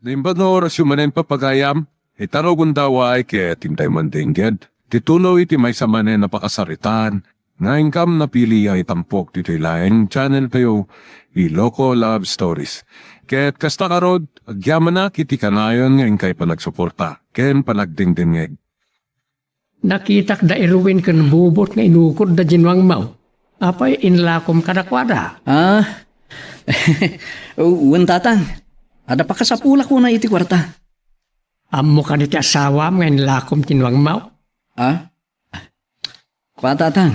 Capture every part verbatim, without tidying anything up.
Naimbag nga orasyo manen, papagayam, ita rugonda, way ket intay mandengngeg ti tuloy ti maysa manen a pakasaritaan nga inkam napili a itampok ditoy laeng channel tayo, Ilocos Love Stories. Ket kasta ngarud, agyamanak iti kanayon nga inkay panagsuporta ken panagdengdengngeg. Nakitak da Erwin ken Bubot nga inukod da Jinwang Mao. Apay, inlakom kadakuada? Ah, wen, tatang. Adda pakasapulak una iti kuarta. Ammo kadi ti asawam nga inlakom ti Nuang Mao? Ah? Kua, tatang.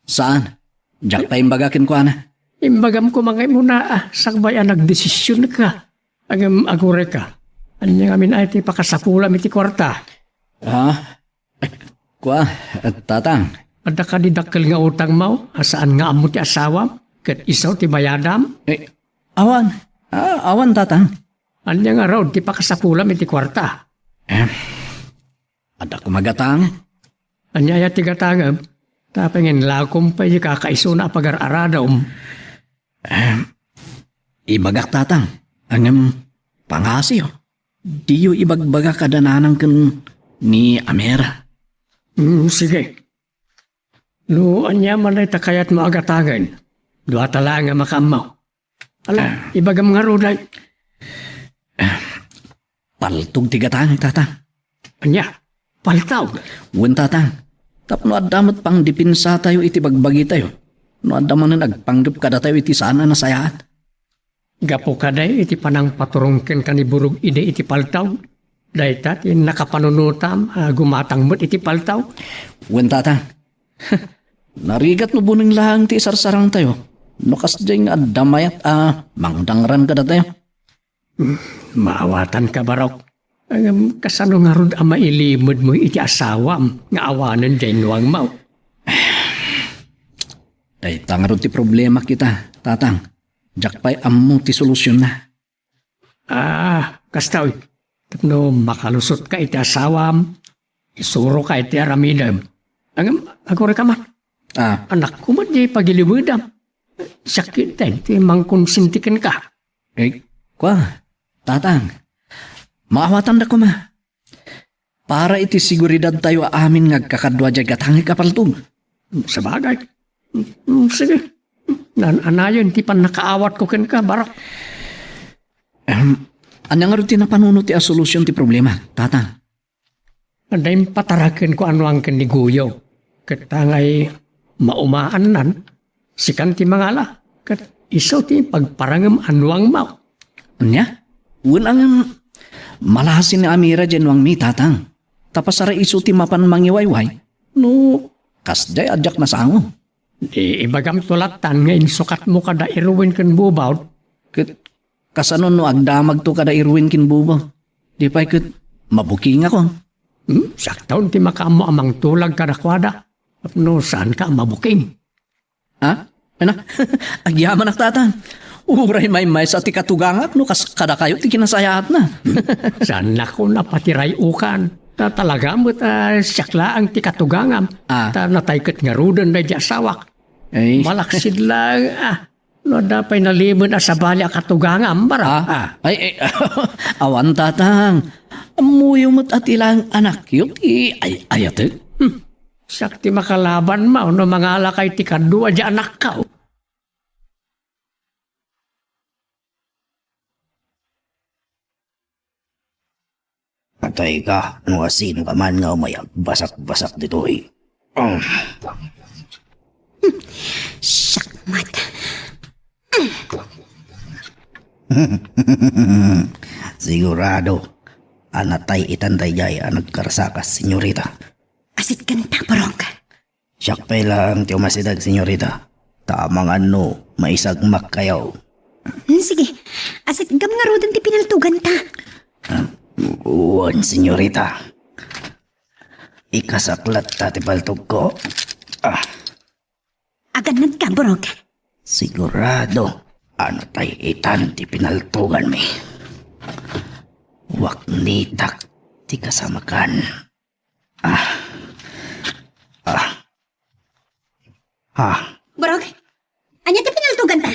Saan? Diak pay imbaga kenkuana. Imbagam koma nga imuna, ah, sakbay a nagdesisionka. Ngem agurayka. Ania ngamin ay ti pakasapulam iti kuarta? Ah? Kua, tatang. Adda kadi dakkel nga utangmo a saan nga ammo ti asawam ket isu ti bayadam? Eh, awan. Ah, awan, tatang. Ania ngarud ti pakasapulam iti kuarta? Eh, adda koma gatang. Ania aya ti gatangem? Tapno inlakom pay ti kakaisuna a pagar-aradom. Eh, ibagak, tatang. Ngem, pangasiyo. Diyo ibagbaga kada nanang ken ni Amira. Hmm, sige. No ania man dayta kayatmo a gatangen, duata laeng a makaammo. Ala, ibagam ngarud ay. Paltog ti gatangek, tatang. Ania? Paltog? Wen, tatang. Tapno adda met pangdepensa tayo iti bagbagi tayo. No adda manen agpanggep kadatayo iti saan a nasayaat. Gapu kadi iti panangpaturong kenka ni Burog idi iti paltog, dayta ti nakapanunotam a gumatang met iti paltog? Wen, tatang. Narigat no buneng laeng ti isarsarangtayo, no kasdiay nga adda mayat a mangdangran kadatayo. Hmm, maawatanka, Barok. Ngem kasano ngarud a mailimedmo iti asawam nga awanen diay nuangmo? Dayta ngarud ti problema kita, tatang. Diak pay ammo ti solusionna. Ah, kasta, uy. Tapno makalusotka iti asawam, isuroka iti aramidem. Ngem, agurayka man. Ah. Anakko met diay pagilimedam. Siak ketdin ti mangkonsinti kenka. Eh, kua, tatang. Maawatanda koma. Para iti seguridadtayo a amin nga agkakadua diay gatangek a paltog. Sabagay. Mm, sige. Naan-anayon ti pannakaawatko kenka, Barok. Ahem, ania ngarud ti napanuno ti a solusion ti problema, tatang? Adda impatarakenko a nuang ken ni Guyo. Ket ta ngay maumaannan, sikan ti mangala, ket isu ti pagparangem a nuangmo. Ania? Wen, ngem, malasi ni Amira diay nuangmi, tatang. Ta pasar a isu ti mapan mangiwayway, no kasdiay a diak nasango. Di ibagamto lattan nga insukatmo kada Erwin ken Bubot. Ket kasano no agdamagto kada Erwin ken Bubot? Di pay ket mabukingakon. Hmm? Siakton ti makaammo a mangtulag kadakuada. Tapno saanka a mabuking. Ha? Ana? Agyamanak, tatang. Uray maymaysa ti katugangak no kas kadakayo ti kinasayaatna. Saannakon a patiray-okan. Ta talaga met a siak laeng ti katugangam. Ah. Ta natay ket ngaruden daydi asawak. Ay. Malaksid laeng, ah, no adda pay nalimed a sabali a katugangam, Barok. Ah? Ah. Ay, ay, awan, tatang. Ammoyo met a ti laeng anakyo ti ay-ayatek. Hmm. Siak ti makalabanmo no mangalaka iti kadua diay anakko. Patay ka, no asino ka man nga umay agbasak-basak ditoy. Ah. Siak met. Sigurado a natay itan daydiay a nagkarsakas, senyorita. Asitganta, Barok. Siak pay laeng ti umasideg, senyorita. Ta amangan no maisagmakkayo. Hmm, sige. Asitgam ngaruden ti pinaltoganta. Ah, wen, senyorita. Ikasak latta ti paltogko. Ah. Agannadka, Barok? Sigurado a natay itan ti pinaltoganmi. Waknitak ti kasamakan. Ah. Ah. Ah. Barok, ania ti pinaltoganta?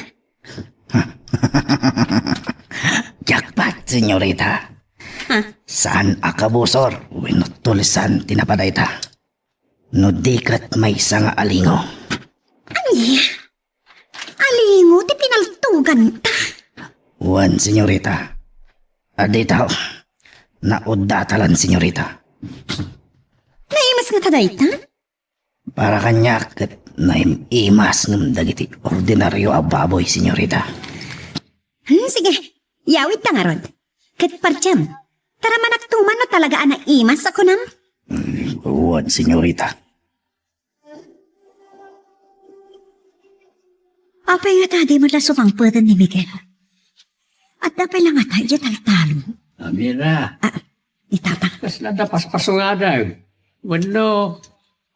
Jackpot! Senyorita. Ha? Saan a kabusor wenno tulisan ti napadayta? No di ket maysa nga alingo. Ania? Alingo ti pinaltoganta? Wen, senyorita. Adda tao. Naudda ta lan, senyorita. Naimas ngata dayta? Para kaniak ket naim-imas ngem dagiti ordinario a baboy, senyorita. Hmm, sige, yawidta ngarud. Ket partem, taramanak tuman no talaga a naimas a kunam? Mm, wen, senyorita. Apay ngata di met la sumangpeten ni Miguel? Adda pay la ngata idiay taltalon? Amira. Ah, ni Tatang. Kasla adda paspasungada. Wenno,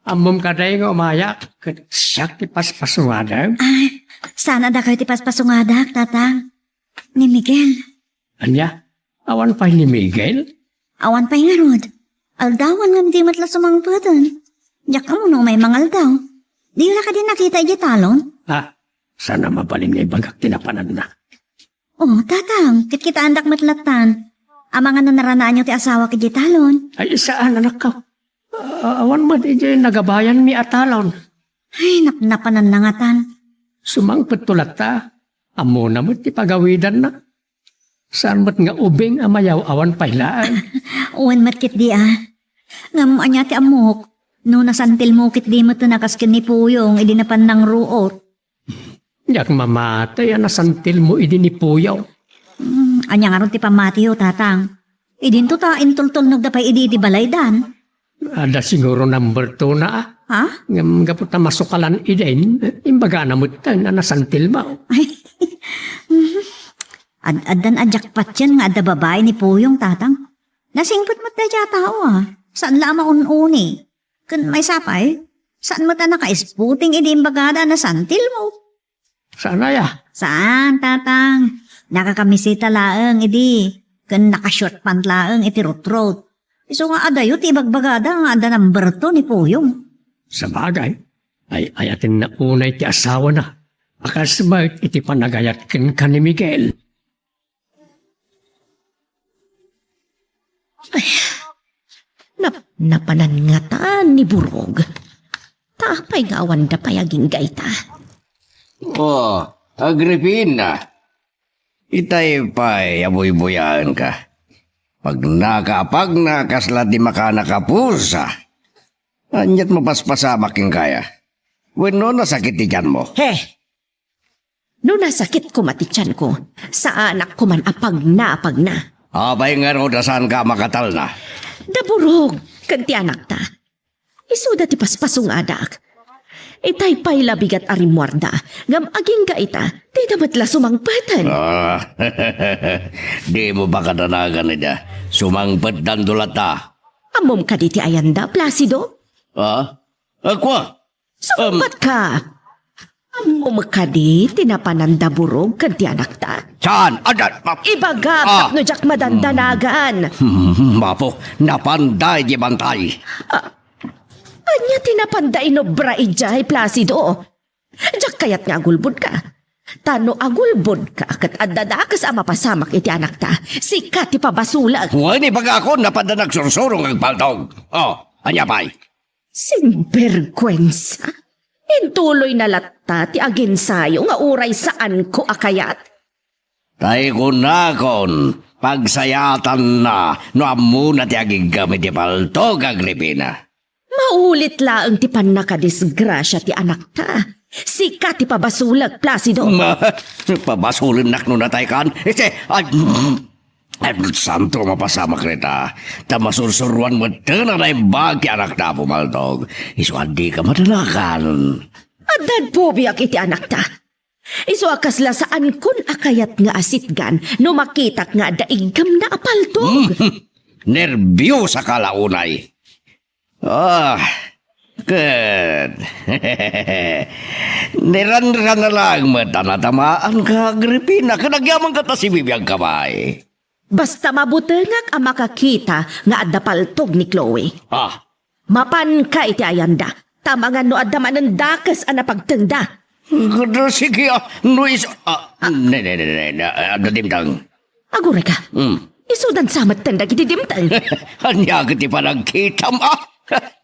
ammom kadi nga umayak ket siak ti paspasungada? Ay, saan a dakayo ti paspasungadak, Tatang? Ni Miguel. Ania? Awan pay ni Miguel? Awan pay ngarud. Aldawan ngem di met la sumangpeten. Diak ammo no umay mangaldaw. Diyo la kadi nakita idiay talon? Ah, saan a mabalin nga ibagak ti napananna. Oh, Tatang, kitkitaendak met lattan. Amangan no naranaanyo ti asawak idiay talon. Ay, saan, anakko. A-, awan met idiay nagabayanmi a talon. Ay, napnapananna ngatan. Sumangpetto latta. Ammona met ti pagawidanna. Saan met nga ubing a mayaw-awan pay laeng. Wen met ketdi a. Ngem ania ti ammok? No nasantilmo ketdi met a kas ken ni Puyong idi napan nangruot. Diak mamati a nasantilmo idi ni Puyong. Hmm, ania ngarud ti pammatiyo, Tatang? Idinto ta intultulnogda pay idi iti balaydan. Adda siguro number two na, ah. Ha? Ngem gapu ta masukalan idin, imbagana metten a nasantilmo. Ay, mhm. Ad-, addan a diak patien nga adda babai ni Puyong, Tatang. Nasingpet met daydiay a tao, ah. Saan la a maun-uni. Ken maysa pay, saan met a naka-isputing idi imbagada a nasantilmo. Saan aya? Saan, Tatang? Nakakamisita laeng idi, ken naka-short pant laeng iti rutrot. Isu nga adayo ti ibagbagada nga adda number two ni Puyong. Sabagay, ay-ayatenna unay ti asawana a kas met iti panagayat kenka ni Miguel. Ay, nap-, napanan ngatan ni Burog. Ta apay nga awanda pay agingga ita? Oh, Agripina. Itay pay a buybuyaenka. Pagnaka a pagna kasla ti makanak a pusa. Aniat mapaspasamak kenka aya? Wenno nasakit ti tianmo? He! No nasakit koma ti tianko, saanak koman a pagna a pagna. Apay ngarud a saanka a makatalna? Da Burog ken ti anakta. Isuda ti paspasungadak. Itay pay la bigat a rimmuarda, ngem agingga ita, dida met la sumangpeten. Ah, dimo pakadanagan ida. Sumangpetdan latta. Ammom kadi ti ayanda, Placido? Ah? Kua? Sumungbatka! Ammom kadi ti napanan da Burog ken ti anakta? Saan? Adda, ma-, Ibagam ah. Tapno diak madandanagan. Hmm, Apo, napanda idiay bantay. Ah, ania ti napanda inobra idiay, Placido? Diak kayat nga agulbodka. Ta no agulbodka ket adda dakes a mapasamak iti anakta, sika ti pabasolek. Wen, ibagakon, napanda nagsursuro nga agpaltog. Oh, ania pay? Sinberguensa! Intuloyna latta ti aginsayo nga uray saanko a kayat? Tay kunakon, pagsayaatanna no ammona ti agiggam iti paltog, Agripina. Maulit laeng ti pannakadisgrasia ti anakta. Sika ti pabasolek, Placido. Ma-, pabasolennak no nataykan? Iti, ay, Ay, santo, mapasamak dita. Ta masursuruan metten a naimbag ti anakta a pumaltog. Isu a dika madanagan. Addan pubiak iti anakta. Isu a kasla saankon a kayat nga asitgan no makitak nga adda iggamna a paltog. Hmm. Nerbiosaka la unay. Ah, ket niranrana laeng met a natamaanka, Agripina, ket agyamanka ta sibibiagka pay. Basta mabutengak a makakita nga adda paltog ni Chloe. Ah. Mapanka iti ayanda, ta amangan no adda manen dakes a napagtengda. Ket sige, ah, no is-, ah, ne, ne, ne, ne, ne, adda dimteng. Agurayka. Hmm. Isudan sa metten dagiti dimteng. Ania ket ti panagkitam, a?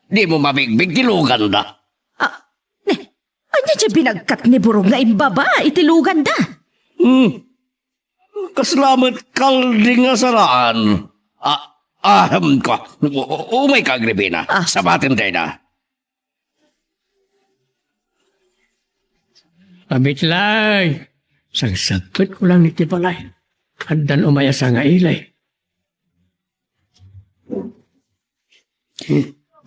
Dimo mabigbig ti luganda. Ah, ne, ania ti binagkat ni Burong nga imbaba iti luganda? Hmm. Kasla met kalding a saraan. Ah, ahem ka. U-, u-, umayka, Agripina. Ah. Sabaten dayta. Abitlay, sagsagpetko lang iti balay. Addan umay a sangaili.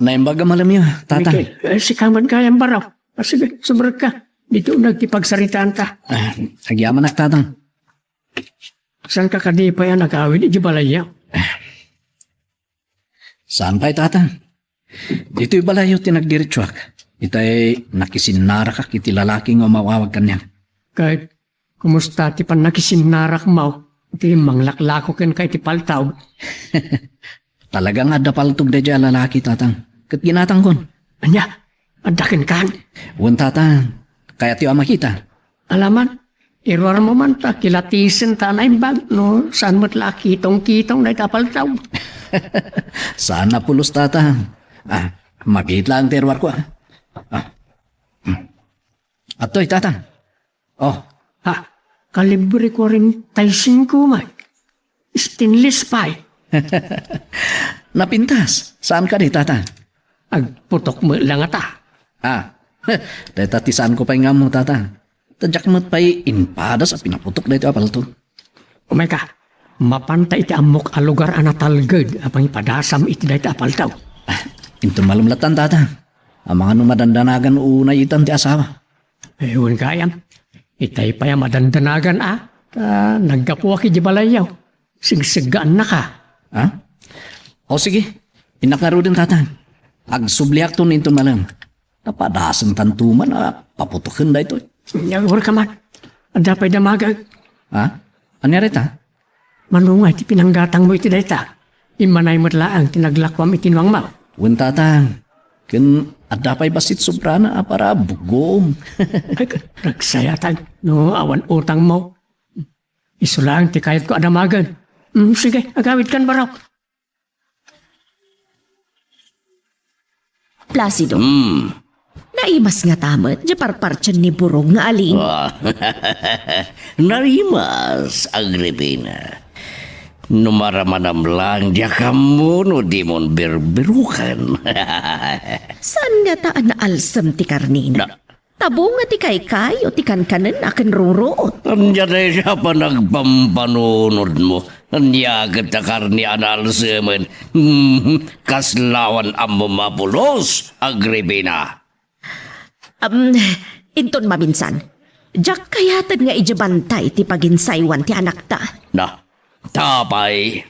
Naimbag a malamyo, tata. Miguel, eh, sika man gayam, Barok. Ah, sige, sumrekka. Ditoy uneg ti pagsaritaanta. Ah, agyamanak, tata. Saanka kadi pay a nagawid iti balayyo? Saan pay, tata. Ditoy balayyo ti nagdiretsuak. Itay nakisinnarakak iti lalaki nga umawawag kaniak. Ket kumusta ti pannakisinnarakamon iti manglaklako kenka iti paltog? Talaga nga adda paltog daydiay a lalaki, tata. Ket ginatangkon. Ania? Adda kenkan? Wen, tata. Kayatyo a makita? Alaman, iruarmo man ta kilatisenta a naimbag no saan met la a kitongkitong dayta a paltog. Saan a pulos, tata. Ah, makita lang ti iruarko, ah. Ah. Hmm. Adtoy, tata. Oh. Ha, kalibre kuarenta y singko man. Stainless pay. Napintas. Saan kadi, tata? Agputok met la ngata. Ah, dayta ti saanko pay nga ammo, tata. Ta diak met pay impadas a pinaputok daytoy a paltog. Umayka, mapanta iti ammok a lugar a natalged a pangipadasam iti dayta a paltog. Ah, inton malem lattan, tata. Amangan no madandanagan unay itan ti asawa. Eh, wen gayam. Itay pay a madandanagan, a? Ta naggapuak iti balayyo. Sigseggaannaka. Ha? O sige, innak ngaruden, tata. Agsubliakto inton malem. Napadasentanto man a paputoken daytoy. Nya, uray ka man. Adda pay damagek. Ha? Ania dayta? Mano nga iti pinanggatangmo iti dayta? Immanay met laeng ti naglakuam iti nuangmo. Wen, tata. Ken adda pay bassit sobrana a para bugoom. Ay, nagsayatan no awan utangmo. Isu laeng ti kayatko a damagen. Mm, sige, agawidkan, Barok. Placido. Hmm. Naimas ngata met diay parpartien ni Burong nga aling. Ah. Naimas, Agripina. No maramanam lang, diak ammo no dimon birbiroken. Saan ngata a naalsem ti karnina? Na- Ta bunga ti kaykayo ti kankanenna ken ruruot. Ania dayta a panagpampanunodmo? Ania ket ta karne a naalsemen? Hmm, kasla awan ammom a pulos, Agripina. Am, inton maminsan, diak kayaten nga idiay bantay ti paginsaywan ti anakta. Na, ta pay.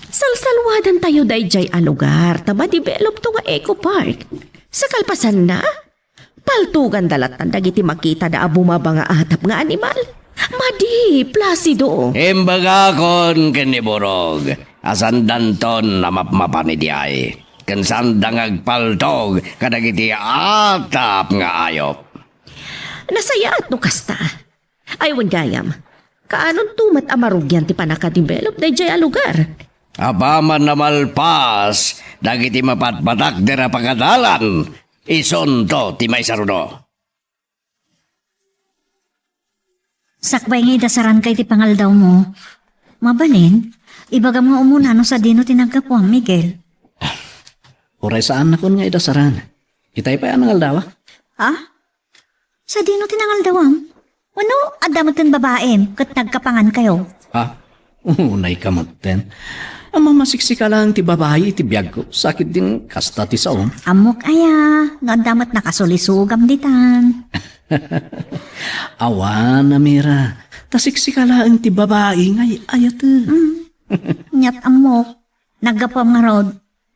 Salsalwadantayo daydiay a lugar ta madevelopto nga eco park. Sa kalpasanna, paltoganda lattan dagiti makitada a bumaba nga atap nga animal. Madi, Placido. Imbagakon ken ni Burong a saandanton a mapmapan idiay. Ken saanda nga agpaltog kadagiti atap nga ayop. Nasayaat no kasta. Ay, wen gayam, kaanonto met a marugian ti pannakadevelop daydiay a lugar? Apaman a malpas dagiti mapatpatakder a pagadalan, isunto ti maisaruno. Sakbay nga idasaranka iti pangaldawmo, mabalin, ibagam nga umuna no sadino ti naggapuam, Miguel. Uray saannakon nga idasaran. Itay pay a nangaldawak. Ha? Sadino ti nangaldawam? Wenno, adda metten babaim ket nagkapangankayo? Ha? Unayka metten. Ammom a siksika laeng ti babai iti biagko, sakit din kasta ti saom. Ammok aya, no adda met nakasulisogam ditan. Awan, Amira. Ta siksika laeng ti babai nga ay-ayaten. Mm. Ket ammok, naggapuam ngarud.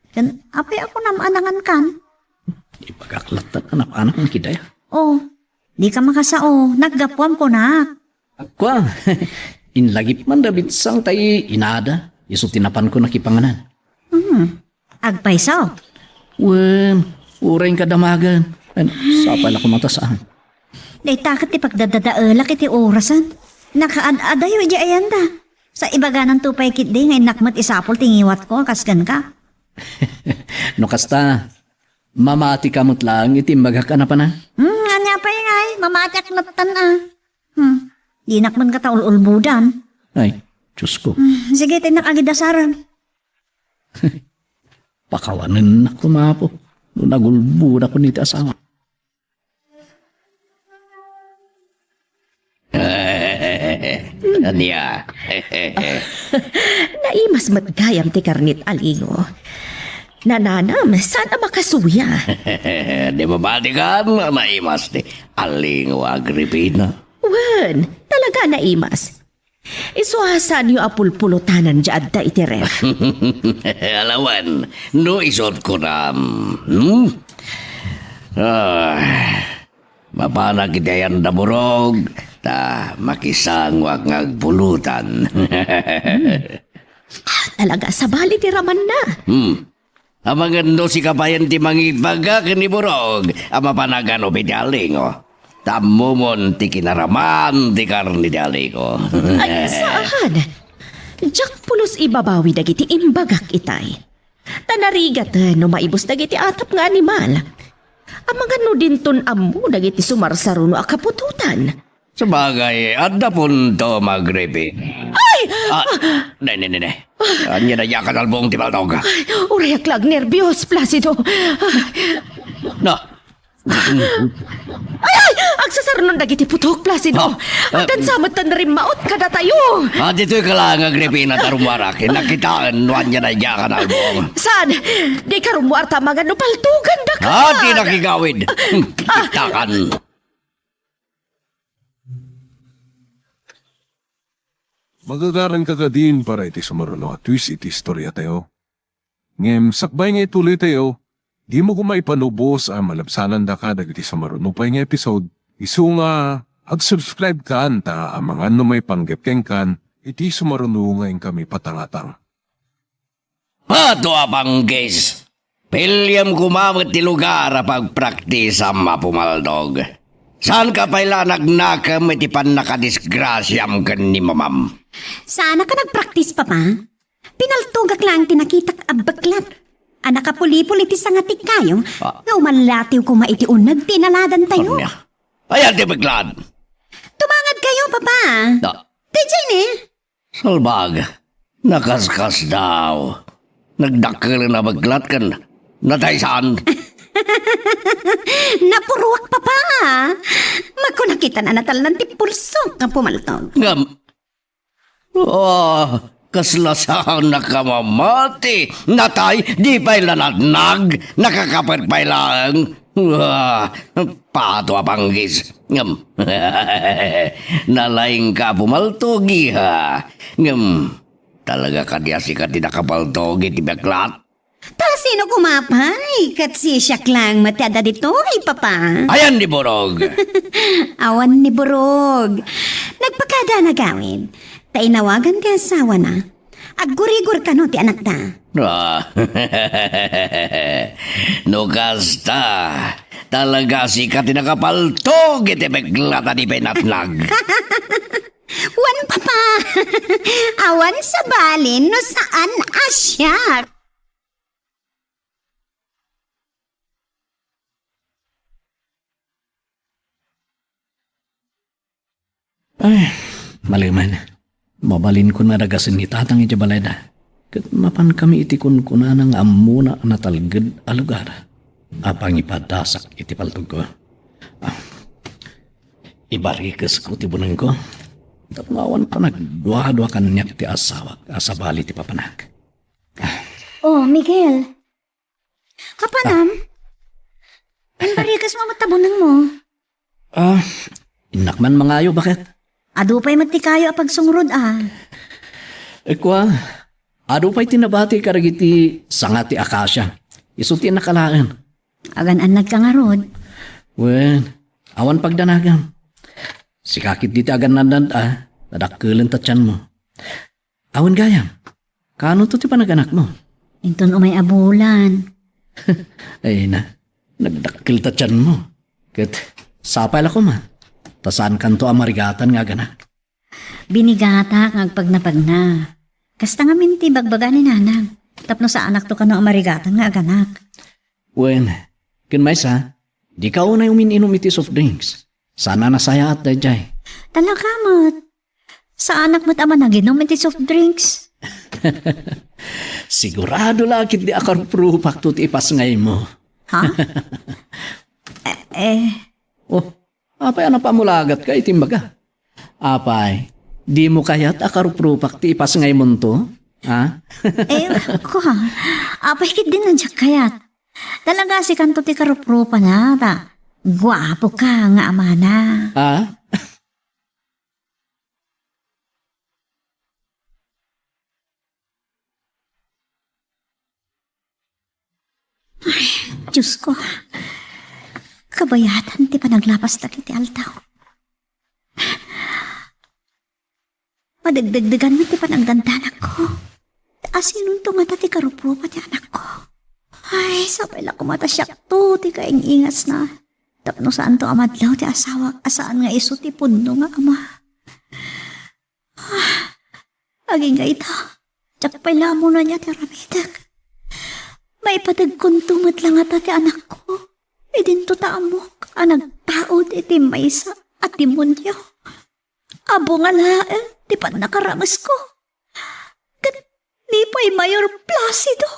Ken apay a kunam a nangankan? Ibagak latta a napanak nga kidaya. Oh, dika makasao. Naggapuam kunak. Kua, inlagip man da binsang tay inada, isu ti napanko nakipanganan. Hmm. Agpayso? Wen, uray kadamagan. Sapay la kumatasaan. Dayta ket ti pagdadadaelak iti orasen. Nakaad-adayo iti ayanda. Sa ibagananto pay ketdi nga innak met isapul ti ngiwatko, kas kenka. No kasta, mamatika met laeng iti imbagak a napana. Hmm, ania pay ngay, mamatiak nattan a. Hmm, dinak man kata ul-ulbudan. Ay, Diyos ko. Hmm, sige, tinnak agidasarag. Pakawanennak koma, Apo, no nagulbudak iti asawa. Ania? Naimas met gayam ti karnit a lingo. Nananam, saan a makasuya? Di ba, balikan, naimas ti alingo, Agripina? Wen, talaga naimas. Isu a saanyo a pulpulutanan diay adda iti ref. Alawan, no isut' kunam, hmm? Ah, mapanak iti ayan da Burog, ta makisangoak nga agpulutan. Hmm. Ah, talaga, sabali ti ramanna. Hmm. Amangan no sika payen ti mangibaga ken ni Burog a mapanagan upay ti alingo. Ta ammomon ti kinaraman ti karne ti alingo. Ay, saan? Diak pulos ibabawi dagiti imbagak itay. Ta narigat no maibus dagiti atap nga animal. Amangan no dinton ammo dagiti sumarsaruno a kaputotan. Sabagay, adda punto, Agripina. Ay! Ah, ne, ne, ne, ne. Ania na diak a nalbong ti paltog? Ay, urayak la agnerbios, Placido. No. Ay, ay! Agsasarnon dagiti putok, Placido. Ah, ah, addan sa met ti narimmaut kadatayo. Ah, ditoy ka lang, Agripina, ta rummuarak. Nakitaen no ania na diak a nalbong. Saan? Di ka rummuar ta amangan no paltogan da ka. Ah, di nakigawid. Hmm, kitakan. Magagaran ka kadin para iti sumaruno a twist iti istoriatayo. Ngem sakbay nga ituloytayo, dimo koma ipanubos a malabsanandaka dagiti sumaruno pay nga episode. Isu nga ag-subscribe kan ta amangan no maipanggep kenkan iti sumaruno nga inkami patangatang. Pato a panggis! Piliam koma met ti lugar a pagpraktisam a pumaltog. Saanka pay la a nagnakem iti pannakadisgrasiam ken ni mamam. Saanak a nagpraktis, Papa. Pinaltogak laeng ti nakitak a beklat a nakapulipol iti sanga ti kayo. Ah. Nga umalatiw koma iti uneg ti inaladantayo. Ania? Ayan ti beklat? Tumangadkayo, Papa. Da. Ti Jenny. Salbag, nakaskasdaaw. Nagdakkelen a beklat ken nataysan. Napuruak, Papa. Makunak ita a natalnan ti pulsok nga pumaltog. Ngem, ah, kasla saanak a mamati. Natay, di pay la natnag. Nakakapet pay laeng. Ah, pato a panggis. Ngem, nalaingka a pumaltog, iha. Ngem, talaga kadi a sika ti nakapaltog iti beklat? Ta sino koma pay? Ket sisiak laeng met ti adda ditoy, Papa. Ayan ni Burog. Awan ni Burog. Nagpakada a nagawid. Ta inawagan ti asawana. Aggurigor kano ti anakta. Ah. No kasta, talaga sika ti nakapaltog iti beklat a di pay natnag. Wen, Papa. Awan sabali no saan a siak. Ay, malemen. Mabalinkon a dagasen ni Tatang idiay balayda. Ket mapankami iti kunkunana nga ammona a natalged a lugar a pangipadasak iti paltogko. Ah, ibarikesko ti bunengko. Tapno awan panagduadua kaniak ti asawak a sabali ti papanak. Ah. Oh, Miguel. Apanam? Ah. Imbarikesmo met ta bunengmo. Ah, innak man mangayo, baket? Adu pay met ti kayo a pagsungrod, ah. Kua, adu pay ti nabati kadagiti sanga ti akasia. Isu ti innak alaen. Agan-annadka ngarud. Wen, awan pagdanagam. Sika ketdi ti agan-annad, ah. Nadakkelen ta tianmo. Awan gayam. Kaanonto ti panaganakmo? Inton umay a bulan. Ay na, nagdakkel ta tianmo. Ket sapay la koma, ta saankanto a marigatan nga aganak. Binigatak nga agpagnapagna. Kasta ngamin ti ibagbaga ni nanang. Tapno saanakto kano a marigatan nga aganak. Wen, ken maysa, dika unay umin-inum iti soft drinks. Saan a nasayaat daydiay. Talaga met. Saanak met a managinum iti soft drinks. Sigurado la ketdi a karuprupakto ti ipasngaymo. Ha? Eh, eh. Oh, apay a napamulagat ka iti imbaga? Apay, dimo kayat a karuprupak ti ipasngaymonto? Ha? Eh, ko ha. Apay ketdi a diak kayat. Talaga sikanto ti karuprupana, ta guapo ka nga amana. Ha? Ay, Diyos ko. Kabayatan ti panaglapas dagiti aldaw. Madagdagdagan met ti panagdandanakko. Ta asinonto ngata ti karuprupa ti anakko? Ay, sapay la koma ta siakto ti kaing-ingasna. Tapno saanto a madlaw ti asawak a saan nga isu ti pudno nga ama. Ah, agingga ita, diak pay la ammonan ania ti aramidek. Maipategkonto met la ngata ti anakko. Idinto ta ammok a nagtaud iti maysa a demonio. Abo nga laeng ti pannakaramesko. Ket ni pay Mayor Placido.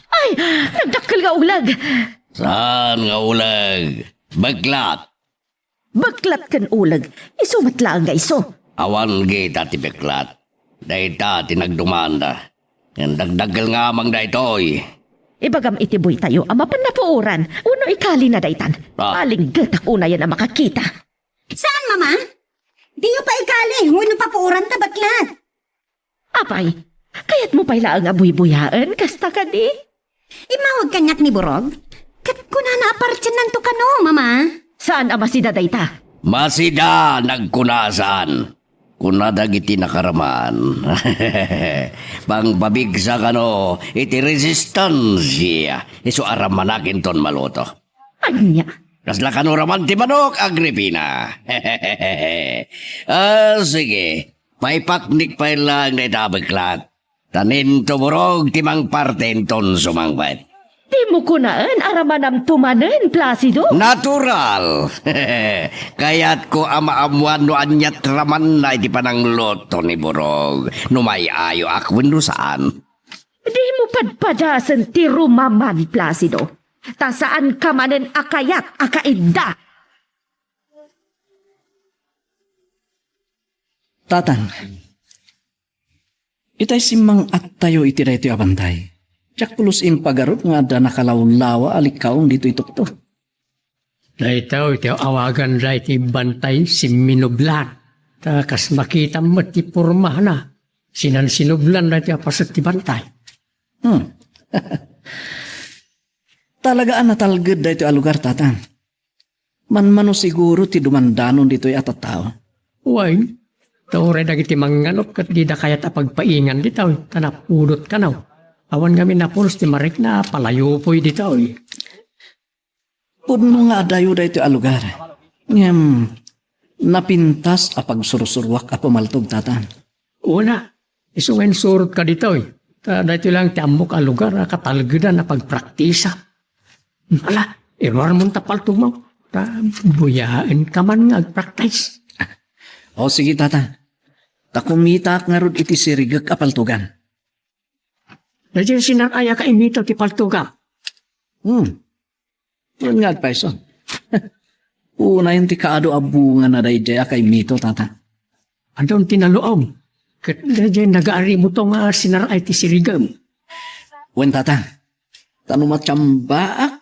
Ay, nagdakkel nga uleg! Saan nga uleg? Beklat. Beklat ken uleg, isu met laeng nga isu. Awan kita ti beklat. Dayta ti nagdumanda. Ngem nagdakkel nga amang daytoy. Ibagam iti buytayo a mapan napuoran wenno ikalina daytan. Ah. Palinggetak unayen a makakita. Saan, Mama? Diyo pa ikali wenno papuoran ta beklat. Apay, kayatmo pay laeng a buybuyaen, kasta kadi? Immawag kaniak ni Burog? Ket kunana a partiennanto kano, Mama. Saan a masida dayta? Masida, nagkuna a saan. Kuna dagiti nakaraman. Pangpabigsa kano iti resistansya, isu a ramanak inton maluto. Ania? Kasla kano raman ti manok, Agripina. Ah, sige. Maipaknik pay laeng dayta a beklat. Ta ni Burog ti mangparte inton sumangpet. Dimo kunaen a ramanamto manen, Placido? Natural! Kayatko a maammuan no aniat ramanna iti panangluto ni Burog, no may-ayoak wenno saan. Dimo padpadasen ti rumaman, Placido. Ta saanka manen a kayat a kaidda. Tatang, itay simmang-attayo iti daytoy a bantay. Diak pulos impagarup nga adda nakalawlawa a likkaon ditoy tukto. Daytoy ti awaganda iti bantay simminublan. Ta kas makitam met ti pormana, sinansinublan daytoy a paset ti bantay. Hmm. Talaga a natalged daytoy a lugar, Tatang. Manmano siguro ti dumandanon ditoy a tattao. Wen, ta uray dagiti mangnganok ket dida kayat a pagpaingan ditoy, ta napudot kano. Awan ngamin a pulos ti marikna a palayopoy ditoy. Pudno nga adayo daytoy a lugar. Ngem, napintas a pagsursuruak a pumaltog, Tatang. Una, isu nga insurotka ditoy. Ta daytoy laeng ti ammok a lugar a katalgedan a pagpraktisa. Ala, iruarmon ta paltogmo. Ta buyaenka man nga agpraktis. O, sige, Tatang. Ta kumitaak ngarud iti sirigek a paltogan. Daydiay sinar-ayak a imito ti paltogam. Hmm. Wen nga agpayso. Unayen ti kaadu a bungana daydiay a kaimito, Tatang. Adun ti naluom. Ket daydiay nagaarimoto nga sinar-ay ti sirigem. Wen, Tatang. Ta no matsamba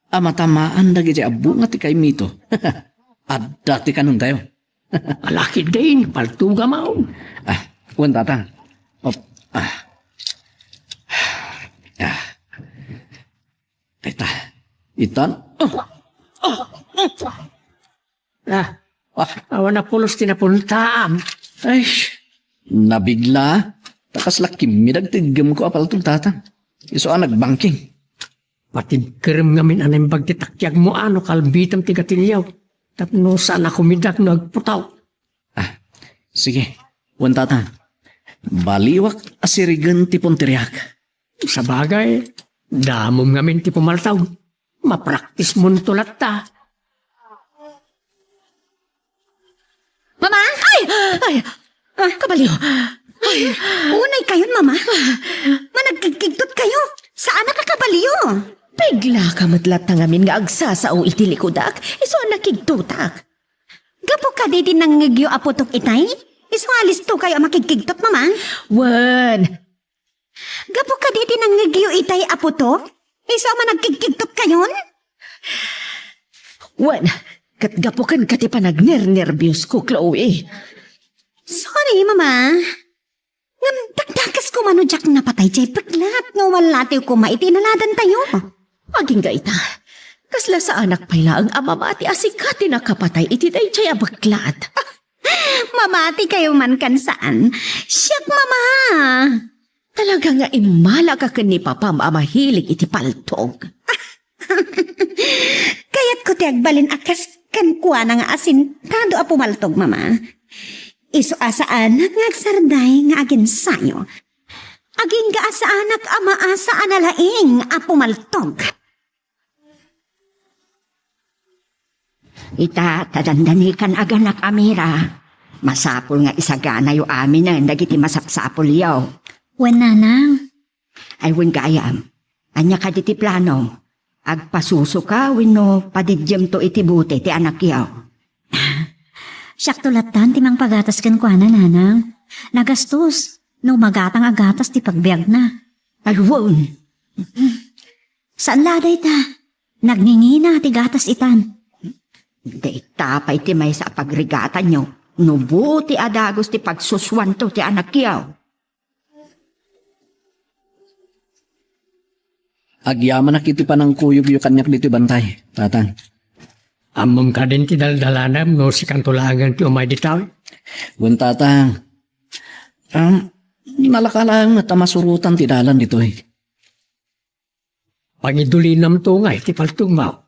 a matamaan dagiti a bunga ti kaimito. Adda ti kanentayo. Alakidin, paltogam. Ah, wen, Tatang. Op, ah. Ah. Dayta. Itan. Ah, awan a pulos ti napuntaam. Ay, nabigla. Ta kasla kimmidag ti iggemko a paltog, Tatang. Isu a nagbangking. Patibkerem ngamin a naimbag ti takiagmo a no kalbitem ti gatilio. tapno saan a kumidak no agputaw. Ah, sige. Wen, tata. Baliwak a sirigen ti punteriak. Sabagay, damom ngamin ti pumaltog. Mapraktismonto latta. Mama? Ay! Ay! Ah, kabalio! Ay! Unay kayon, Mama. Managkigkigtot kayo. Saan a kakabalio? Bigla ka met latta ngamin nga agsasao iti likudak. Isu a nakigtotak. Gapu kadi ti nangngegyo a putok itay? Isu nga listo kayo a makigkigtot, Mama? Wen, Gapu kadi ti nangngegyo itay a putok? Isu a managkigkigtot kayon? Wen, ket gapu ken kadi panagnernerbios ko, Chloe. Sorry, Mama. Ngem dakdakes koma no diak napatay diay beklat nga umalatiw koma iti inaladantayo. Agingga ita, kasla saanak pay laeng a mamati a sika ti nakapatay iti daydiay a beklat. Mamati kayo man kan saan. Siak, Mama. Talaga nga immala ka ken ni Papam a mahilig iti paltog. Kayatko ti agbalin a kas kenkuana nga asintado a pumaltog, Mama. Isu a saanak nga agsarday nga aginsayo. Agingga a saanak a maasa a nalaing a pumaltog. Ita, ta dandanikan a ganak a Mira. Masapul nga isaganayo aminen dagiti masapsapulyo. Wen, Nanang. Ay, wen gayam. Ania kadi ti plano? Agpasusoka wenno padidiemto iti bote ti anakyo? Siakto lattan ti mangpagatas kenkuana, Nanang. Nagastos. No magatang a gatas ti pagbiagna. Ay, wen. Saan la dayta? Nagngingina ti gatas itan. Dayta pay ti maysa a pagrigatanyo no bote a dagus ti pagsusuanto ti anakyo. Agyamanak iti panangkuyogyo kaniak ditoy bantay, Tatang. Ammom kadin ti daldalanem no sikanto laengen ti umay ditoy? Wen, Tatang. Um, nalaka laeng met a masurotan ti dalan ditoy. Pangidulinamto ngay ti paltogmo.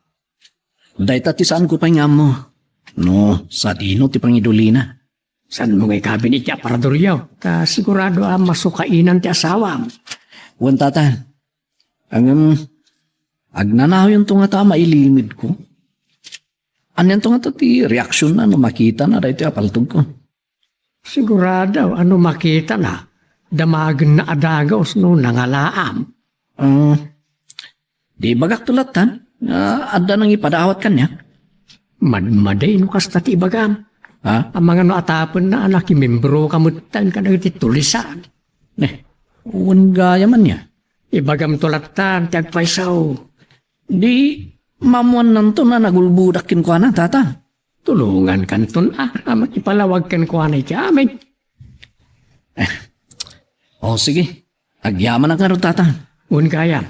Dayta ti saanko pay nga ammo. No, sadino ti pangidulina? Saanmo nga ikabin iti aparadoryo? Ta sigurado a masukainan ti asawam. Wen, Tata. Ngem, agnanawionto ngata a mailimedko. Anianto ngata ti reaksionna no makitana daytoy a paltogko? Sigurado a no makitana, damagenna a dagus no nangalaam. Ah, di ibagakto lattan nga adda nangipadawat kaniak? Madmadi no kasta ti ibagam. Ha? Amangan no atapenna a nakimembroka metten kadagiti tulisan. Ne, wen gayam ania? Ibagamto lattan ti agpayso. Di maammuannanto a nagulbodak kenkuana, Tata. Tulongankanton a, a makipalawag kenkuana iti amin. Eh, o, sige. Agyamanak ngarud, Tata. Wen gayam.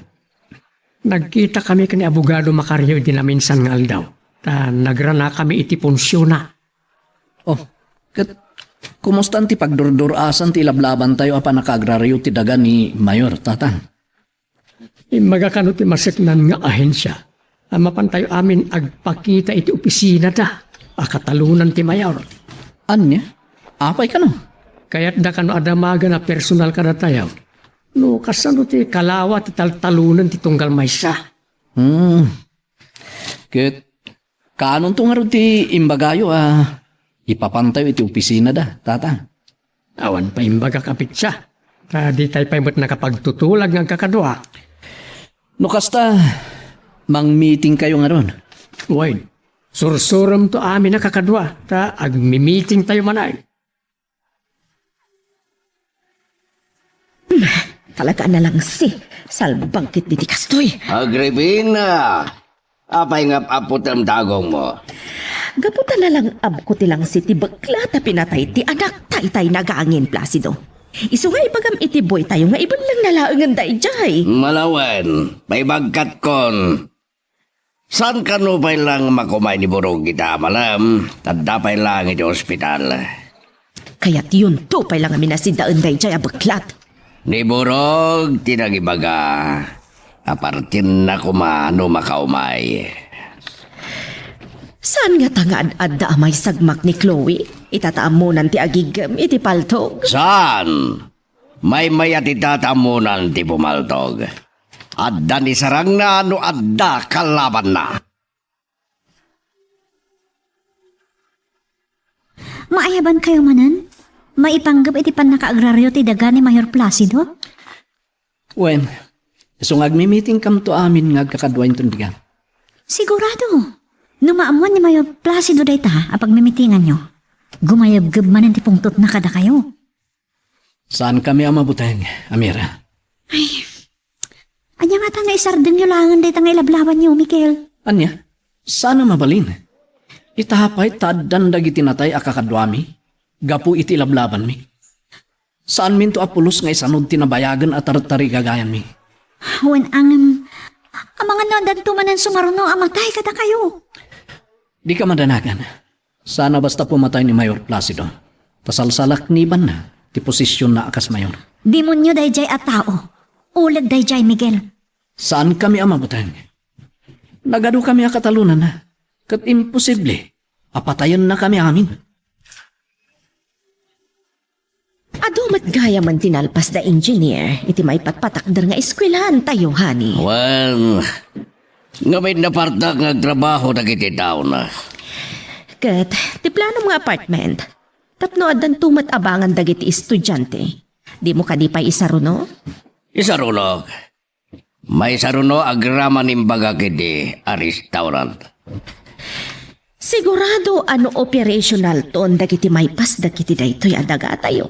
Nagkitakami ken ni Abogado Macario idi naminsan nga aldaw, ta nagranakami iti funsionna. Oh, ket kumustan ti pagdurdur-asan ti ilablabantayo a pannakaagrario ti daga ni Mayor, Tata? Immaga kano ti maseknan nga ahensia a mapantayo amin agpakita iti opisinada a katalonan ti Mayor. Ania? Apay kano? Kayatda kano a damagen a personal kadatayo no kasano ti kalawa ti taltalonen ti tunggal maysa. Hmm. Ket kaanonto ngarud ti imbagayo a ipapantayo iti opisinada, Tata? Awan pay imbagak a petsa, ta ditay pay met nakapagtutulag nga agkakadua. No kasta, mangmitingkayo ngarud. Wen, sursuremto amin a kakadua, ta agmimitingtayo manen. Talaga a nalangsi. Salbangkit diti kastoy. Agripina! Apay nga ap-aputem dagongmo? Gapu ta nalangabko ti langsi ti bekla ta pinatay ti anakta itay nagangin, Placido. Isu nga ibagam iti boytayo nga ibellengna laengen daydiay. Malawen, paibagkatkon. Saan kano pay lang makumay ni Burog ita a malem, adda pay lang iti ospital. Kayatyonto pay lang a minasidaen daydiay a beklat. Ni Burog ti nagibaga a partinna koma no makaumay. Saan ngata nga ad-adda a maisagmak ni Chloe? Ita ta ammonan ti agigem iti paltog. Saan? Maymayat ita ta ammonan ti pumaltog. Adda ni sarangna no adda kalabanna. Maayaban kayo manen? Maipanggep iti pannakaagraryo ti daga ni Mayor Placido? Wen, isu nga agmimitingkamto amin nga agkakadua inton bigat. Sigurado, no maammuan ni Mayor Placido dayta a pagmimitinganyo, gumayabgeb manen ti pungtotna kadakayo. Saankami a mabuteng, Amira. Ay, ania ngata nga isardengyo laengen dayta nga ilablabanyo, Miguel? Ania? Saan a mabalin? Ita pay ta addan dagiti natay a kakaduami gapu iti ilablabanmi. Saanminto a pulos nga isanud ti nabayagen a tartarigagayanmi. Wen, ngem, amangan no addanto manen sumaruno a matay kadakayo. Dika madanagan. Saan a basta pumatay ni Mayor Placido. Pasalsalaknibanna ti posisionna a kas mayor. Demonio daydiay a tao. Uleg daydiay, Miguel. Saankami a mabuteng. Nagadukami a katalonanna, ket imposible a patayennakami amin. Adu met gayamen ti nalpas da engineer iti maipatpatakder nga eskuelaantayo, honey. Wen, ngamin napartak nga agtrabaho dagiti taona. Ket ti planom nga apartment, tapno addanto met abangan dagiti estudiante. Dimo kadi pay isaruno? Isarunok. Maisaruno agraman imbagak iti a restaurant. Sigurado a no operationalton dagiti maipasdek iti daytoy a dagatayo,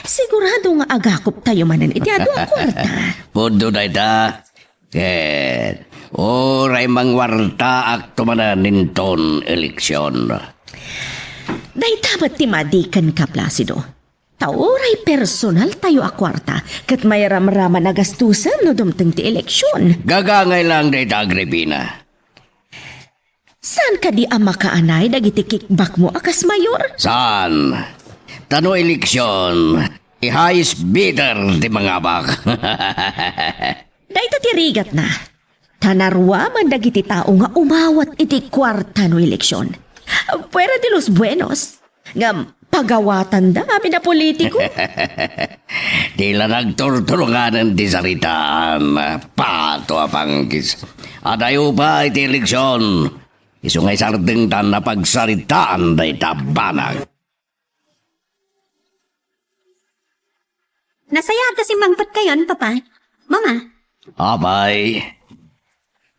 sigurado nga agakuptayo manen iti adu a kuarta. Pudno dayta. Ket uray mangwartaakto manen inton eleksion. Dayta met ti madi kenka, Placido. Ta uray personaltayo a kuarta ket mairamraman a gastusen no dumteng ti eleksion. Gagangay lang dayta, Agripina. Saan kadi a makaanay dagiti kickbackmo a kas mayor? Saan? Ta no eleksion, i-highest bidder ti mangabak. Dayta ti rigatna. Ta naruaman dagiti tao nga umawat iti kuarta no eleksion. Fuera de los buenos, ngem pagawatanda amin a politiko. Di la nagturturunganen ti saritaan, Pato a Panggis. Adayo pay ti eleksion. Isu nga isardengtan a pagsaritaan dayta banag. Nasayaat a simmangpetkayon, Papa. Mama. Apay,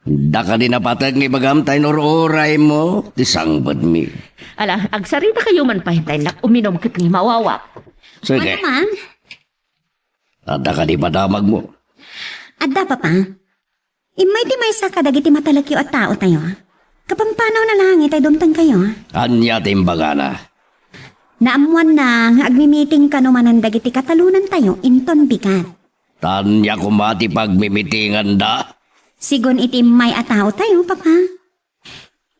daka di napateg nga ibagam ta inur-uraymo ti sangpetmi. Ala, agsaritakayo man pay, ta innak uminom ket ni mawawak. Sige. Mama. Adda kadi padamagmo? Adda, Papa. Immay ti maysa kadagiti matalekyo a taotayo. Kapampanawna laeng itay dumtengkayo. Ania ti imbagana? Naammoanna nga agmimiting kano manen dagiti katalonantayo inton bigat. Ta ania koma ti pagmimitinganda? Sigun iti immay a taotayo, Papa.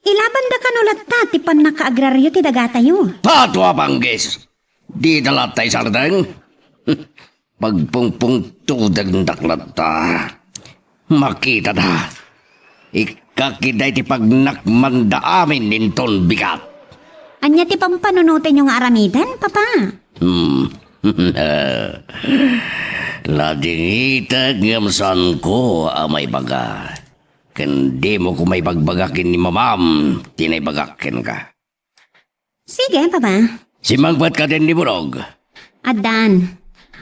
Ilabanda kano latta ti pannakaagraryo ti dagatayo. Pato a Panggis! Dita latta isardeng? Pagpungpungtodendak latta. Makitada. Ikkak itay ti pagnakmanda amin inton bigat. Ania ti pampanunotenyo nga aramiden, Papa? Hmm. Nadingitek ngem saanko a maibaga. Ken dimo koma ibagbaga ken ni mamam ti naibagak kenka. Sige, Papa. Simmangpet kadin ni Burog? Addan.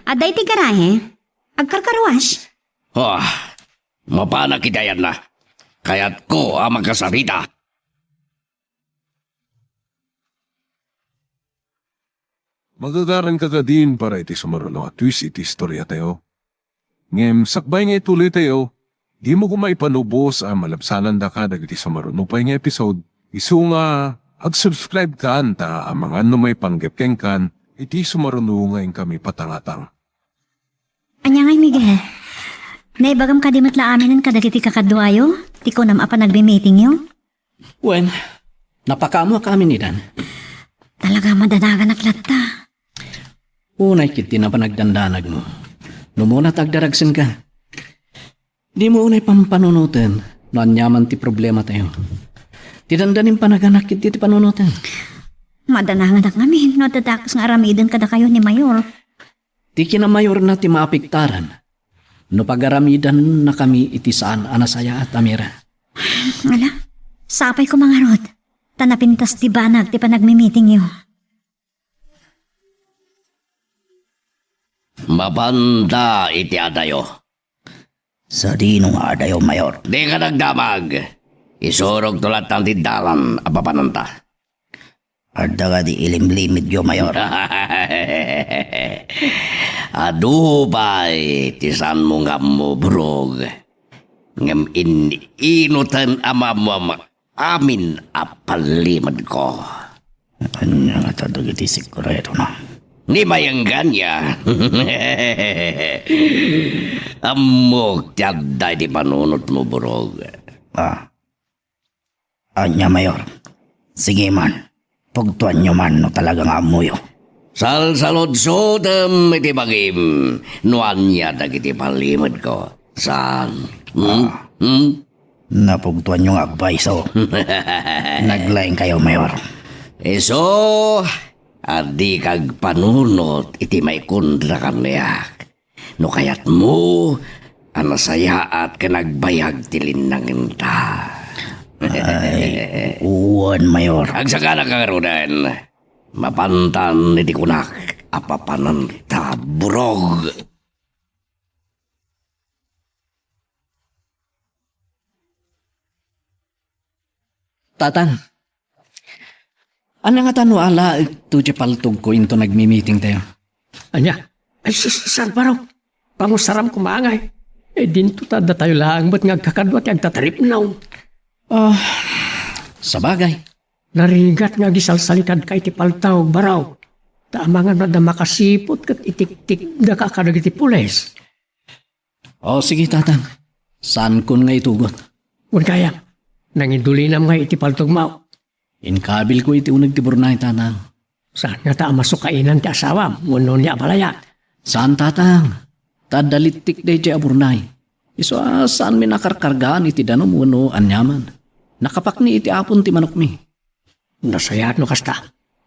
Adda iti garahe. Agkarkarwash. Ah, mapanak iti ayanna. Kayatko a makasarita. Magagaran ka kadin para iti sumaruno a twist iti istoriatayo. Ngem sakbay nga ituloytayo, dimo koma ipanubos a malabsanandaka dagiti sumaruno pay nga episode. Isu nga ag-subscribe kan ta amangan no maipanggep kenkan iti sumaruno nga inkami patangatang. Ania ngay, Miguel? Naibagam kadi met la aminen kadagiti kakaduayo, ti kunam a panagmi-meetingyo? Wen, napakaammoak amin idan. Talaga madanaganak latta. Unay ketdi napan agdandanagmo. No umuna ta agdaragsenka. Dimo unay pampanunoten no aniaman ti problematayo. Ti dandanim panaganak iti ti panunoten. Madananganak ngamin no adda dakes nga aramiden kadakayo ni Mayor. Ti kinamayorna ti maapektaran no pagaramidannakami iti saan a nasayaat a mira. Ala, sapay ko mangarod, ta napintas ti banag ti panagmimitingyo. Mapanta iti adayo. Sadino nga adayo, Mayor? Dika nagdamag. Isurogto latta ti dalan a papananta. Adda kadi ilimlimidyo, Mayor? Adu pay ti saanmo nga ammo, Burog. Ngem in-inuten a maammo amin a pallimedko. Ania ngata dagiti sekretona? Ni mayenggan ya. Ammok ti adda iti panunotmo, Burog. Ah. Ania, Mayor? Sige man. Pugtoanyo man no talaga nga ammoyo. Salsaludsotem iti bagim no ania dagiti pallimedko. Saan? Hmm? Ah. Hmm? Napugtoanyo nga agpayso. Naglaingkayo, Mayor. Isu a dika agpanunot iti maikontra kaniak. No kayatmo a nasayaat ken agbayag ti linnangenta. Ay, wen, Mayor. Agsakana ka ngaruden. Mapantan iti kunak a papananta, Burog. Tatang, ania ngata no alaekto diay paltogko inton nagmimitingtayo? Ania? Ay, sus, saan, Barok? Pangusaram koma ngay. Eh, dinto ta datayo laeng met nga agkakadua ti agtataripnaw. Ah, sabagay. Narigat nga agisalsalitadka iti paltog, Barok. Ta amangan no adda makasiput ket itiktikdaka kadagiti pulis. O, sige, Tatang. Saankon nga itugot. Wen gayam, nangidulinam ngay iti paltogmo. Inkabilko iti uneg ti burnay, Tatang. Saan ngata a masukainan ti asawam wenno ni abalayan? Saan, Tatang. Ta adda littik daydiay a burnay. Isu a saanmin a karkargaan iti danum wenno aniaman. Nakapakni iti apon ti manokmi. Nasayaat no kasta.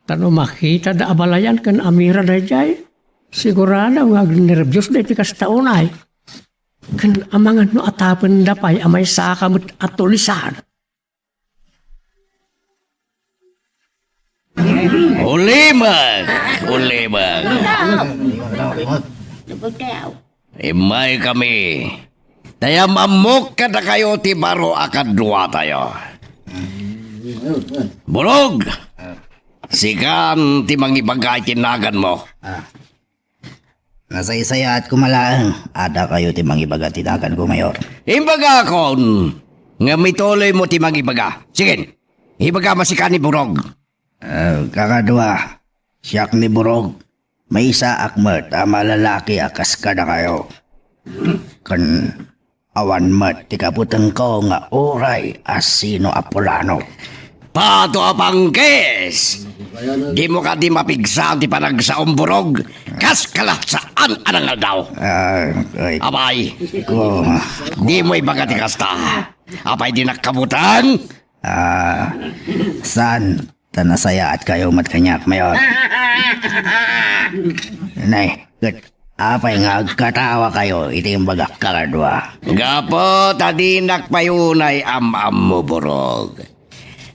Ta no makita da abalayan ken amira daydiay, sigurado nga agnerbios daytoy kasta unay. Ken amangan no atapenda pay a maysaka met a tulisan. Ulimek! Ulimek! Lubot kayo. Immaykami. Ta yam-ammok kadakayo ti baro a kaduatayo. Burog! Sikan ti mangibaga iti naganmo. Ah. Nasaysayaat koma laeng, adda kayo ti mangibaga ti naganko, Mayor. Imbagakon, ngem ituloymo ti mangibaga. Sige, ibaga masika ni Burog. Eh, kakadua, siak ni Burog. Maysaak met a malalaki a kas kadakayo. Ken awan met ti kabutengko nga uray a sino a pulano. Pato a pangkis! Dimo kadi mapigsa ti panagsaom, Burog? Kas kala saan a nangaldaw. Ah, ay. Apay, ko, dimo ibaga ti kasta. Apay dinak kabuteng? Ah, saan? Ta nasayaat kayo met kaniak, Mayor. Nay, ket apay nga agkatawa kayo iti imbagak kakadua? Gapu ta dinak pay unay am-ammo, Burog,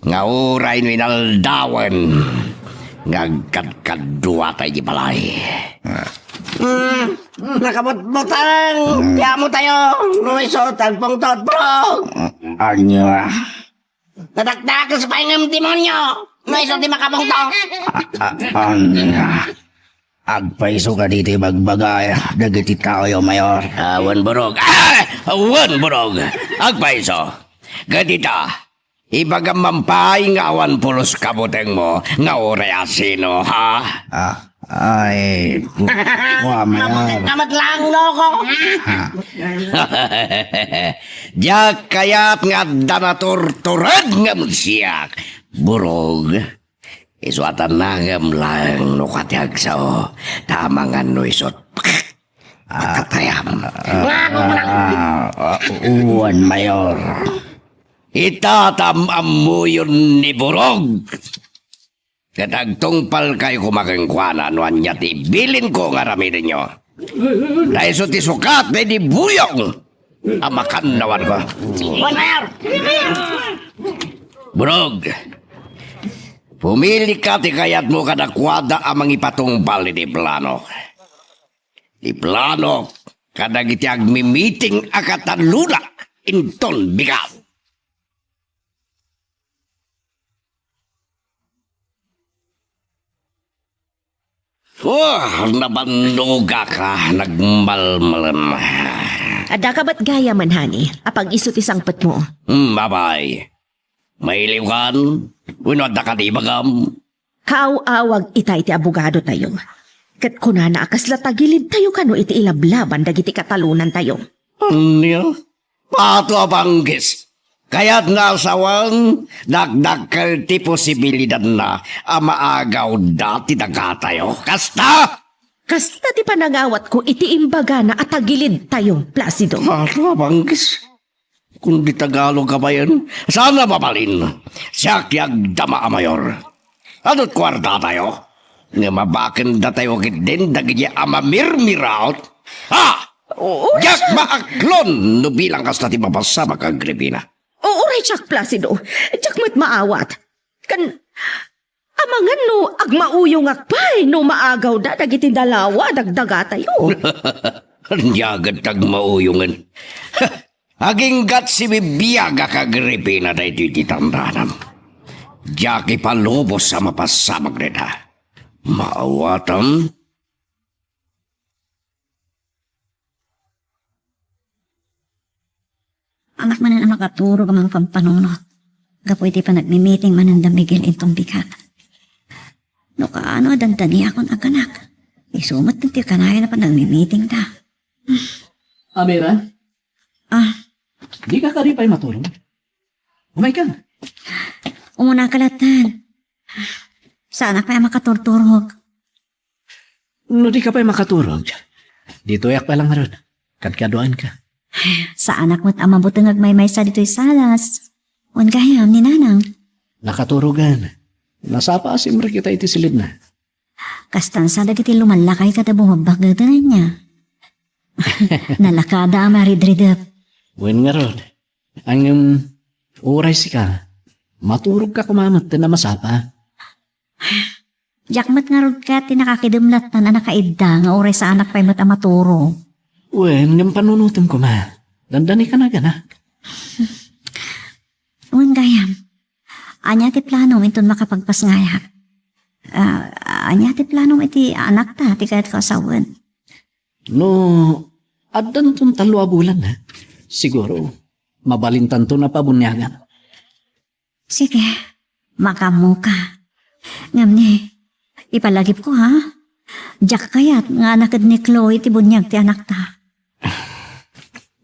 nga uray no inaldawen nga agkadkaduata iti balay. Ah. Hmm, nakabutbutang ti amotayo, no isu ti agpungtot, Burog. Ania? Nadakdakes pay ngem demonio no isu ti makapungto. A-, a-, ania? Agpayso kadi ti ibagbaga dagiti taoyo, Mayor? Awan, Burog. Ah! Awan, Burog. Agpayso. Ket ita, ibagam man pay nga awan pulos kabutengmo nga uray a sino, ha? Ah, ay, ku-, kua, Mayor. Amat lang, no, ko. Ha? Diak kayat nga adda naturtured ngem siak, Burog. Isu a ta nangem laeng no kua ti agsao, ta amangan no isut' patatayam. Ah, ah, ah, wen, Mayor. Ita ta am-ammoyon ni Burog. Ket agtungpalkayo koma kenkuana no ania ti ibilinko nga aramidenyo. Ta isu ti sukat daydi buyong a makannawanko. Burog, pumilika ti kayatmo kadakuada a mangipatungpal iti plano. Ti plano kadagiti agmimiting a kataluna inton bigat. Oh, nabannogak a nagmalmalen. Adda ka met gayamen, honey, apag-isu ti sangpetmo? Hmm, babay. Mailiwkan? Wenno adda kadi ibagam? Kaaw-awag itay ti abogadotayo. Ket kunana a kasla tagilidtayo kano iti ilablaban dagiti katalonantayo. Ania? Pato a banggis. Kayatna a sawen, dakdakkel ti posibilidanna a maagawda ti dagatayo. Kasta? Kasta ti panangawatko iti imbagana a tagilidtayo, Placido. Pato a banggis. Kun di Tagalog ka bayen, saan a mabalin. Siak ti agdama a mayor. Adu ti kuartatayo? Ngem abaken datayo ketdin dagiti a mamirmiraot. Ha! Oo, diak maaklon no bilang kasta ti mapasamak, Agripina. Oo, uray, Jack Placido. Diak met maawat. Kan, amangan no agmauyongak pay no maagawda dagiti dalawa a dagdagatayo. Ania ket ti agmauyongen? Aginggat sibibiagak, Agripina, daytoy ti tandanam. Diak ipalubos a mapasamak dayta. Maawatam? Anak manen a makaturog a mangpampanunot. Gapu iti panagmimiting manen da Miguel inton bigat. No kaano a dandaniakon a kanak. Isu met ti kanayon a panagmimitingda. Amira? Ah. Dika kadi pay maturog? Umayka. Umuna ka latta. Saanak pay a makaturturog. No dika pay makaturog, ditoyak pay la ngarud. Kadkaduaenka. Saanak met a mabuteng agmaymaysa ditoy salas. Wen gayam ni Nanang? Nakaturogan. Nasapa a simrek ita iti silidna. Kastan sa dagiti lumallakay kada bumabaketen ania. Nalakada a maridridep. Wen ngarud. Ngem, uray sika, maturogka koma met ti masapa. Diak met ngarud ket ti nakakidem lattan a nakaidda nga uray saanak pay met a maturog. Wen, ngem panunotem koma. Dandani ka naganak. Wen gayam. Ania ti planom inton makapagpasngayak? Ah, ania ti planom iti anakta ti kayatko a sawen? No addanton tallo a bulan, ha? Siguro, mabalintanton a pabuniagan. Sige, makaammoka. Ngem ni, ipalagipko, ha? Diak kayat nga anaked ni Chloe ti buniag ti anakta.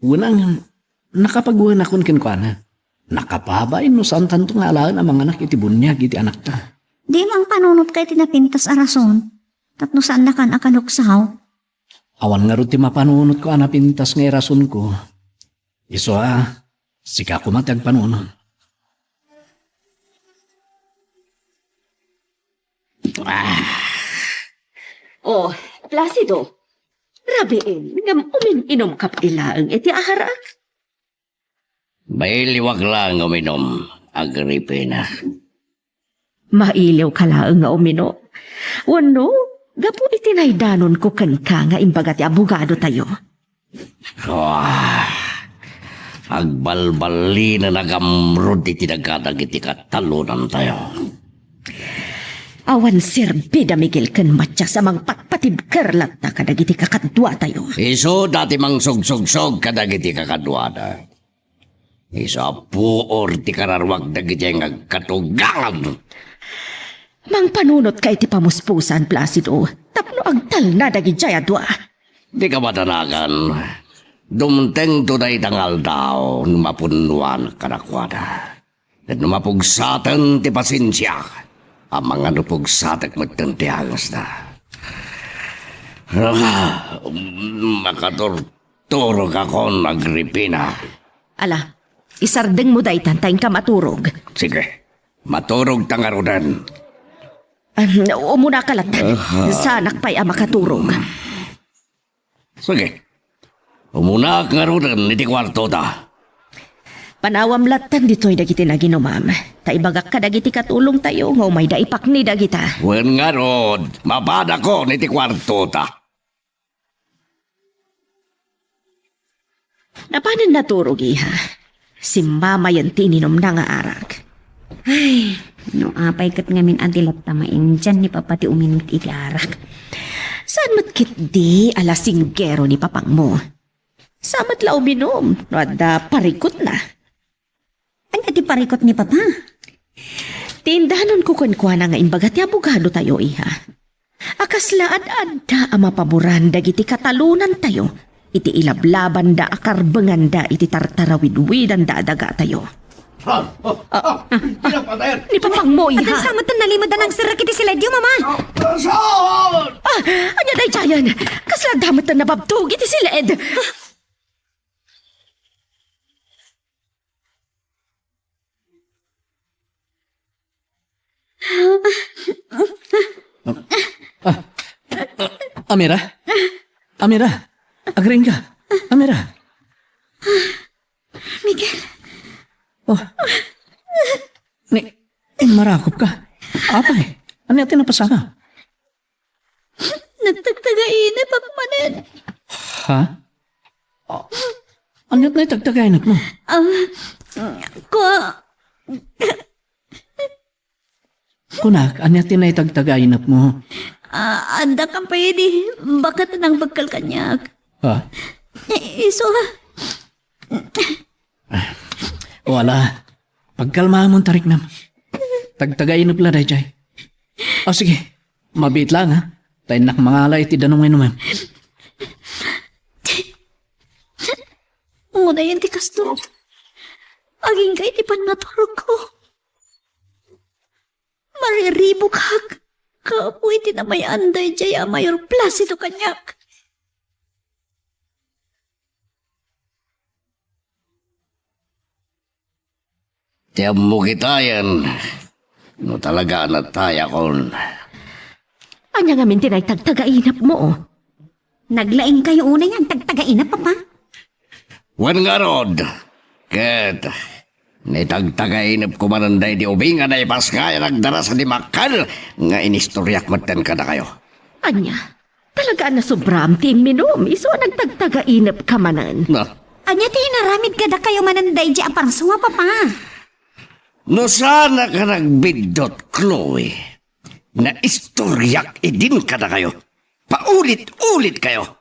Unang, nakapaguenakon kenkuana. Nakapabay no saantanto nga alaen a manganak iti buniag iti anakta. Di mangpanunotka iti napintas a rason. Tapno saannakan a kaluksaw. Awan ngarud ti mapanunotko a napintas nga irasonko. Isu a, sika koma ti agpanunot. Ah. Oh, Placido. Rabiin, ngem umin-inumka pay laeng iti arak. Mailiwak la nga uminum, Agripina. Mailiwka laeng nga uminum? Wenno, gapu iti naidanonko kenka nga imbaga ti abogadotayo? Ah, agbalballinen a gamrud iti daga dagiti katalonantayo. Awan serbi da Miguel ken Matias a mangpatpatibker latta kadagiti kakaduatayo. Isuda ti mangsugsugsog kadagiti kakaduada. Isu a puor ti kararuak dagiti nga agkatugangan. Mangpanunotka iti pamuspusan, Placido, tapno agtalna dagidiay a dua. Dika madanagan. Dumtengto dayta nga aldaw no mapunnoan kadakuada. Ket no mapugsaten ti pasensiak, amangan no pugsatek metten ti angesda. Ah, makaturturogakon, Agripina. Ala, Isardengmo daytan ta inka maturog. Sige. Maturogta ngaruden. Ahem, umunaka latta. Aha. Saanak pay a makaturog. Sige. Umunak ngaruden iti kuartota. Panawam lattan ditoy dagiti naginumam. Ta ibagak kadagiti katulongtayo nga umayda ipakni dagita. Wen ngarud, mapadakon iti kuartota. Napanen naturog, iha. Simmamayen ti ininumna nga arak. Ay, no apay ket ngamin a di latta maindian ni Papa ti uminum iti arak. Saan met ketdi a lasinggero ni papangmo? Saan met la uminum no adda parikutna? Ania ti parikut ni Papa? Ti indanonko kenkuana nga imbaga ti abogadotayo, iha. A kasla ad-adda a mapaboran dagiti katalonantayo iti ilablabanda a karbenganda iti tartarawidwidanda a dagatayo. Ah, ah, ah, pinapatayan. Ni papangmo, iha. Atan sa met nalimud a nangserrek iti siledyo, Mama. Ah, saan? Ah, ania daydiayen? Kasla adda met nababtog iti siled. Ah, ah, Amira? Amira? Agriingka? Amira? Miguel. Oh. Ni, immarakop ka. Apay, ania ti napasaka? Nagtagtagainep ak manen. Ha? Ah, ania ti nagtagtagainep mo? Ah, ko. Kunak, ania ti naitagtagainep mo? Ah, adda kan pay idi baket a nangbekkel kaniak. Ha? Eh, isu, ah. Ah, wala. Pagkalmaamon, tariknam. Tagtagainep la daydiay. O, sige. Mabiit lang, ha? Ta innak mangala iti danum nga inumem. Unayen ti kasto. Agingga iti pannaturogko. Mariribukak. Kapu iti namay-an daydiay a Mayor Placido kaniak. Ti ammo kitayen, no talaga a natayakon. Ania ngamin ti naitagtagainep mo? Naglaingkayo unay nga agtagtagainep, Papa? Wen ngarud, ket naitagtagainep ko manen daydi ubing a naipasngay a nagdara sadi makkan nga inistoriak metten kadakayo. Ania? Talaga a nasobraam ti imminum, isu a nagtagtagainep ka manen. Na. Ania ti inaramid kadakayo manen daydi a parsua, Papa? No saanak a nagbiddut, Chloe, naistoriak idin kadakayo. Paulit-ulit kayo.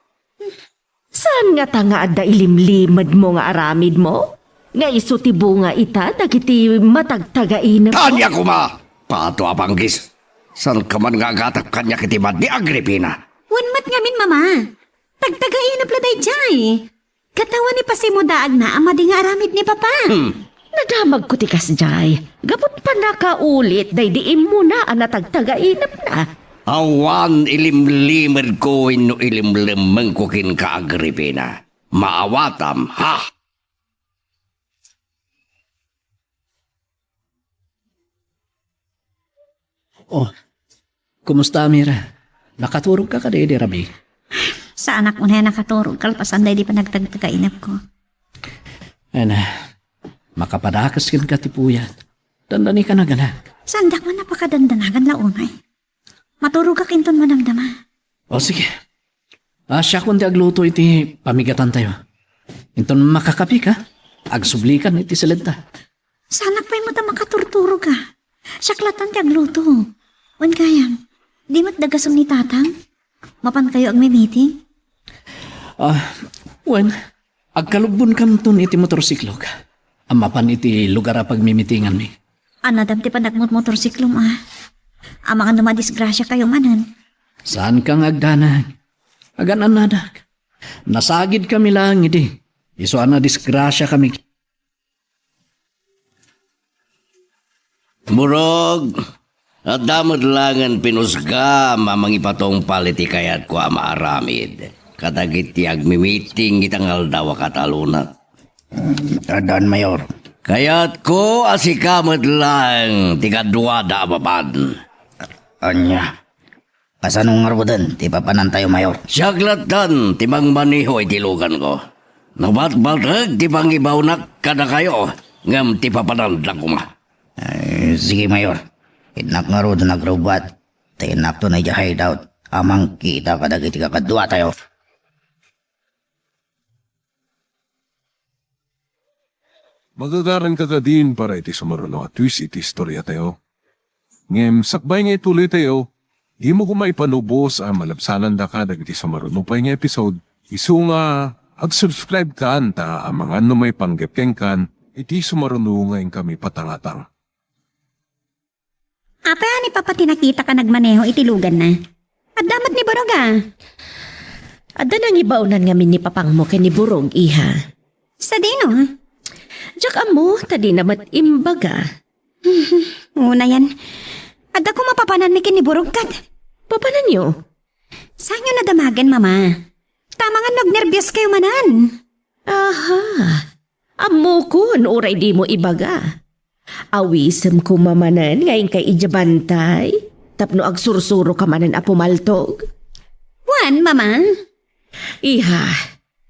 Saan ngata nga adda ilimlimed mo nga aramid mo? Nga isu ti bunga ita dagiti matagtagainep mo? Ania koma! Pato a panggis! Saanka man nga agatep kaniak iti madi, Agripina? Wen met ngamin, Mama. Tagtagainep la daydiay. Ket awan ipasimo daagna a madi nga aramid ni Papa. Hmm. Nadamagko ti kasdiay. Gapu ta pannakaulit daydi immuna a natagtagainepna. Awan ilimlimedko wenno ilimlemmengko kenka, Agripina. Maawatam, ha? Oh, kumusta, Amira? Nakaturog ka kadi idi rabii? Saanak unay a nakaturog kalpasan daydi panagtagtagainepko. Ay na, makapadakes kenka ti puyat. Dandanika naganak. Saandak man a pakadandanagan la unay. Maturogak inton madamdama. O sige. Ah, siakon ti agluto iti pamigatantayo. Inton makakapika, agsublikan iti siledta. Saanak pay met a makaturturog a. Siak lattan ti agluto. Wen gayam, di met dagasen ni Tatang? Mapankayo agmimiting? Ah, wen, agkalubbonkanton iti motorsiklok. A mapan iti lugar a pagmimitinganmi. Annadam ti panagmotmotorsiklom a. Amangan no madisgrasiakayo manen. Saanka nga agdanag. Agan-annadak. Nasagidkami laeng idi. Isu a nadisgrasiakami. Murag, adda met laengen pinusgam a mangipatungpal iti kayatko a maaramid kadagiti agmimiting ita nga aldaw a katalona. Addaan, Mayor. Kayatko a sika met laeng ti kaduada a mapan. Ania? Kasano ngaruden ti papanantayo, Mayor? Siak lattan ti mangmaneho iti luganko. Nabatbateg ti pangibaonak kadakayo, ngem ti papananda koma. Ay, sige, Mayor. Innak ngarud nagrubat. Ta innakton idiay hideout a mangkita kadagiti kakaduatayo. Magagaranka kadin para iti sumaruno a twist iti istoriatayo. Ngem sakbay nga ituloytayo, dimo koma ipanubos a malabsanandaka dagiti sumaruno pay nga episode, isu nga ag-subscribe kan ta amangan no maipanggep kenkan iti sumaruno nga inkami patangatang. Apay a ni Papa ti nakitak a nagmaneho iti luganna? Adda met ni Burog a? Adda nangibaonan ngamin ni Papangmo ken ni Burog, iha. Sadino? Diak ammo, ta dina met imbaga. Unayen. Adda koma papananmi ken ni Burog ket? Papananyo? Saanyo nadamagen, Mama? Ta amangan no agnerbios kayo manen. Aha. Ammokon, uray dimo ibaga. Awisem koma manen nga inkay idiay bantay, tapno agsursuro ka manen a pumaltog. Wen, Mama. Iha,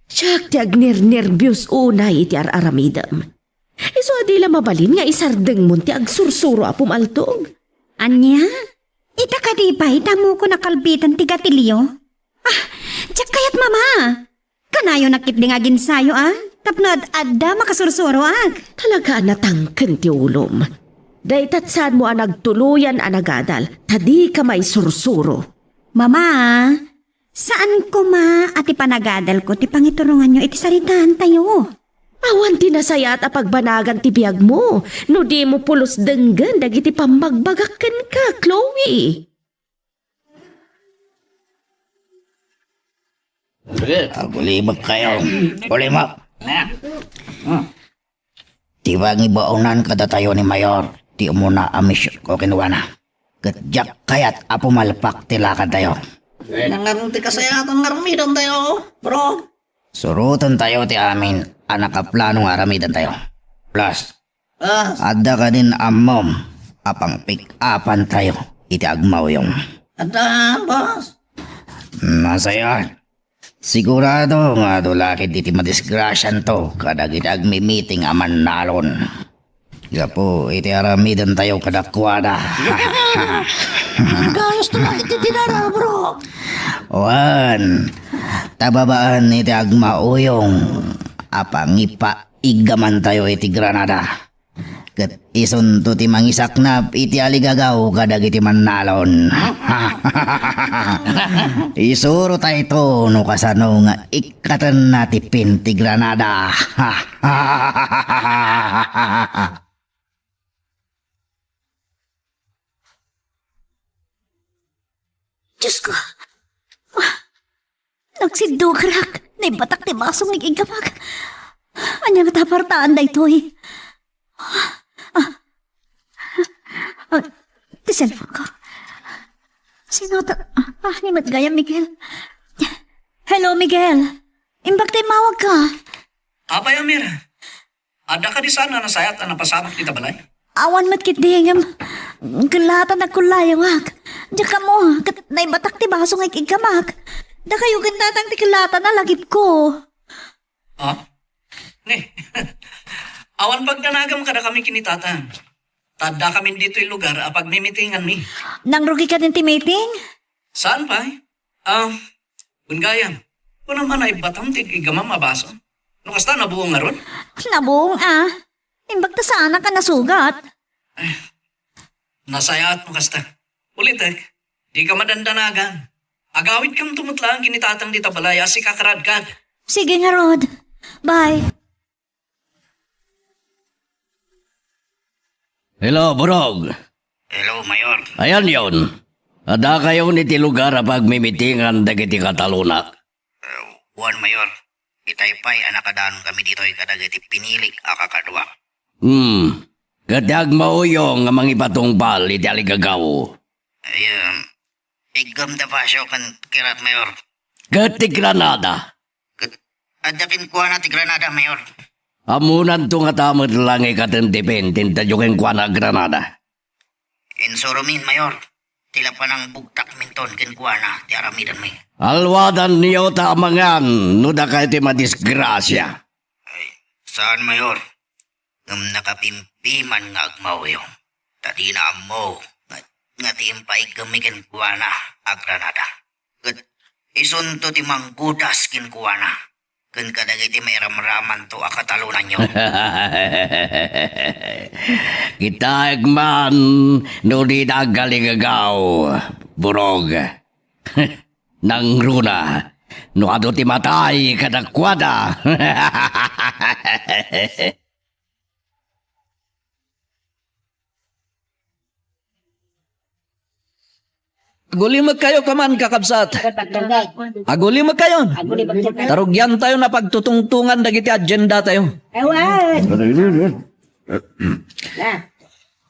siak ti agnernerbios unay iti ar-aramidem. Isu a di la mabalin nga isardengmon ti agsursuro a pumaltog. Ania? Ita kadi pay, ta ammokon a kalbitan ti gatilio? Ah, diak kayat, Mama. Kanayon a ketdi nga aginsayo a, tapno ad-adda makasursuroak. Talaga a natangken ti ulom. Dayta saanmo a nagtuloyan a nagadal, ta dika maisursuro. Mama, saan koma a ti panagadalko ti pangituronganyo iti saritaantayo. Awan ti nasayaat a pagbanagan ti biagmo no dimo pulos denggen dagiti pammagbagak kenka, Chloe. Agulibek kayo. Ulibek. Ti pangibaonan kadatayo ni Mayor, ti umuna a misyonko kenkuana. Ket diak kayat a pumalpak ti lakadtayo. Nangan ti kasayaatan nga aramidantayo, bro. Surotentayo ti amin a nakaplano nga aramidantayo. Plus, Ah, adda kadin ammom a pangpick-upantayo iti agmauyong. Adda, boss. Masaya. Sigurado nga adu la ketdi ti madisgrasianto kadagiti agmi-meeting a mannalon. Gapu iti aramidantayo kadakuada. Gayos to lang iti dinara, bro. Wen, ta babaen iti agmauyong a pangipa- igamantayo iti Granada. Ket isunto ti mangisaknap iti aligagaw kadagiti mannalon. Isurotayto no kasano nga ikkatenna ti pin ti Granada. Diyos ko. Nagsiddukrak. Naibatak ti baso nga iggamak. Ania nga tapartaan daytoy? Ah, ah, ti cellphone ko. Sino ta? Ah, ni met gayam, Miguel. Hello, Miguel. Imbag ta immawag ka. Apay, Amir? Adda kadi saan a nasayaat a napasabak ita balay? Awan met ketdi ngem, ket la ta nagkullayawak. Diak ammo, ket naibatak ti baso nga ik-iggamak. Dakayo ken tatang ti kellatana lagipko. Ha? Ni, awan pagdanagam kadakami ken ni tatang. Ta addakamin ditoy lugar a pagmimitinganmi. Nangrugi kadin ti meeting? Saan pay? Ah, wen gayam, kunam a naibbatam ti iggamam a baso. No kasta, nabuong ngarud? Nabuong a. Imbag ta saanak a nasugat. Nasayaat no kasta. Ulitek, dika madandanagan. Agawidkamto met laeng ken ni tatang dita balay a sika ket Rod. Sige ngarud. Bye. Hello, Burog. Hello, Mayor. Ayanyon. Addakayon iti lugar a pagmimitingan dagiti katalonak. Eh, wen, Mayor. Itay pay a nakadaankami ditoy kadagiti pinilik a kakaduak. Hmm. Ket ti agmauyong nga mangipatungpal iti aligagaw. Ay, um, iggam da Facio ken Kirat, Mayor. Ket ti Granada. Ket adda kenkuana ti Granada, Mayor. Ammonanto ngata met la nga ikaten ti pin ti intedyo kenkuana a granada. Insuromin, Mayor. Ti la panangbugtakminton kenkuana ti aramidenmi. Alwadanyo ta amangan no dakay ti madisgrasia. Ay, saan, Mayor? Ngem nakapimpimang nga agmauyong. Ta dina ammo nga, nga ti impaiggemmi kenkuana a granada. Ket isunto ti manggudas kenkuana ken kadagiti mairamramanto a katalonanyo. Kitaek man no dida aggaligagaw, Burog. Nangruna, no adu ti matay kadakuada. Agulimekkayo kaman, kakabsat. Agulimekkayon. Tarugiantayon a pagtutungtongan dagiti agendatayo. Awan.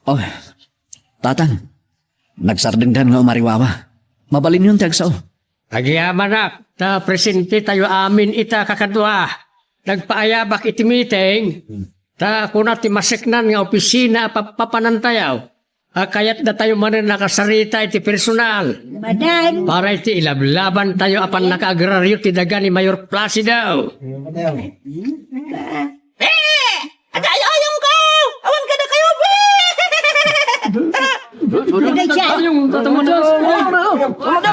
Oh, Tatang, nagsardengdan nga umariwawa. Mabalinyon ti agsao. Agyamanak, ta presentetayo amin ita kakadua. Nagpaayabak iti meeting, ta kuna ti maseknan nga opisina a pappapanantayo a kayatdatayo manen a kasarita iti personal. Madan. Para iti ilablabantayo a pannakaagraryo ti daga ni Mayor Placido. Eh! Agayayong ko! Awan ka na kayo! Agay siya! Ayong, tatamudas!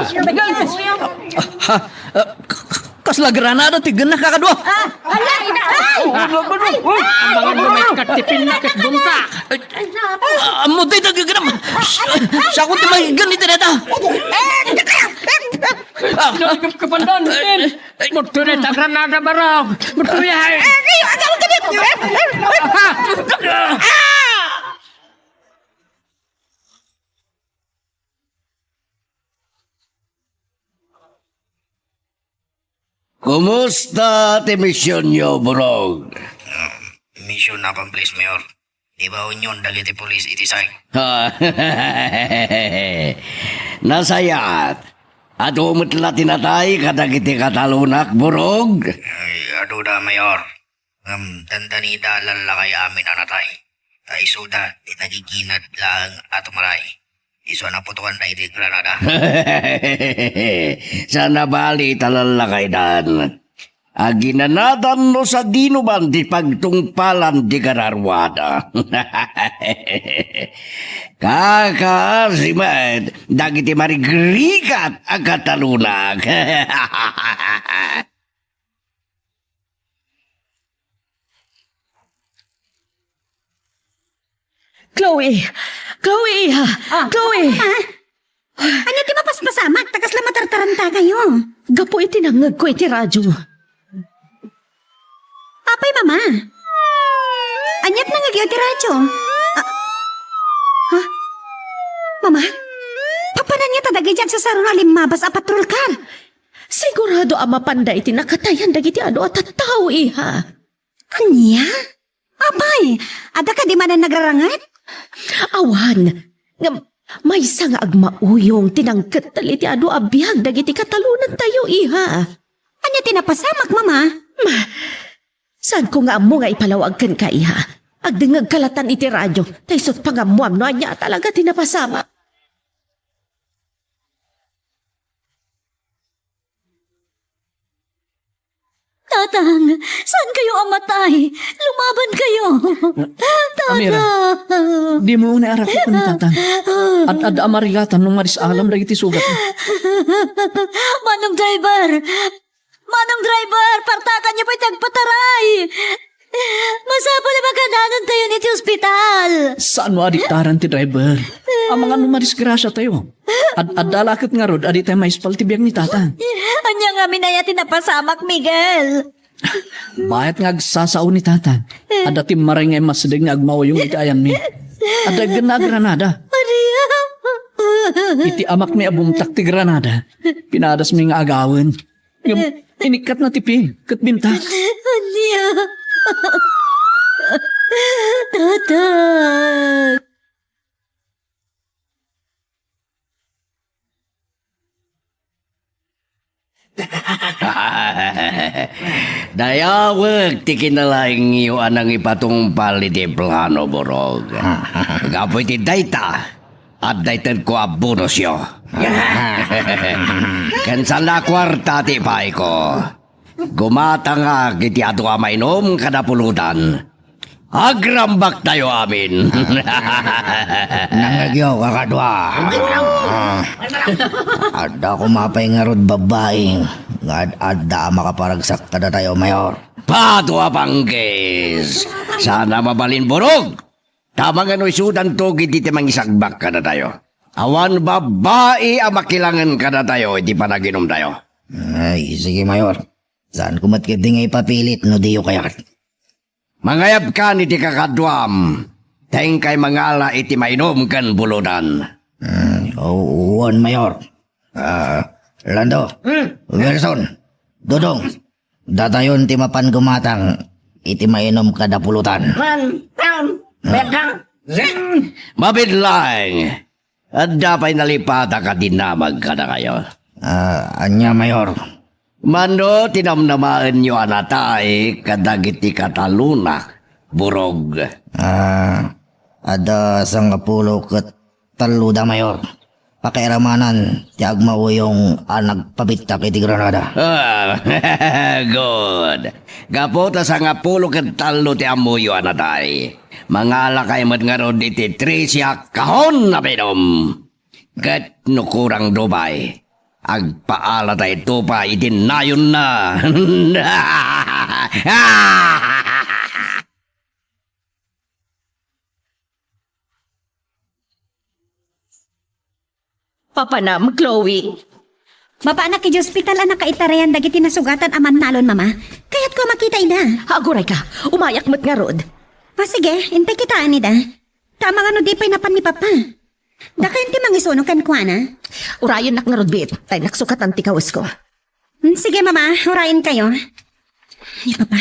Tatamudas! Ha? Ah, k-, k-, kasla granada ti gennak kakadua. Ah, ala, ina, ay! Ay! Ay! Ambangan mo met ket ti pinna ket bunta. Ah, ammo ti dagdaganam. Siya ko ti mahigan ni Tereta. Ah, kapkapandan, Ken. Muturi ta granada barok. Muturi ay. Kumusta ti misionyo, Burog? Ah, mission accomplished, Mayor. Ibaonyon dagiti pulis iti site. Ha? Nasayaat. Adu met la ti natay kadagiti katalonak, Burog? Ay, adu da, Mayor. Ngem dandanida lallakay amin a natay. Ta isuda ti nagiginad laeng a tumaray. Isu a naputokan daydi granada. Sana bali ta lallakaydan. Aginanadan no sadino man ti pagtungpalan ti kararuada. Kakaasi met dagiti marigrigat a katalonak. Chloe! Chloe, iha! Ah, Chloe! Mama? Ania ti mapaspasamak ta kasla matartaranta kayo? Gapu iti nangngegko iti radyo. Apay, Mama? Ania ti nangngegyo iti radyo? Ah, ha? Mama? Papananyo ta dagiti agsasarona a limmabas a patrol car? Sigurado a mapanda iti nakatayan dagiti adu a tattao, iha. Ania? Apay, adda kadi manen nagraranget? Awan. Ngem, maysa nga agmauyong ti nangkettel iti adu a biag dagiti katalonantayo, iha. Ania ti napasamak, Mama? Ma, saanko nga ammo nga ipalawag kenka, iha. Agdengngegka latan iti radyo, ta isu ti pangammoam no ania a talaga ti napasamak. Tatang, saan kayo a matay? Lumaban kayo. Amira, tatang. Dimo unay arakuten ni tatang. Ad-adda a marigatan no madisalam dagiti sugat. Manong driver! Manong driver, partakanyo pay ti agpataray! Masapul a makananontayon iti ospital. Saan no adiktaran ti driver? Amangan no madisgrasiatayo. Ad-adda la ket ngarud a ditay maispal ti biag ni Tatang. Ania ngamin aya ti napasamak, Miguel? Bayat nga agsasao ni Tatang. Adda timmaray nga immasideg nga agmauyong iti ayanmi. Adda aggenna a granada. Maria! Iti amakmi a bumtak ti granada, pinadasmi nga agawen. Ngem inikkatna ti pin ket bintak. Ania? Tatang! Dayawek ti kinalaingyo a nangipatungpal iti plano, Burog. Gapu iti dayta, adda itedko a bonusyo. Ken saan la a kuarta ti ipaayko. Gumatangak iti adu a mainum kada pulutan. Agrambaktayo amin. Nangngegyo, kakadua. Ah, adda koma pay ngarud babbai nga ad-adda a makaparagsak kadatayo, Mayor. Pato a panggis! Saan a mabalin, Burog! Ta mangano isudanto iti mangisagbak kadatayo. Awan babbai a makilangen kadatayo iti panaginumtayo. Ay, sige, Mayor. Saanko met ketdi nga ipapilit no diyo kayat. Mangayabkan iti kakaduam, ta inkay mangala iti mainum ken pulutan. Hmm, o-, wen, Mayor. Ah, Lando, Hmm. Wilson, Dodong, datayon ti mapan gumatang iti mainum kada pulutan. Man, taon, Hmm. Bekang, Zing. Mabiit laeng. Adda pay nalipata a dinamag kadakayo. Ah, ania, Mayor? Mano ti namnamaenyo a natay kadagiti katalona, Burog? Ah, adda sangapulo ket talloda, Mayor. Pakiaramanan ti agmauyong a nagpabittak iti Granada. Ah, good. Gapu ta sangapulo ket tallo ti ammoyo a natay. Mangalakay met ngarud iti trese a kahon a mainum. Ket no kurang dumay, agpaalatayto pay iti nayonna. Papanam, Chloe. Mapaanak idiay ospital a nakaitarayan dagiti nasugatan a mannalon, Mama. Kayatko a makita ida. Agurayka, umayak met ngarud. Ah, sige, intay kitaen ida. Ta mangano di pay napan ni Papa? Dakayon ti mangisuno kenkuana? Urayennak ngarud, Bit. Tay nagsukatan ti kawesko. Hmm, sige, Mama. Urayenkayo. Ay, Papa.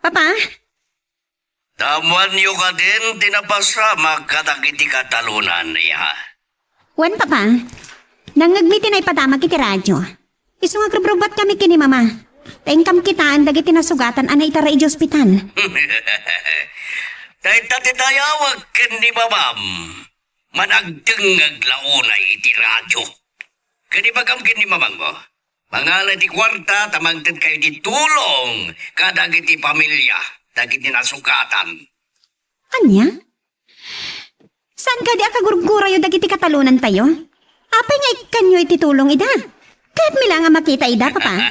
Papa? Ammoanyo kadin ti napasamak kadagiti katalonan, iha? Wen, Papa. Nangngegmi ti naipadamag iti radio. Isu nga agrubrubbuatkami ken ni Mama. Ta inkam kitaen dagiti nasugatan a naitaray idiay ospital. Dayta ti dayawek ken ni Mamam. Managdengngeg la unay iti radio. Ken ibagam ken ni Mamangmo. Mangala ti kuarta ta mangtedkayo ti tulong kadagiti pamilia dagiti nasugatan. Ania? Saan kadi a kagurgurayo dagiti katalonantayo? Apay nga ikkanyo iti tulong ida? Kayatmi la nga makita ida, Papa.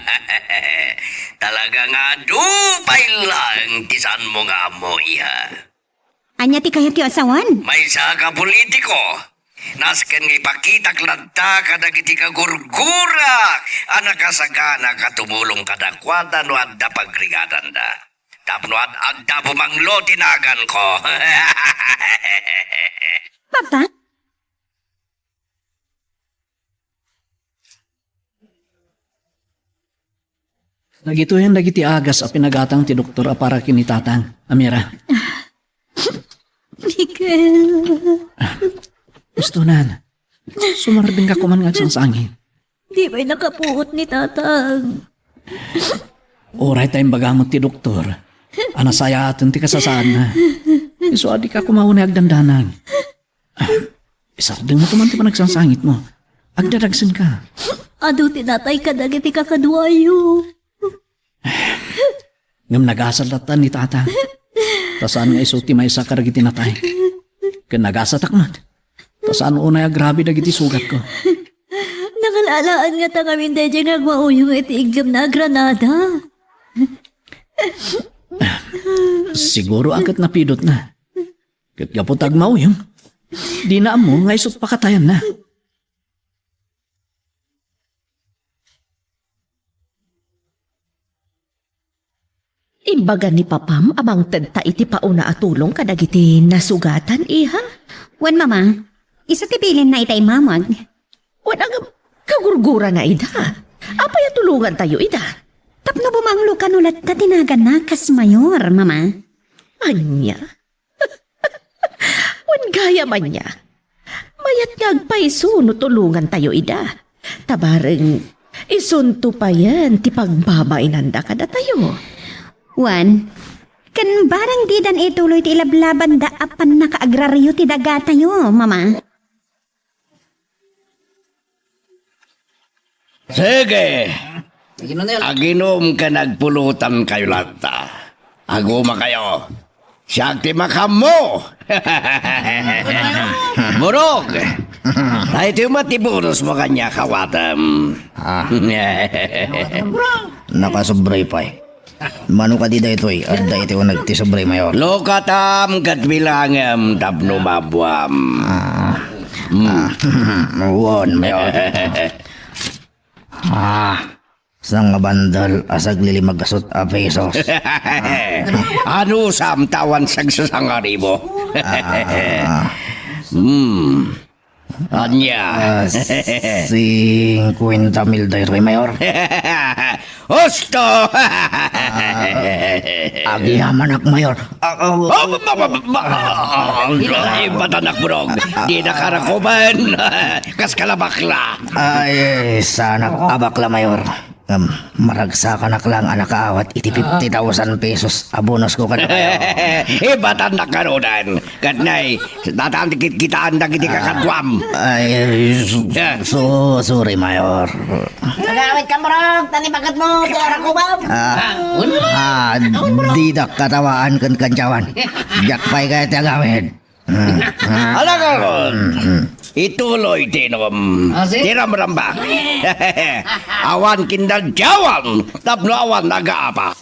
Talaga nga adu pay laeng ti saanmo nga ammo, iha. Ania ti kayatyo a sawen? Maysa ka politiko. Nasken nga ipakitak latta kadagiti kagurgurak a nakasagana a tumulong kadakuada no adda pagrigatanda. Tapno ad-, adda bumanglo ti naganko. Papa? Dagitoyen dagiti agas a pinagatang ti doktor a para ken ni Tatang. Amira. Miguel. Ustonan. Sumardengka koman nga agsangsangit. Di pay nakapuot ni Tatang. Uray ta imbagamet ti doktor a nasayaaten ti kasasaadna. Isu a dika koma unay agdandanag. Ah, isardengmo koman ti panagsangsangitmo. Agdadagsenka. Adu ti natay kadagiti kakaduayo. Ngem nagasat latta ni Tata. Ta saan nga isu ti maysa kadagiti natay. Ken nagasatak met. Ta saan unay agrabe dagiti sugatko. Nakalaalaen ngata ngamin daydiay nga agmauyong iti iggemna a Granada. Siguro a ket napidotna. Ket gapu ta agmauyong, dina ammo nga isut pakatayanna. Imbaga ni Papam a mangtedta iti pauna a tulong kadagiti nasugatan, iha? Wen, Mama, isu ti bilinna ita immamag. Wen, agam, kagurgurana ida. Apay a tulongantayo ida? Tapno bumanglo kano latta ti naganna kas mayor, Mama. Ania? Wen gayam ania, mayat nga agpayso no tulongantayo ida. Ta bareng, Isunto payen ti pagbabainanda kadatayo. Wen, ken barang didan ituloy ti ilablabanda a pannakaagrario ti dagatayo, Mama. Sige. Aginom ken agpulutankayo latta. Agumakayo. Siak ti makaammo. Murog. Daytoy met ti bonus mo kaniak, awatem. Ah. Nakasubray pay. Mano kadi daytoy? Adda iti uneg ti sobre, Mayor. Lukatam ket bilangem tapno mabuam. Ah. Hmm. Ah. Wen, Mayor. Ah. Sangabandel a saglilimagasut a pesos. Anusam ta awan sagsasangaribo? Ah. Hmm. Ania? Ah, singkuenta mil daytoy, Mayor. Husto! Ah, agyamanak, Mayor. Ah, ah, Oh, ba, ba, ba, ba, ba, ah, ibatanak, Murog. Di na karakuban. Kas kalabakla. Ay, sanak abakla, Mayor. Ngem, maragsakanak lang a nakaawat iti fifty thousand pesos a bonus ko kada kayo. Ibatannak ngaruden. Ket nay, datan ti kitkitaan dagiti kakaduam. Ay, su-, Yeah. su-, sorry, Mayor. Agawid ka, Murog, tan ibagat mo, ti arakubam. Ah, ah, didak katawaan ken kantiawan. Diak pay kayat ti agawid. Hmm. Alagad! Hmm, hmm. Ituloy ti inum. Ah, si? Ti ramramba. Awan kindantiawan tapno awan nagaapa.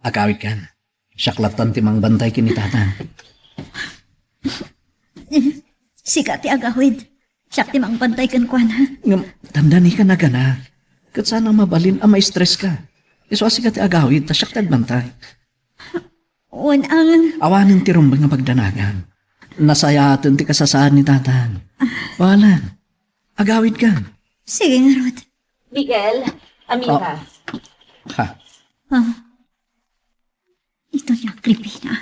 Agawid kan. Siak lattan ti mangbantay ken ni Tatang. Sika ti agawid. Siak ti mangbantay kenkuana. Ngem, tandani ka nagana. Ket saan a mabalin a ma-stress ka. Isu a sika ti agawid, ta siak ti agbantay. Wen, ang Awanen ti rumbeng a pagdanagan. Nasayaten ti kasasaad ni Tatang. Wala. Agawid ka. Sige ngarud. Miguel, Amira. Oh. Ha. Ah. Ito ni Agripina.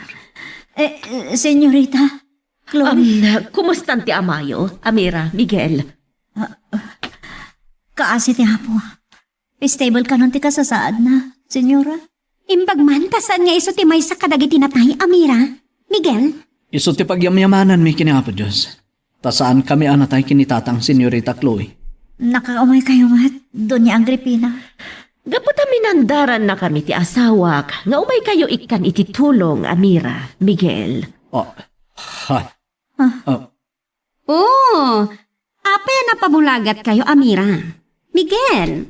Eh, eh, senyorita, Chloe. Um, kumusta ti amayo, Amira, Miguel? Ah, ah. Kaasi ti Apo. Stable kanon ti kasasaadna, senyora? Imbag man, ta saan nga isu ti maysa kadagiti natay, Amira? Miguel? Isu ti pagyamyamananmi ken ni Apo Dios. Ta saankami a natay ken ni Tatang, Senyorita Chloe. Nakaumaykayo met, Doña Agripina. Gapu ta minandarannakami ti asawak nga umaykayo ikkan iti tulong, Amira, Miguel. Oh, ha. Ah. Oh. Oh, apay a napamulagatkayo, Amira? Miguel,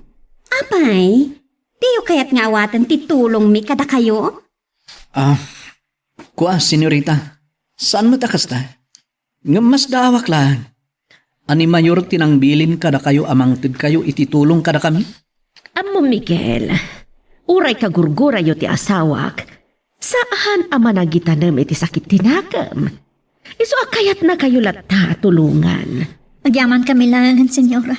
apay, diyo kayat nga awaten ti tulongmi kadakayo? Ah, kua, senyorita, saan met a kasta? Ngem masdaawak laeng a ni Mayor ti nangbilin kadakayo a mangtedkayo iti tulong kadakami? Ammom, Miguel, uray kagurgurayo ti asawak, saan a managitanem iti sakit ti nakem. Isu a kayatnakayo latta a tulongan. Agyamankami laengen, senyora.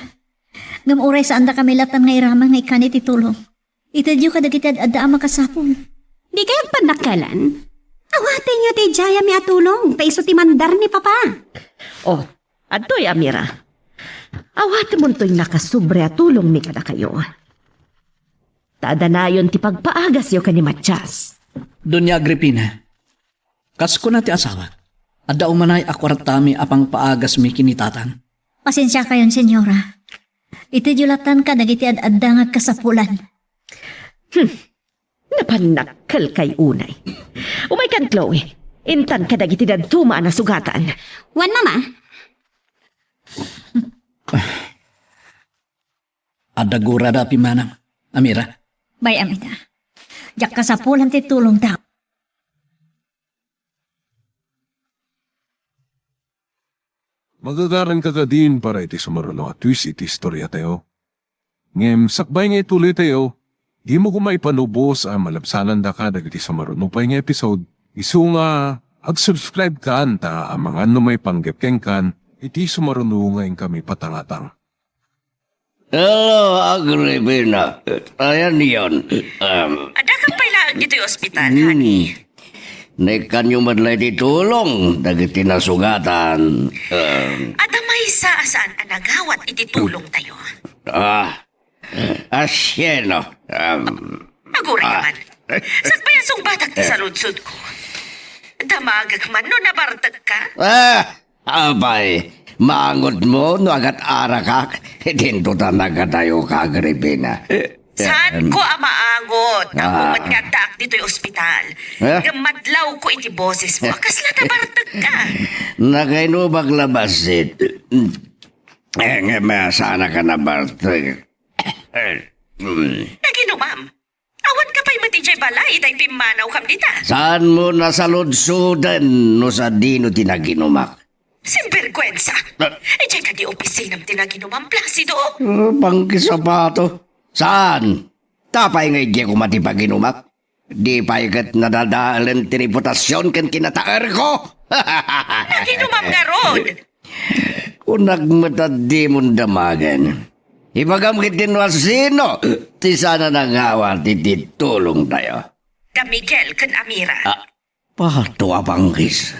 Ngem uray saandakami latta nga iraman nga ikkan iti tulong, itedyo kadagiti ad-adda a makasapul. Dikay agpannakkelan? Awatenyo ti idiayami a tulong, ta isu ti mandar ni Papa. Oh, adtoy, Amira. Awatemontoy nakasubra a tulongmi kadakayo. Ta adda nayon ti pagpaagasyo ken ni Matias. Doña Agripina, kas kuna ti asawak, adda umanay a kuartami a pangpaagasmi ken ni Tatang. Pasensiakayon, senyora. Itedyo lattan kadagiti ad-adda nga agkasapulan. Hmm. Napannakkelkay unay. Umaykan, Chloe. Intan kadagiti dadduma a nasugatan. Wen, Mama. Adda gurada a pimmanam, Amira. Bay-am ita. Diak kasapulan ti tulongda. Magagaranka kadin para iti sumaruno a twist iti istoriatayo. Ngem sakbay nga ituloytayo, dimo koma ipanubos a malabsanandaka dagiti sumaruno pay nga episode. Isu nga, ag-subscribe kan ta amangan no maipanggep kenkan iti sumaruno nga inkami patangatang. Hello, Agripina. Ayan yon. Um, Adda ka pay laeng ditoy ospital, hmm, honey. Naikkanyo met la iti tulong dagiti nasungatan. Em. Adda maysa a saan a nagawat iti tulongtayo. Ah, asieno. Em. Aguray a man. Sakbay a sungbatak ti saludsodko. Damagek man no nabartekka? Ah, apay, maangodmo no agat-arakak? Idinto ta nagadayoka, Agripina. Saanko a maangot? Ammo met nga addaak ditoy ospital. Eh? Ngem madlawko iti bosesmo. Kasla nabartekka? Nakainumak la bassit. Eh, ngem, eh, saanak a nabartek. Naginumam? Awanka pay met idiay balay, tay pimmanawkam dita. Saanmo nasaludsoden no sadino ti naginumak? Sinbergwensa! Ah. Idiay kadi opisinam ti naginumam, Placido? Ah, pangkisapato. Saan? Apay nga idiay koma ti paginumak? Di pay ket nadadaelen ti reputasion ken kinataerko? Naginumam ngarud! Kunak met a dimon damagen. Ibagam ketdi no asino ti saan a nangawat iti tulongtayo. Da Miguel ken Amira. Ah, pato a panggis.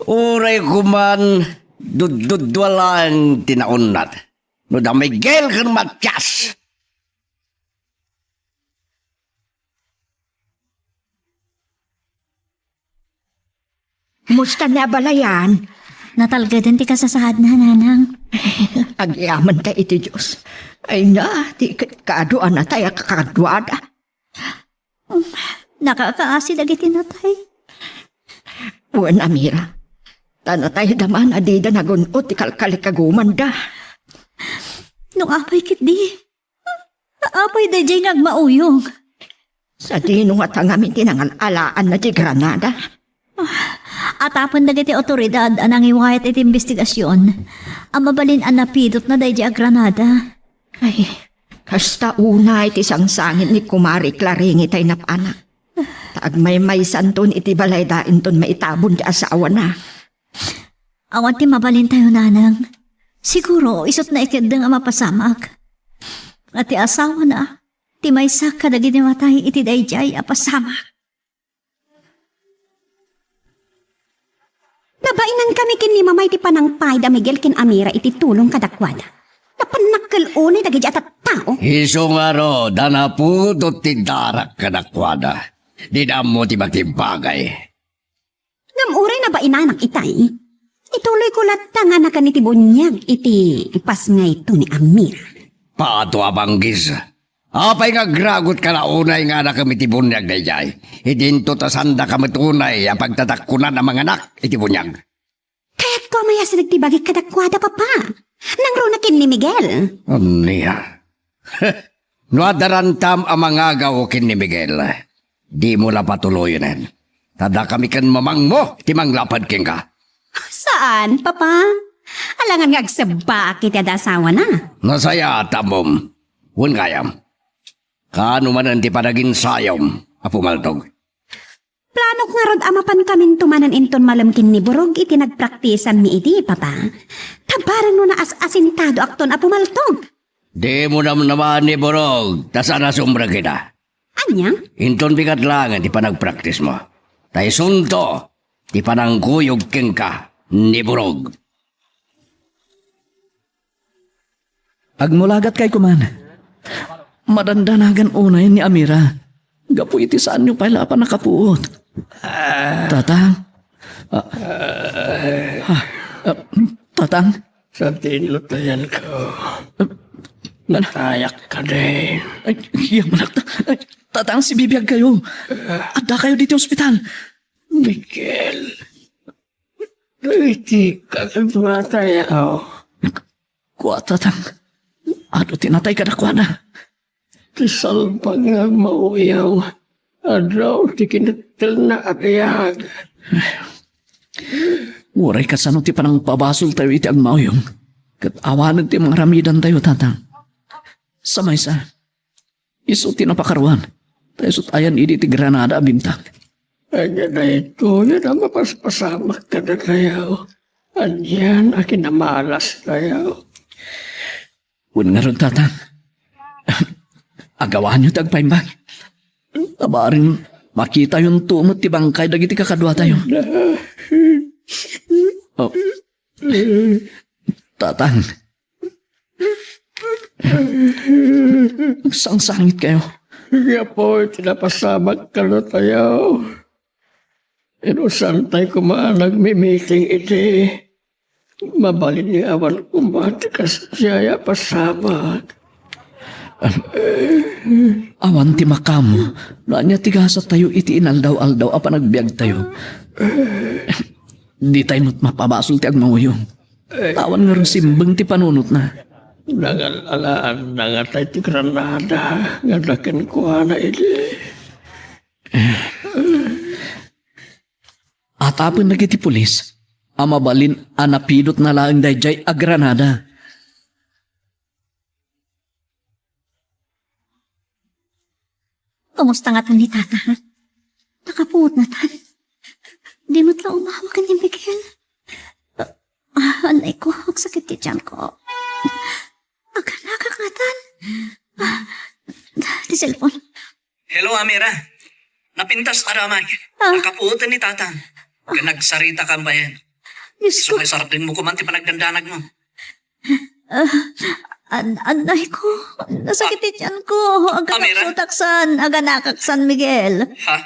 Uray koman dudduddua laeng ti naunnat. No da Miguel ken Matias. Kumusta ni abalayan? Natalgeden ti kasasaadna, nanang. Agyamankay iti Dios. Ay na, ti ket kaduanatay a kakaduada. Um, nakakaasi dagiti natay. Wen, Amira. Ta natayda man a dida nagun-ot ti kalkalikagumanda. No apay ketdi, apay daydiay nga agmauyong? Sadino ngata ngamin ti nangal-alaanna ti granada? Ah, atapen dagiti awtoridad a nangiwayat iti imbestigasion a mabalin a napidutna daydiay a granada. Ay, kasta unay ti sangsangit ni Kumare Claringi tay napanak. Ta agmaymaysanton iti balayda inton maitabon ti asawana. Awan ti mabalintayo, nanang. Siguro, isut' naikeddeng a mapasamak. Nga ti asawana, ti maysa kadagiti matay iti daydiay a pasamak. Nabainankami ken ni Mamay ti panangpay da Miguel ken Amira iti tulong kadakuada. Napannakkel unay dagiti a tattao. Isu ngarud a napudot ti darak kadakuada. Dida ammo ti makibagay. Ngem uray nabainanak itay, ituloyko latta nga nakan iti buniag iti ipasngayto ni Amira. Pato a banggis. Apay nga agragutka la unay nga anakem iti buniag daydiay? Idinto ta saandaka met unay a pagtatakkunan a manganak iti buniag. Kayatko a mayasideg ti bagik kadakuada, Papa. Nangruna ken ni Miguel. Ania? No adda rantam a mangagaw ken ni Miguel, dimo la patuloyen. Ta dakami ken mamangmo ti manglapad kenka. Saan, Papa? Alangan nga agsebbaak iti adda asawana. Nasayaat, ammom. Wen gayam. Kaano manen ti panaginsayom, Apo Maltog? Planok ngarud a mapankaminto manen inton malem ken ni Burog iti nagpraktisanmi idi, Papa. Ta bareng no naas-asintadoakton, Apo Maltog. Dimo namnama ni Burog, ta saan a sumrek ida. Ania? Inton bigat laengen ti panagpraktismo. Ta isunto ti panangkuyog kenka ni Burog. Agmulagatkay koman. Madandanagan unay ni Amira. Gapu iti saanyo pay la a pannakapuot. Tatang? Ah, ah, ah, Tatang? Sadino tayan ko. Natayak ka din. Ay, iya manak ta-, ay, Tatang, sibibiag kayo. Adda kayo dito ospital. Miguel. Iti kalimatayaw. Kua, Tatang. Adu ti natay kadakuada? Ti salbag nga agmauyaw. Adu ti kinittelna a biag. Uray kasano ti panangpabasoltayo iti agmauyong. Ket awanen ti mangaramidantayo, Tatang. Sa maysa, isu ti napakaruan. Ta isut' ayan idi ti granada a bintak. Anya daytoy a mapaspasamak kadatayo? Anian a kinamalastayo? Wen ngarud, Tatang. Agawanyo ti agpaimbag. Abaring Makitayonto met ti bangkay dagiti kakaduatayo. Oh. Tatang. Agsangsangitkayo. Gapu iti napasamak kadatayo. Inusantay koma a nagmi-meeting idi. Mabalin nga awan koma ti kas diay a pasamak. Awan ti makaammo no ania ti gasatayo iti inaldaw-aldaw a panagbiagtayo. Ditay met mapabasol ti agmanguyong. Ta awan ngarud simbeng ti panunotna. Nangal-alaanna ngarud ti Granada nga adda kenkuana idi. Atapen dagiti pulis a mabalin a napidotna laeng daydiay a Granada. Kumusta ngatan ni Tata? Nakapuot ngatan. Di met la umawag ni Miguel. Ah, anay ko, agsakit ti tiyan ko. Aganakak ngatan. Ah, ti cellphone. Hello, Amira. Napintas a damag. Ah. Nakapuoten ni Tatang. Ken nagsarita ka bayan. Diyos ko. Isu nga isardengmo koman ti panagdandanagmo. Ah, an-, anay ko. Nasakit ti tiyan ko. Amira? Aganakak san. Aganakak san, Miguel. Ha?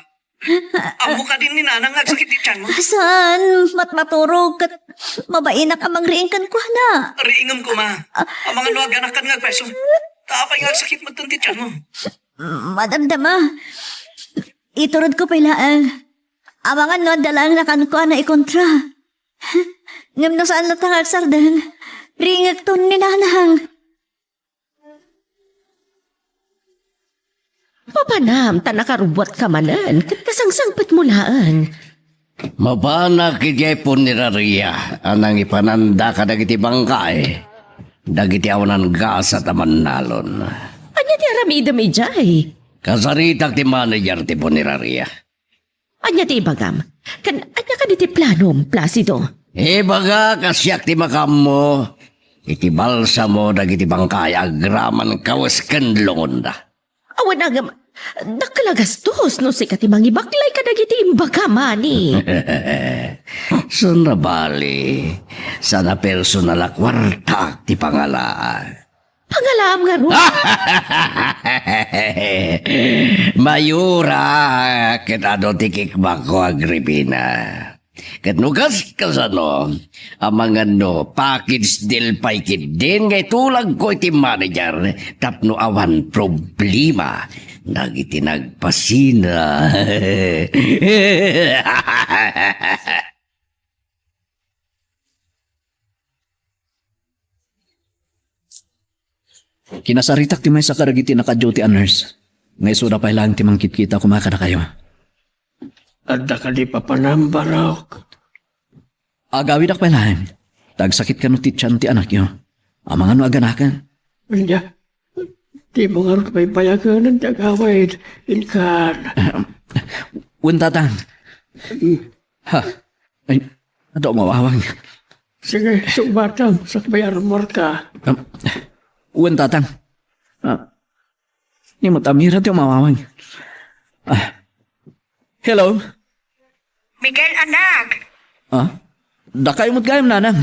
Ammo kadin ni Nanang nga agsakit ti tiyanmo? Saan? Matmaturog ket mabainak a mangriing kenkuana. Riingem koma. Amangan no aganakan nga agpeso. Ta apay nga agsakit metten ti tiyanmo? Madamdama. Iturodko pay laeng. Amangan no adda laeng nakankuana ikontra. Ngem no saan latta nga agsardeng, riingekton ni Nanang. Papanam ta nakarubbuatka manen ket kasangsangpetmo laeng. Mapanak idiay puneraria a nangipananda kadagiti bangkay dagiti awanan gasat a mannalon. Ania ti aramidem idiay? Kasaritak ti manager ti puneraria. Ania ti ibagam? Ken ania kadi ti planom, Placido? Ibagak a siak ti makaammo iti balsamo dagiti bangkay agraman kawes ken lungonda. Awan a ngem, dakkel a gastos no sika ti mangibaklay kadagiti imbagam, ani. Saan a bali, saan a personal a kuarta ti pangalaak. Pangalaam ngarud. Mayura ket adu ti kikbakko, Agripina. Ket no kas-, kasano, amangan no package deal pay ketdin nga itulagko iti manager tapno awan problema dagiti nagpasina. Kinasaritak ti maysa kadagiti naka-duty a nurse nga isuda pay laeng ti mangkitkita koma kadakayo. Adda kadi papanam, Barok? Agawidak pay laeng. Ta agsakit kano ti tiyan ti anakyo. Amangan no aganaken. Ania? Dimo ngarud pay bayagen ti agawid, inkan. Wen, Tatang. Mm. Ha? Ay, adu a mawawang. Sige, sungbatam, sakbay armorka. Um, wen, Tatang. Ah, ni met Amira ti umawawang. Ah. Hello? Miguel, anak! Ah? Dakayo met gayam, Nanang.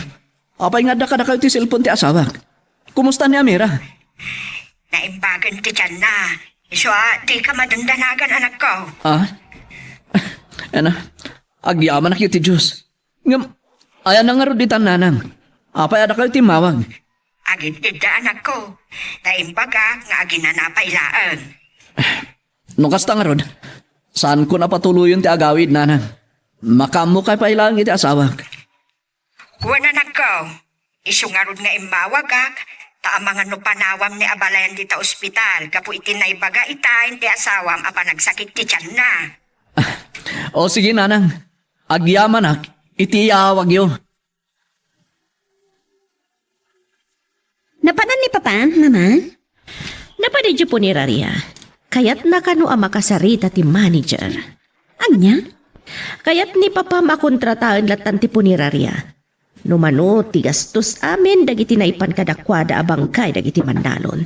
Apay nga adda kadakayo ti cellphone ti asawak? Kumusta ni Amira? Naimbagen ti tianna. Isu a, dika madandanagan, anakko. Ah? Ana, agyamanak iti Dios. Ngem, ayanna ngarud ditan, Nanang? Apay a dakayo ti immawag? Agid-idda, anakko. Ta imbagak nga aginana pay laeng. No kasta ngarud, saanko a patuloyen ti agawid, Nanang. Makaammoka pay laeng iti asawak. Wen, anakko, isu ngarud nga immawagak, ta amangan no panawam ni abalayan dita ospital gapu iti naibaga itaen ti asawam a panagsakit ti tianna. O sige, Nanang. Agyamanak iti iyaawagyo. Napanan ni Papa, Mama? Napan idiay puneraria. Kayatna kano a makasarita ti manager. Ania? Kayat ni Papa a kontrataen lattan ti puneraria. No mano ti gastos amin dagiti naipan kadakuada a bangkay dagiti mannalon.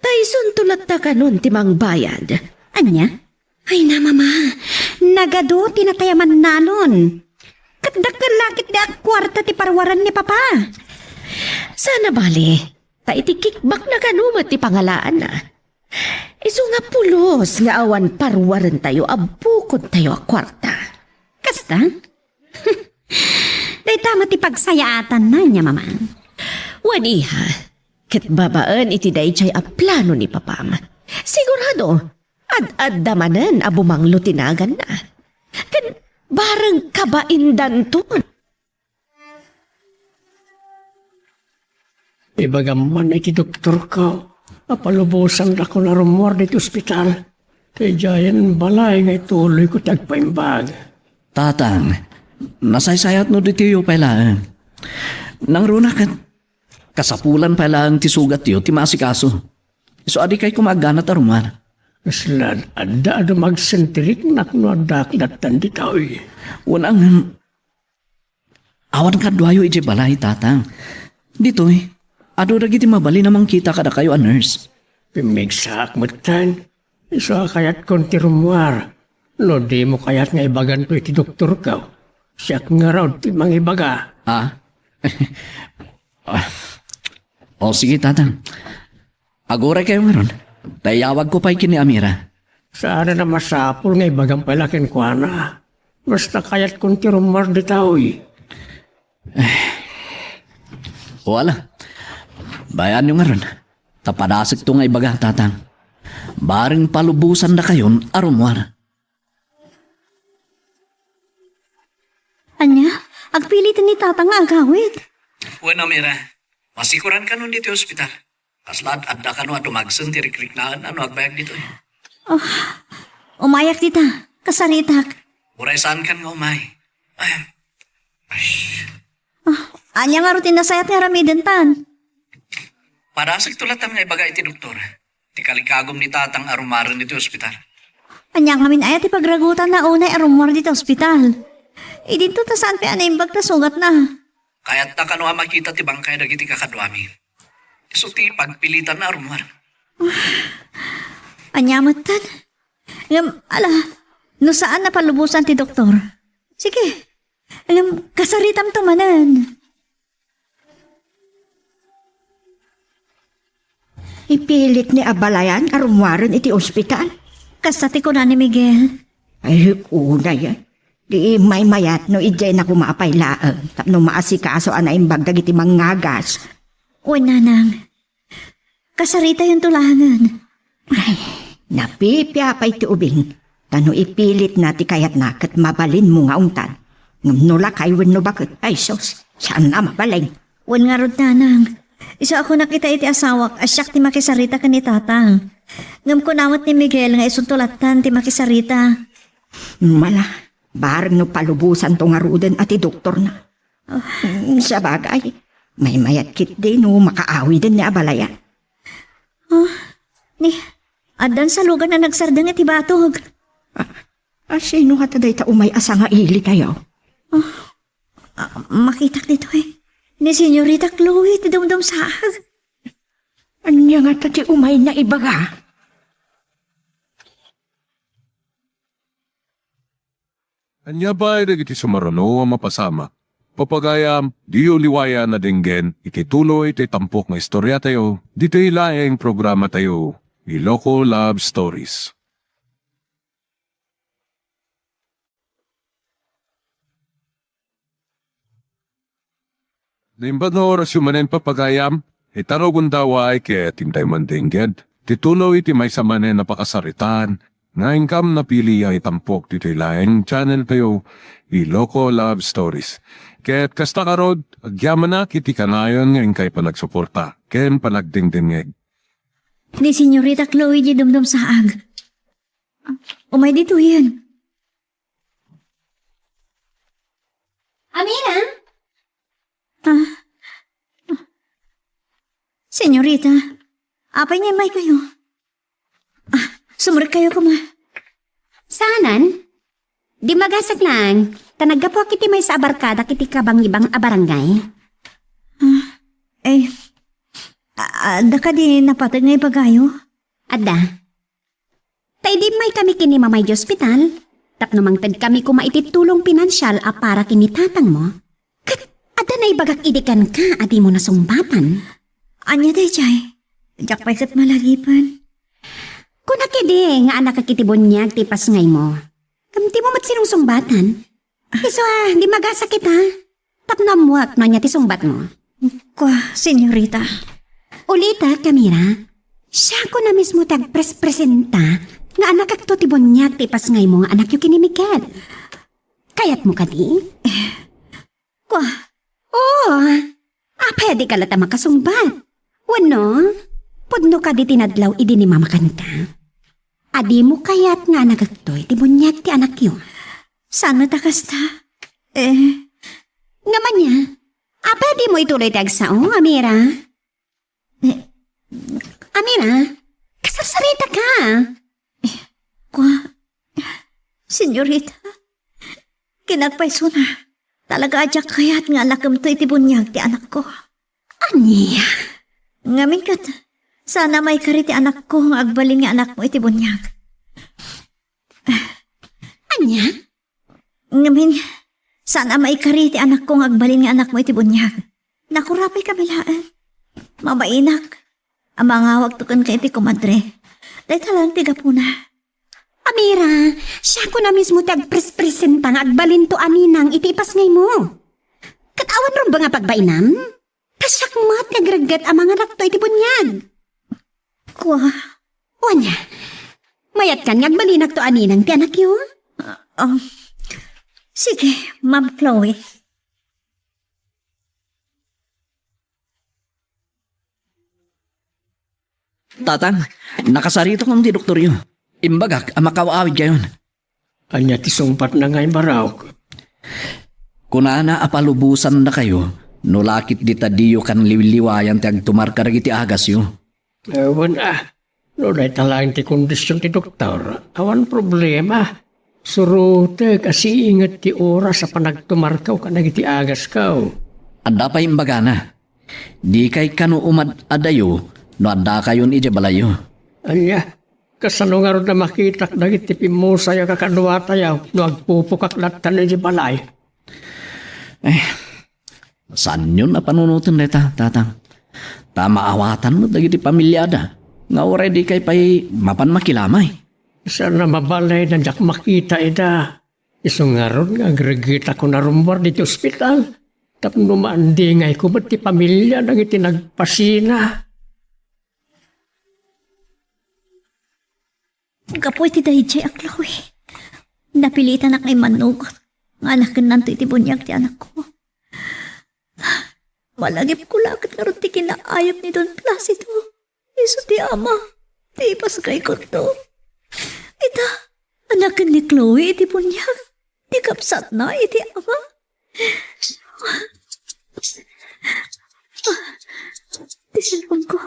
Ta isunto latta kanon ti mangbayad. Ania? Ay na, Mama. Nagadu ti natay a mannalon. Ket dakkel la ketdi a kuarta ti parwaren ni Papa. Sana bali, ta iti kickback na kano met ti pangalaanna. Isu nga pulos nga awan parwarentayo a bukodtayo a kuarta. Kasta? Dayta met ti pagsayaatanna, nia, Mama. Wen, iha, ket babaen iti daydiay a plano ni Papam, sigurado, ad-adda manen a bumanglo ti naganna. Ken bareng kabaindanton. Ibagam man iti doktorko a palubosandakon a rummuar ditoy ospital. Kay diayen balay nga ituloyko ti agpaimbag. Tatang, nasaysayatno ditoy pay laeng. Nangruna ket kasapulan pay laeng ti sugatyo ti maasikaso. Isu a dikay koma agganat a rummuar. Kasla adda a dumagsen ti riknak no addaak dattan ditoy. Wen, ngem awan kaduayo idiay balay, Tatang. Ditoy, adu dagiti mabalin a mangkita kadakayo a nurse. Pimmigsaak metten. Isu a kayatkon ti rummuar. No dimo kayat nga ibaganto iti doktorko, siak ngarud ti mangibaga. Ha? Ah. O, sige, Tatang. Aguray kayo ngarud. Ta iyawagko pay ken ni Amira. Saan a masapul nga ibagam pay la kenkuana. Basta kayatkon ti rummuar ditoy. O ala, bayaanyo ngarud. Ta padasekto nga ibaga, Tatang. Bareng palubosandakayon a rummuar. Ania? Agpiliten ni Tatang nga agawid? Wen, Amira. Masikuran kano ditoy ospital. Kasla ad-adda kano a dumagsen ti rikriknaan a no agbayag ditoy. Oh, umayak dita. Kasaritak. Uray saan kan nga umay. Ay. Ay. Ah, ania ngarud ti nasayat nga aramidentan? Padasekto lattan nga ibaga iti doktor ti kalikagum ni Tatang a rummuaren ditoy ospital. Ania ngamin aya ti pagragutanna unay a rummuar ditoy ospital? Idinto ta saan pay a naimbag ta sugatna. Kayatta kano a makita ti bangkay dagiti kakaduami. Isu ti pagpilitanna a rummuar. Ania metten? Ngem, ala, no saan a palubosan ti doktor. Sige, ngem kasaritamto manen. Ipilit ni abalayan a rummuaren iti ospital. Kasta ti kuna ni Miguel. Ay, unay. Di maymayat no idiay na koma pay laeng tapno maasikaso a naimbag dagiti mangngagas. Wen, nanang. Kasaritayon to laengen. Ay, napipia pay ti ubing. Ta no ipilitna ti kayatna ket mabalinmo nga ungtan. Ngem no lakay wenno baket, ay sus, saan a mabalin. Wen ngarud, nanang. Isu a kunak ita iti asawak a siak ti makisarita ken ni Tatang. Ngem kuna met ni Miguel nga isunto lattan ti makisarita. Mala, bareng no palubosanto ngaruden a ti doktorna. Oh. Mm, sabagay, maymayat ketdi no makaawiden ni abalayan. Oh, ni, addan salugan a nagsardeng iti batog. Ah, a sino ngata dayta umay a sangaili tayo? Oh, ah, makitak ditoy. Ni Senyorita Chloe ti dumdumsaag. Ania ngata ti umayna ibaga? Ania pay dagiti sumaruno a mapasamak? Papagayam, diyo liwayan a denggen iti tuloy ti tampok nga istoriatayo, ditoy laeng programatayo, Iloko Love Stories. Naimbag nga orasyo manen, papagayam, ita no gundaway ket intay man dengged ti tuloy iti maysa manen a pakasaritaan nga inkam napili a itampok ditoy laeng channel tayo, Iloko Love Stories. Ket kasta ngarud, agyamanak iti kanayon nga inkay panagsuporta ken panagdengdengngeg. Ni Senyorita Chloe ti dumdumsaag. Umay ditoyen. Amira? Ah. Senyorita, apay nga immaykayo? Ah, sumrekkayo koma. Saanan? Dimmagasek laeng, ta naggapuak iti maysa a barkadak iti kabangibang a barangay. Ah, eh, a-, adda kadi napateg nga ibagayo? Adda. Ta idi immaykami ken ni Mama idiay ospital, Tapno mangtedkami koma iti tulong pinansial a para ken ni tatangmo, ket adda naibagak idi kenka a dimo nasungbatan. Ania daydiay? Diak pay ket malagipen. Kunak idi nga annakak iti buniag ti ipasngaymo. Ngem dimo met sinungsungbatan. Isu a, di magasakit, ha? Tapno ammoak no ania ti sungbatmo. Kua, senyorita. Ulitek, Amira. Siakon a mismo ti agprespresenta nga annakakto ti buniag ti ipasngaymo nga annakyo ken ni Miguel. Kayatmo kadi? Kua. Oo. Apay a dika latta makasungbat? Wenno, pudno kadi ti nadlaw idi ni mama kenka? A dimo kayat nga annakakto iti buniag ti annakyo? Saan met a kasta? Eh. Ngem ania? Apay a dimo ituloy ti agsao, Amira? Eh. Amira, kasarsaritaka. Eh, kua, senyorita, kinapayso na. Talaga a diak kayat nga annakemto iti buniag ti annakko. Ania? Ngamin ket, saan a maikari ti annakko nga agbalin nga annakmo iti buniag. Ania? Ngamin, saan a maikari ti annakko nga agbalin nga annakmo iti buniag. Nakurapaykami laeng. Mabainak a mangawagto kenka iti komadre. Dayta laeng ti gapuna. Amira, siakon a mismo ti agprespresenta nga agbalinto a ninang iti ipasngaymo. Ket awan rumbeng a pagbainam? Ta siak met ti agregget a manganakto iti buniag. Kua. Wen, mayatkan nga agbalinakto a ninang ti annakyo? Ah, ah. Sige, Ma'am Chloe. Tatang, nakasaritakon ti doktoryo. Imbagak a makaaw-awidkayon. Ania ti sungbatna nga imbarok? Kunana a palubosannakayo no la ket dita diyo kan liwliwayan ti agtumar kadagiti agasyo. Eh, wen a, no dayta laeng ti kondision ti doktor, awan problema. Surotek a siinget ti oras a panagtumarko kadagiti agasko. Adda pay imbagana. Dikay kano umad-adayo no addakayon idiay balayyo. Ania? Kasano ngarud a makitak dagiti pimmusay a kakaduatayo no agpupukak lattan idiay balay? Eh, saanyon a panunoten dayta, Tatang. Ta maawatan met dagiti pamiliada nga uray dikay pay mapan makilamay. Saan a mabalin a diak makita ida. Isu ngarud nga agreggetakon a rummuar ditoy ospital tapno maandingayko met ti pamilia dagiti nagpasina. Gapu iti daydiay a Chloe, napilitanak nga immannugot nga annakennanto iti buniag ti annakko. Malagipko la ket ngarud ti kinaayup ni Don Placido. Isu ti ama ti ipasngayko. Ita, annaken ni Chloe iti buniag ti kabsatna iti ama. Ti cellphone ko.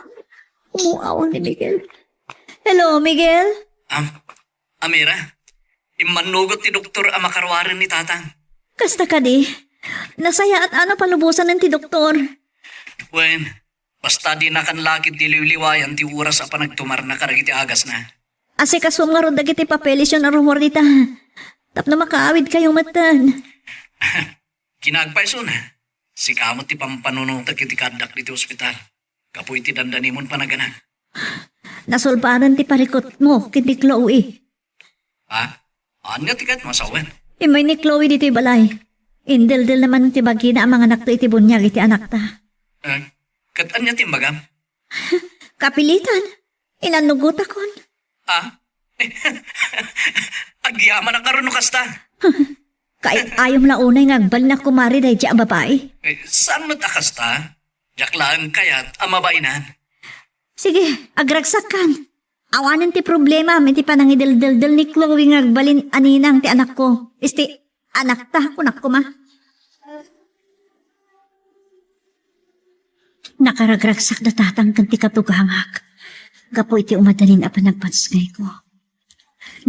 Umuaw ni Miguel. Hello, Miguel? Am, Amira, immannugot ti doktor a makaruaren ni Tatang. Kasta kadi? Nasayaat a no palubosanen ti doktor. Wen, basta dinakan la ketdi liwliwayan ti oras a panagtumarna kadagiti agasna. Asikasuem ngarud dagiti papeles a rummuar dita. Tapno makaawidkayo metten. Kinapayso na. Sika met ti pampanunotek iti kaaddak ditoy ospital. Gapu iti dandanimon panagana. Nasulbaren ti parikutmo ken ni Chloe. Ha? Ania ti kayatmo a sawen? Immay ni Chloe ditoy balay. Indeldelna manen ti bagina a manganakto iti buniag iti anakta. Eh, ket ania ti imbagam? Kapilitan. Inannugotakon. Ha? Agyamanak ngarud no kasta. Kaay-ayom la unay nga agbalin a kumare daydiay a babai. Eh, saan met a kasta? Diak laeng kayat a mabainan. Sige, agragsakkan. Awanen ti problemam iti panangideldeldel ni Chloe nga agbalin a ninang ti anakko. Isti, anakta, kunak koma. Nakaragragsak da Tatang ken ti katugangak gapu iti umadanin a panagpasngayko.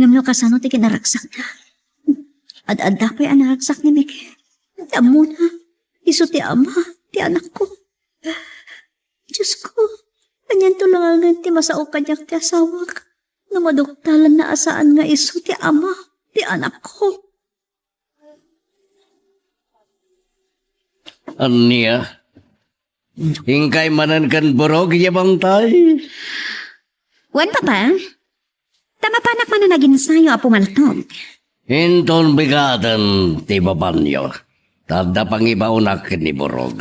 Ngem no kasano ti kinaragsakda? Ad-adda pay a naragsak ni Miguel. Ti ammona, isu ti ama ti anakko. Diosko, anianto laengen ti masao kaniak ti asawak no maduktalanna a saan nga isu ti ama? ti anakko. Ania? Inkay manen ken Borog idiay bantay? Wen, Papa. Ta mapanak manen aginsayo a pumaltog. Inton bigaten ti ibabanyo, ta adda pangibaonak ken ni Borog.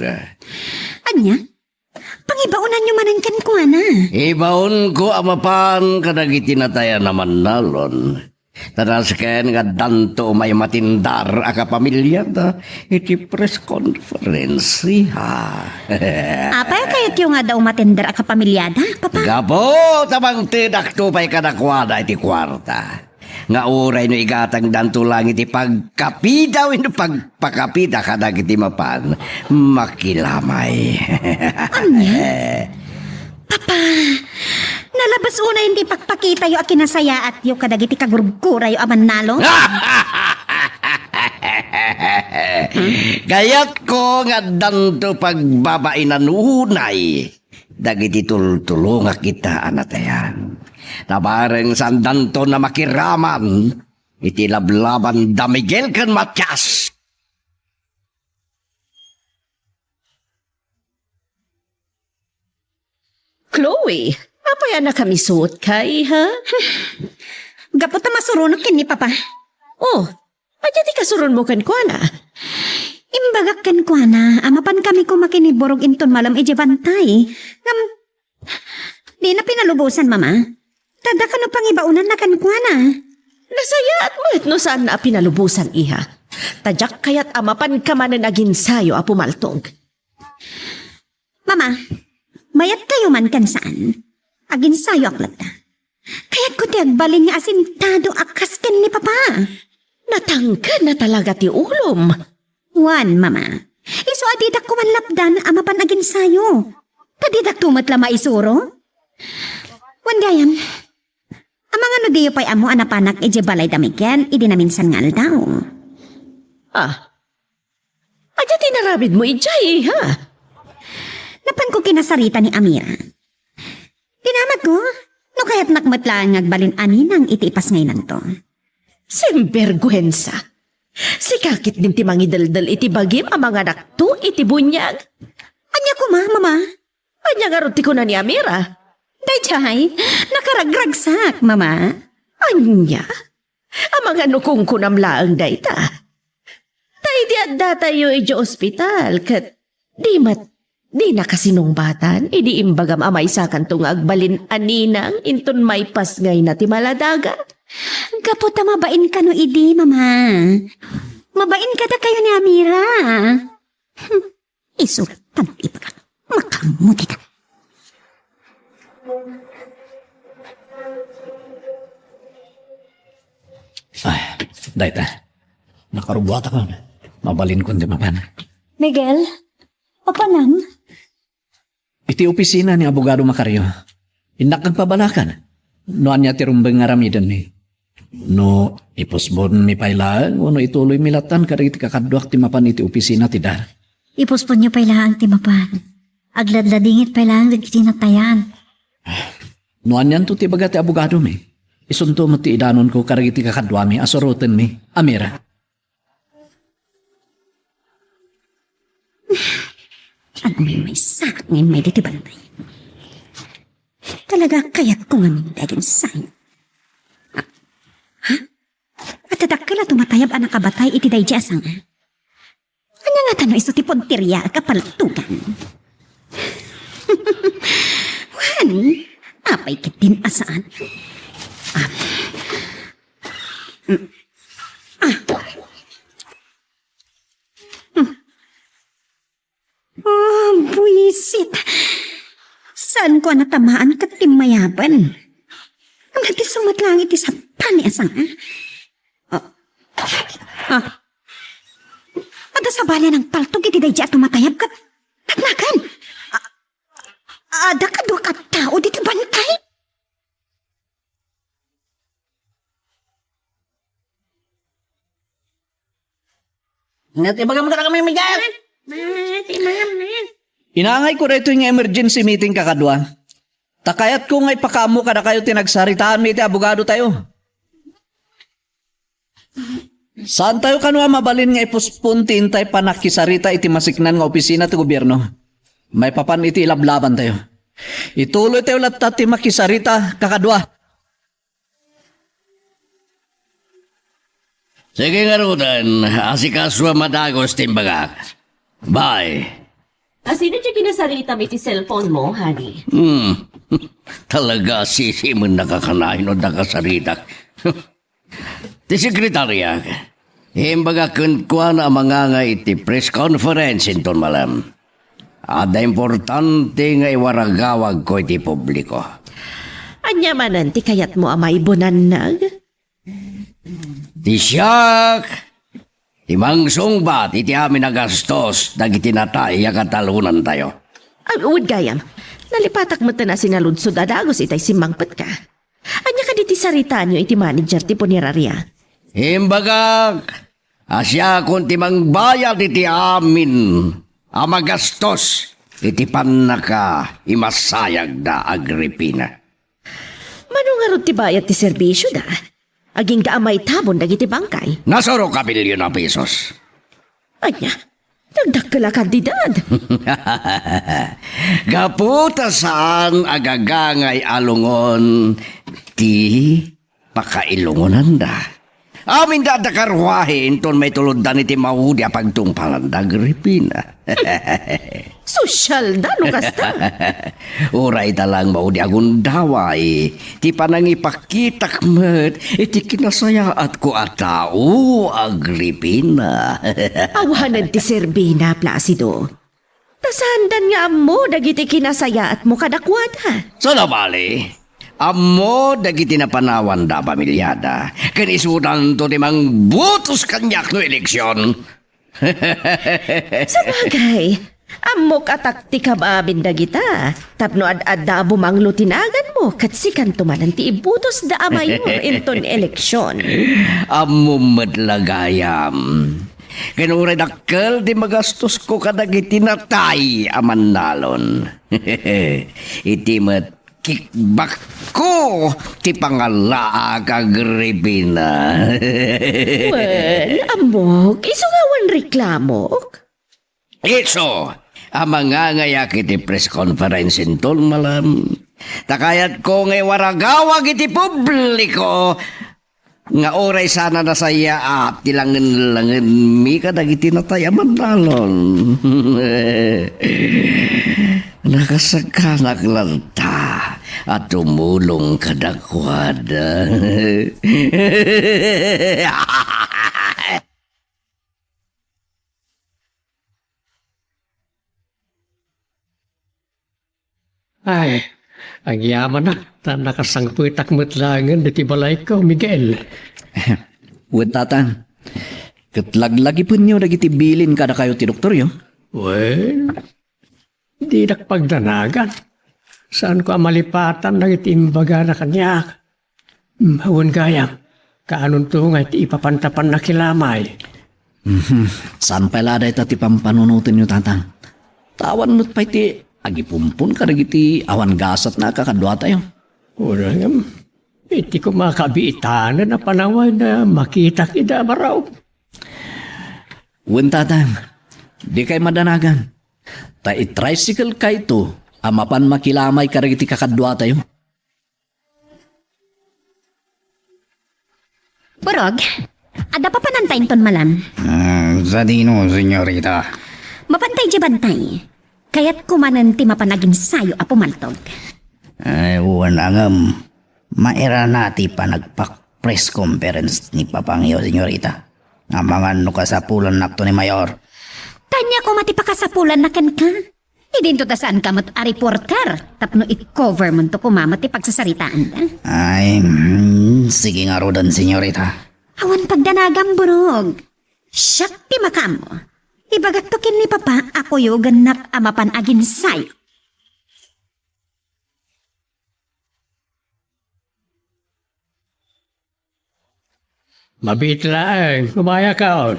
Ania? Pangibaonanyo manen kenkuana? Ibaonko a mapan kadagiti natayan a mannalon. Ta nasken nga addanto umay matindar a kapamiliada iti press conference, iha. Apay a kayatyo nga adda umatender a kapamiliada, Papa? Gapu ta mangtedakto pay kadakuada iti kuarta. Nga uray no igatangdanto lang iti pagkapida wenno pagpakapida kadagiti mapan, makilamay. Ania? Papa, nalabas unay ti pakpakitayo a kinasayaatyo kadagiti kagurgurayo a mannalon? Kayatko nga addanto pagbabainan unay dagiti tultulongak ita a natayan. Ta bareng saandanton a makiraman iti lablaban da Miguel ken Matias. Chloe, apay a nakamisuotka, iha? Gapu ta masuronak ken ni Papa. Oh, ania ti kasuronmo kenkuana? Imbagak kenkuana a mapankami koma ken ni Borog inton malem idiay bantay. Ngem, dina pinalubosan, Mama. Ta adda kano pangibaonanna kenkuana. Nasayaat met no saanna a pinalubosan, iha. Ta diak kayat a mapanka manen aginsayo a pumaltog. Mama, mayat kayo man ken saan, aginsayoak latta. Kayatko ti agbalin nga asintado a kas ken ni Papa. Natangkedna talaga ti ulom. Wen, Mama. Isu a didak koma lapdan a mapan aginsayo. Ta didakto met la maisuro. Wen gayam, amangan no diyo pay ammo a napanak idiay balay da Miguel idi naminsan nga aldaw? Ah, ania ti inaramidmo idiay, iha? Napanko kinasarita ni Amira. Dinamagko, no kayatnak met laeng nga agbalin a ninang iti ipasngaynanto. Simberguensa! Sika ketdin ti mangideldel iti bagim a manganakto iti buniag. Ania koma, Mama? Ania ngarud ti kuna ni Amira? Daydiay, nakaragragsak, Mama. Ania? Amangan no kunkunam laeng dayta. Ta idi addatayo idiay ospital ket di met, dinaka sinungbatan idi imbagam a maysakanto nga agbalin a ninang inton maipasngayna ti maladaga. Gapu ta mabain kano idi, Mama. Mabain kadakayo ni Amira. Hmm. Isu latta ti ibagak. Makaammo dita. Ay, dayta. Nakarubuatakon. Mabalinkon ti mapan. Miguel, apanan? Iti opisina ni Abogado Macario. Innak agpabalakan no ania ti rumbeng nga aramidenmi. No ipusponmi pay laeng wenno ituloymi lattan kadagiti kakaduak ti mapan iti opisina ti DAR. Ipusponyo pay laeng ti mapan. Agladladingit pay laeng dagiti natayan. No anianto ti ibaga ti abogadomi, isunto met ti idanonko kadagiti kakaduami a surotenmi. Amira. Ania nga maysaak nga immay ditoy bantay? Talaga kayatko ngamin dagiti sayo. Ha? Adda dakkel a tumatayab a nakabatay iti daydiay a sanga. Ania ngata no isu ti punteria a kapaltugan? Wen, apay ketdin a saan? Ah. Mm. Ah. Hmm. Ah, buisit. Saanko a natamaan ket timmayaben. Nagisumat lang iti sabali a sanga. Ah. Ah. Adda sabali a nangpaltog iti daydiay a tumatayab ket natnagan. Ah, adda kadua a tao ditoy bantay. Ania ti ibagam kadakami, Miguel? Inaangayko daytoy nga emergency meeting, kakadua. Ta kayatko nga ipakaammo kadakayo ti nagsaritaanmi iti abogadotayo. Saantayo kano a mabalin nga ipuspon ti intay pannakisarita iti masiknan nga opisina ti gobierno maipapan iti ilablabantayo. Ituloytayo latta ti makisarita kakadua. Sige ngaruden, asikasoam a dagus ti imbagak. Bye. Asino ti kinasaritam iti cellphone mo, honey? Hmm. Talaga, sisimen nakakanayon no nakasaritak. Ti sekretariak, imbaga kenkuana a mangangay iti press conference inton malem. Adda importante nga iwaragawagko iti publiko. Ania manen ti kayatmo a maibunannag? Ti siak, ti mangsungbat iti amin a gastos dagiti natay a katalonantayo. Ah, wen gayam, nalipatak metten a sinaludsod a dagus itay simmangpetka. Ania kadi ti saritaanyo iti manager ti puneraria? Imbagak a siakon ti mangbayad iti amin a magastos iti pannakaimasayagda, Agripina. Mano ngarud ti bayad ti serbisioda? Agingga a maitabon dagiti bangkay. Nasurok a bilyon a pesos. Ania? Nagdakkel a kantidad. Gapu ta saan a gagangay a lungon ti pakailungonanda. Aminda adda karruahe inton maituloddan iti maudi a pagtungpalanda, Agripina. Sosyalda no kasta. Uray ta lang maudi a gundaway ti panangipakitak met iti kinasayaatko a tao, Agripina. Awanen ti serbina, Placido. Ta saandan nga ammo dagiti kinasayaatmo kadakuada. Saan a bali, ammo dagiti napanawanda a pamiliada, ken isudanto ti mangbutos kaniak no eleksion. Sabagay, ammok a taktikam amin dagita, tapno ad-adda a bumanglo ti naganmo ket sikanto manen ti ibutosda a mayor inton eleksion. Ammom met la gayam. Ken uray dakkel ti magastosko kadagiti natay a mannalon. Iti met kickbackko ti pangalaak, Agripina. Wen, ammok, isu nga awan reklamok? Isu a mangangayak iti press conference inton malem. Ta kayatko nga iwaragawag iti publiko nga uray saan a nasayaat ti langen-langenmi kadagiti natay a mannalon. Nakasakanak latta a tumulong kadakuada. Ay, agyamanak ta nakasangpetak met laengen ditoy balayko, Miguel. Wen, Tatang. Ket laglagipenyo dagiti bilin kadakayo ti doktoryo? Wen, dinak pagdanagan. Saanko a malipatan dagiti imbagana kaniak. Hmm, wen gayam, kaanonto nga iti ipapanta pannakilamay? Mhm. Saan pay la dayta ti pampanunotenyo, Tatang? Ta awan met pay ti agipumpon kadagiti awan gasatna a kakaduatayo. Uray, iti koma kabiitanen a panaway na makitak ida a baraw. Wen, Tatang, dikay madanagan. Ta i-tricycle kayto a mapan makilamay kadagiti kakaduatayo. Burog, adda papananta inton malem? Ah, sadino, senyorita? Mapantay di bantay. Kayatko manen ti mapan aginsayo a pumaltog. Ay, wen ngem, mairana ti panagpak-press conference ni Papangyo, senyorita. Amangan no kasapulannakto ni Mayor. Ania koma ti pakasapulanna kenka? Idinto ta saanka met a reporter tapno i-cover monto koma met ti pagsasaritaanda. Ay, mm, sige ngaruden, senyorita. Awan pagdanagam, Burog. Siak ti makaammo. Ibagakto ken ni Papa a kuyogennak a mapan aginsayo. Mabiit laeng, umayakaon.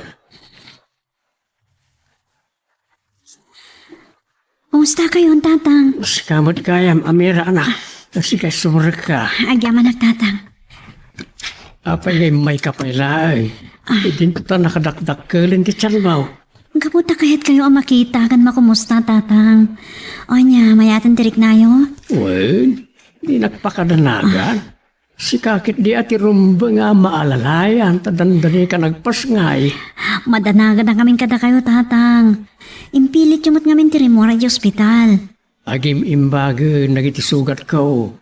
Kumusta kayon, Tatang? Sika met gayam, Amira, anak. Sika, sumrekka. Agyamanak, Tatang. Apay nga immayka pay laeng? Idinto ta nakadakdakkelen ti tianmo. Gapu ta kayatkayo a makita ken makumusta, Tatang. Ania, mayaten ti riknayo? Wen, dinak pakadanagan. Sika ketdi a ti rumbeng a maalalayan ta dandanika nagpasngay. Madanaganakamin kadakayo, Tatang. Impilityo met ngamin ti rimmuar idiay ospital. Agim-imbagen dagiti sugatko.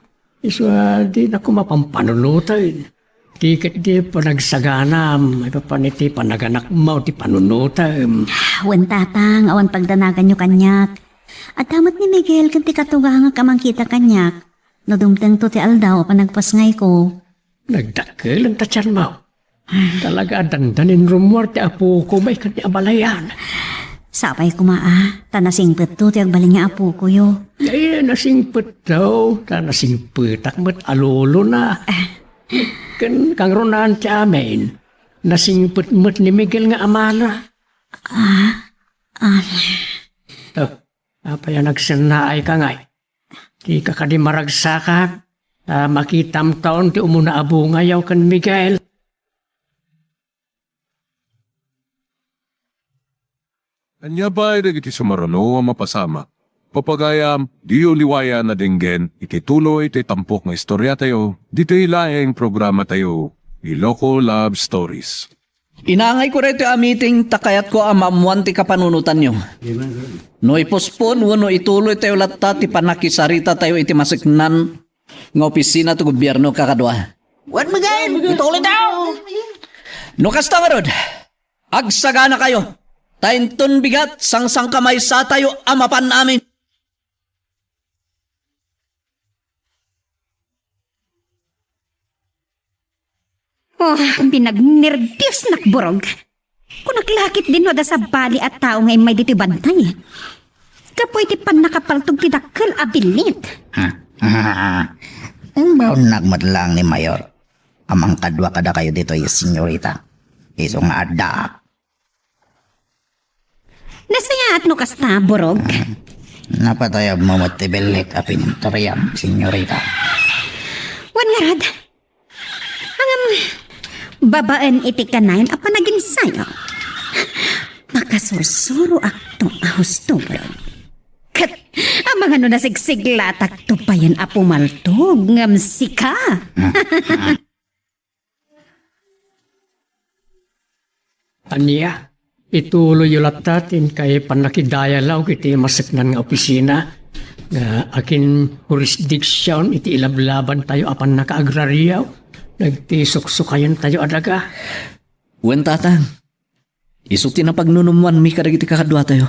Isu a dina koma pampanunoten. Ti ketdi panagsaganam, maipapan iti panaganakmo ti panunotem. Wen, Tatang, awan pagdanaganyo kaniak. Adda met ni Miguel ken ti katugangak a mangkita kaniak no dumtengto ti aldaw a panagpasngayko. Nagdakkel ta tianmo. Talaga a dandanin rummuar ti apoko, maikan ni abalayan. Sapay koma a, ta nasingpetto ti agbalin nga apokoyo. Ay, nasingpetto, ta nasingpetak met a lolona. Ken kangrunaan ti amin, nasingpet met ni Miguel nga amana. Ah, ah. Oh, apay a nagsennaayka ngay? Dika kadi maragsakan, ta makitamton ti umuna a bungayo ken Miguel. Ania pay dagiti sumaruno a mapasamak? Papagayam, diyo liwayan a denggen iti tuloy ti tampok nga istoriatayo, ditoy laeng programatayo, Iloko Love Stories. Inangayko daytoy a meeting ta kayatko a maammoan ti kapanunotanyo. No ipospon wenno ituloytayo latta ti pannakisarita tayo iti maseknan nga opisina ti gobierno, kakadua. Wen, Miguel, ituloytayo. No kasta ngarud, agsaganakayo, ta inton bigat, sangsangkamaysatayo a mapan amin. Oh, pinagnerbiosnak, Burog. Kunak la ketdin no adda sabali a tao nga immay ditoy bantay. Gapu iti pannakapaltog ti dakkel a billit. Imbaonnak met laeng ni Mayor a mangkadua kadakayo ditoy, senyorita. Isu nga addaak. Nasayaat no kasta, Burog. Napatayabmo met ti billit a pintoriam, senyorita. Wen ngarud, ngem, babaen iti kanayon a panaginsayo, makasursuroakto a husto, Burog. Ket, amangan no nasigsiglatakto payen a pumaltog ngem sika. Ania, ituloyyo latta ti inkay pannakidayalaw iti maseknan nga opisina nga akin-jurisdiction iti ilablabantayo a pannakaagrario dagiti suksukayentayo a daga? Wen, Tatang. Isu ti napagnunummoanmi kadagiti kakaduatayo.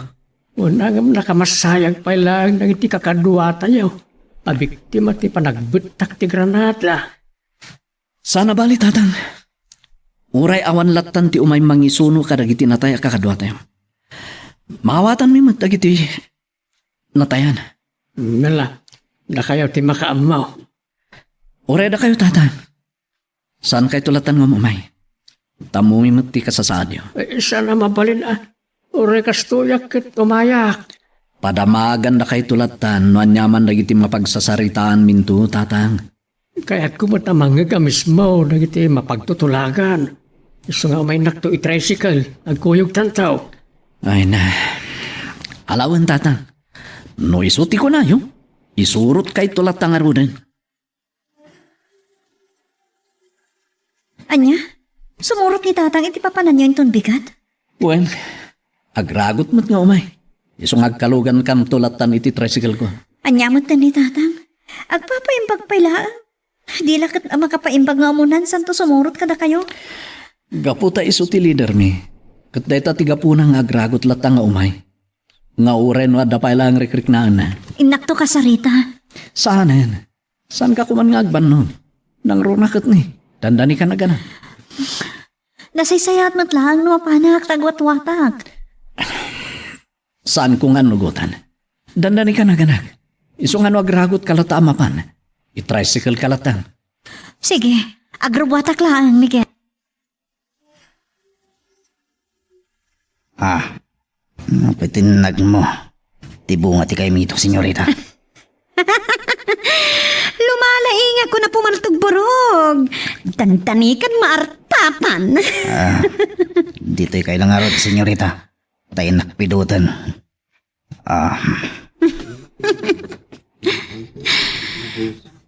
Wen, ngem nakamasayag pay laeng dagiti kakaduatayo a biktima ti panagbettak ti granada. Saan a bali, Tatang. Uray awan lattan ti umay mangisuno kadagiti natay a kakaduatayo, maawatanmi met dagiti natayan. Nala, dakayo ti makaammo. Uray dakayo, Tatang. Saankayto lattan nga umay. Tammomi met ti kasasaadyo. Eh, saan a mabalin a. Uray kastoyak ket umayak. Padamagandakayto lattan no aniaman dagiti mapagsasaritaanminto, Tatang. Kayatko met a mangngeg a mismo dagiti mapagtutulagan. Isu nga umaynakto i-tricycle, agkuyogtanto. Ay na. Alawen, Tatang. No isu ti kunayo, isurotkayto latta ngaruden. Ania? Sumurot ni Tatang iti papananyo inton bigat? Wen, agragot met nga umay. Isu nga agkalugankanto lattan iti tricycle ko. Ania met ni Tatang? Agpapaimbag pay laeng. Di la ket a makapaimbag nga umunan santo sumurot kadakayo. Gapu ta isu ti lidermi. Ket dayta ti gapuna nga agragot latta nga umay. Nga uray no adda pay laeng rikriknaenna. Innakto kasarita. Saanen? Saanka koman nga agbannog? Nangruna ket ni, dandanikan a ganak. Nasaysayaat met laeng no mapanak ta agwatwatak. Saanko nga annugotan. Dandanikan a ganak. Isu nga no agragotka latta a mapan, i-tricycle ka latta. Sige, agrubbuatak laeng, Miguel. Ah, napitinnag mo. Ti bunga ti kaimito, senyorita. Lumalaingak, kuna Pumaltog, Burog. Dandani ket maartapan. Ah, ditoy kay lang arod, senyorita. Ta innak pidoten. Ah.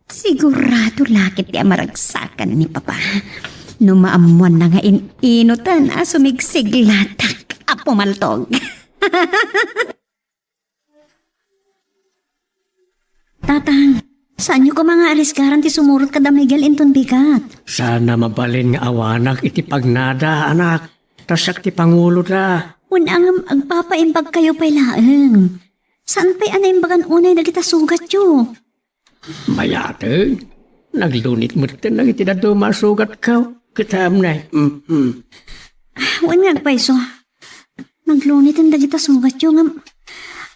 Sigurado la ket ti a maragsakan ni Papa. No maammoanna nga in-inutan a sumigsiglatak a Pumaltog. Tatang, saanyo koma nga arisgaran ti sumurot kada Miguel inton bigat? Saan a mabalin nga awanak iti pagnada, anak. Ta siak ti panguloda. Wen, ngem agpapaimbagkayo pay laeng. Saan pay a naimbagan unay dagita sugatyo? Mayateng, naglunit metten dagiti dadduma a sugatko. Ket amnay. Mm-mm. Wen nga agpayso. Nagluniten dagita sugatyo ngem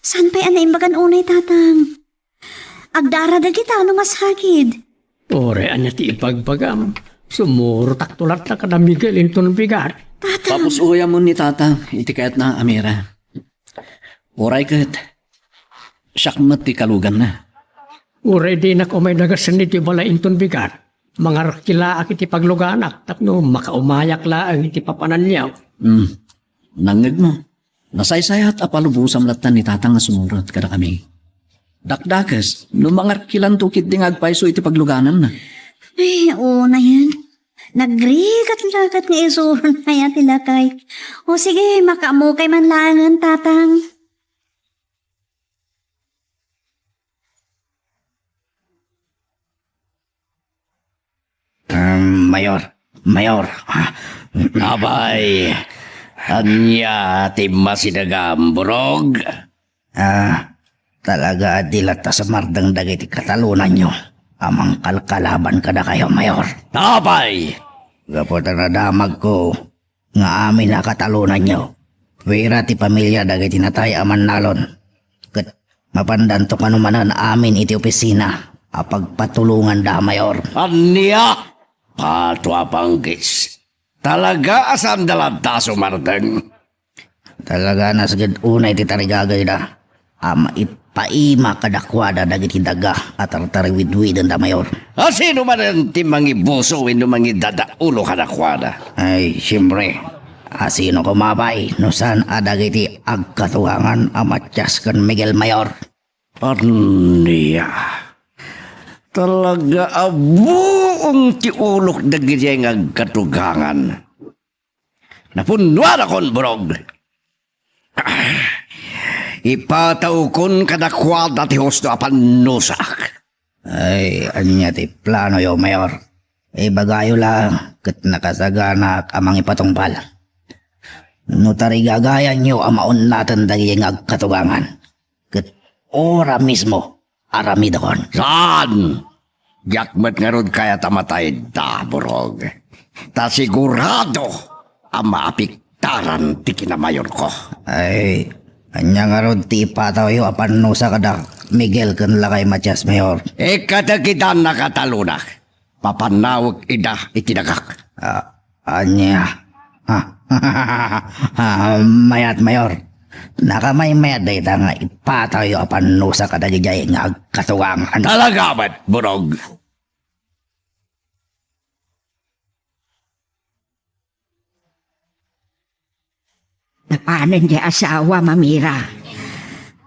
saan pay a naimbagan unay, Tatang? Agdara dagita no masakit. Uray ania ti ibagbagam? Sumurotakto latta kada Miguel inton bigat. Tatang. Papus-oyamon ni Tatang iti kayatna a Mira. Uray ket, siak met ti kaluganna. Uray dinak umay nagasen iti balay inton bigat, mangarkilaak iti pagluganak tapno makaumayak laeng iti papananyo. Hmm. Nangngegmo, nasaysayat a palubosam latta ni Tatang nga sumurot kadakami. Dakdakes, no mangarkilanto ketdi nga agpayso iti paglugananna. Ay, unayen. Nagrigat-lagat nga isurona ya ti lakay. O sige, makaammo kay man laengen, Tatang. Um, Mayor, Mayor. Apay, ania ti masidegam, Burog? Ah, talaga a di latta sumardeng dagiti katalonanyo a mangkalkalaban kadakayo, Mayor. Apay! Gapu ta nadamagko nga amin a katalonanyo, pira ti pamilia dagiti natay a mannalon. Ket mapandanto kano manen amin iti opisina a pagpatulonganda, Mayor. Ania? Pato a panggis. Talaga a saanda latta a sumardeng. Talaga a nasged unay ti tarigagayda a maipaima kadakuada dagiti daga a tartariwidwidenda, Mayor. A sino manen ti mangibuso wenno mangidadaulo kadakuada? Ay, siempre, a sino koma pay no saan a dagiti agkatugangan a Matias ken Miguel, Mayor? Ania? Talaga a buong ti ulok dagiti nga agkatugangan. Napunnuanakon, Burog. Ipatawkon kadakuada ti husto a pannusak. Ay, ania ti planoyo, Mayor? Ibagayo laeng ket nakasaganaak a mangipatungpal. No tarigagayanyo a maunnaten dagiti nga agkatugangan, ket ora mismo, aramidakon. Saan? Diak met ngarud kayat a matayda, Burog. Ta sigurado a maapiktaran ti kinamayorko. Ay, ania ngarud ti ipatawyo a pannusa kada Miguel ken Lakay Matias, Mayor? Ikkatekidan a katalonak. Papannawek ida iti dagak. Ah, ania? Ah, mayat, Mayor. Nakamaymayat dayta nga ipatawyo a pannusa kadagijay nga agkatugangan. Talaga met, Burog. Napanen ti asawa, Mamira.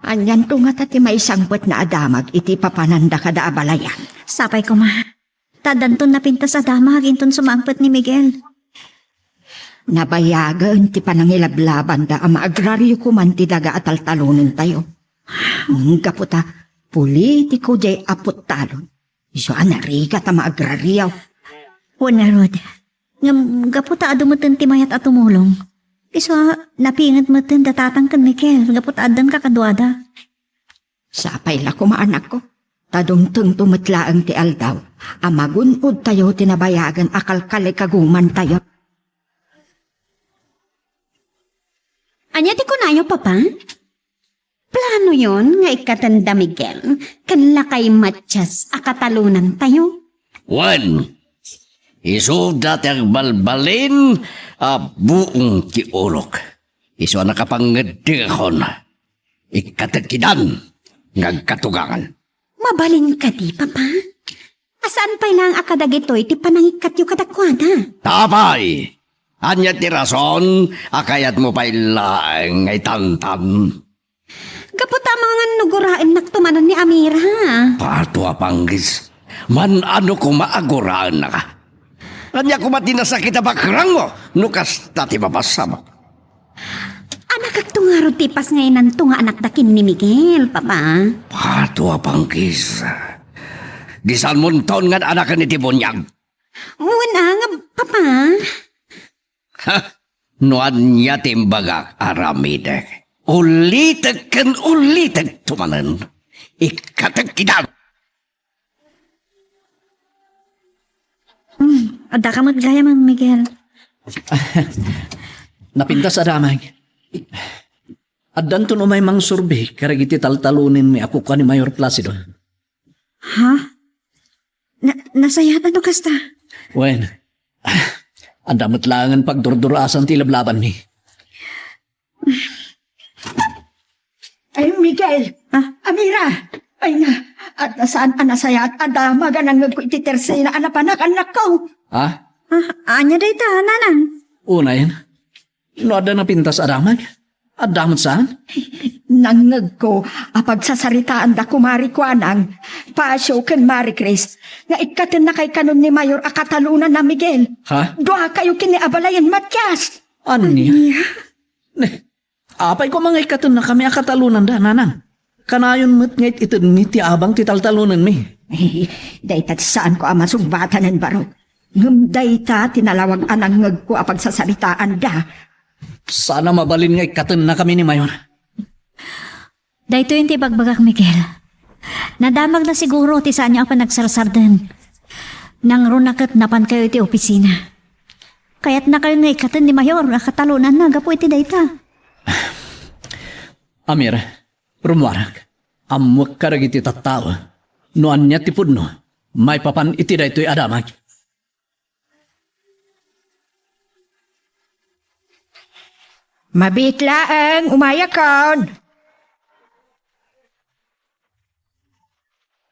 Anianto ngata ti maisangpetna a damag iti papananda kada abalayan? Sapay koma, ta addanton napintas a damag inton sumangpet ni Miguel. Nabayagen ti panangilablabanda a maagrario koman ti daga a taltalonentayo. Ngem gapu ta politiko jay apot talon, isu a narigat a maagrario. Wen ngarud, ngem gapu ta adu metten ti mayat a tumulong, isu a napinget metten da Tatang ken Miguel gapu ta addan kakaduada. Sapay la koma, anakko, ta dumtengto met laeng ti aldaw a magun-odtayo ti nabayagen a kalkalikagumantayo. Ania ti kunayo, Papa? Planoyon nga ikkaten da Miguel ken Lakay Matias a katalonantayo? Wen, isuda ti agbalbalin a buong ti ulok. Isu a nakapangeddengakon. Ikkatekidan nga agkatugangan. Mabalin kadi, Papa? A saan pay laeng a kadagitoy ti panangikkatyo kadakuada? Apay, ania ti rason a kayatmo pay laeng nga itantan? Gapu ta amangan no guraennakto manen ni Amira. Pato a panggis. Man-ano koma a guraennaka? Ania koma ti nasakit a bakrangmo no kasta ti mapasamo? Anakakto ngarud ti ipasngaynan to nga anakda ken ni Miguel, Papa. Pato a panggis. Di saanmo inton nga anaken iti buniag? Wen a nga, Papa. Ha? No ania ti imbagak, aramidek. Ulitek ken ulitek to manen. Ikkatek idan. Hmm, adda ka met gayam, Miguel. Napintas a damag. Addanton umay mangsurbi kadagiti taltalonenmi a kukua ni Mayor Placido. Ha? Na, nasayaat no kasta? Wen, adda met laengen pagdurdurasan ti lablabanmi. Ay, Miguel! Ah? Amira! Ay nga, adda saan a nasayaat a damag a nangngegko iti tersena a napanak, annakko! Ha? Ah, ania dayta, nanang? Unayen, no adda napintas a damag, adda met saan? Nangngegko a pagsasaritaanda kumari Kuanang, Pasio ken Mari Chris, nga ikkatennakay kanon ni Mayor a katalonanna, Miguel. Ha? Duakayo ken ni Abalayan Matias. Ania? Ania? Ne, apay koma nga ikkatennakami a katalonanda, nanang? Kanayon met nga it-itedmi ti abang ti taltalonenmi. Eh, dayta ti saanko a masungbatanen, barok. Ngem dayta ti nalawag a nangngegko a pagsasaritaanda. Saan a mabalin nga ikkatennakami ni Mayor. Daytoyen ti ibagbagak, Miguel. Nadamagna siguro ti saanyo a panagsarsarden. Nangruna ket napankayo iti opisina. Kayatnakayon nga ikkaten ni Mayor a katalonanna gapu iti dayta. Amir, rummuarak. Ammoek kadagiti tattao. No ania ti pudno, maipapan iti daytoy a damag. Mabiit laeng, umayakon.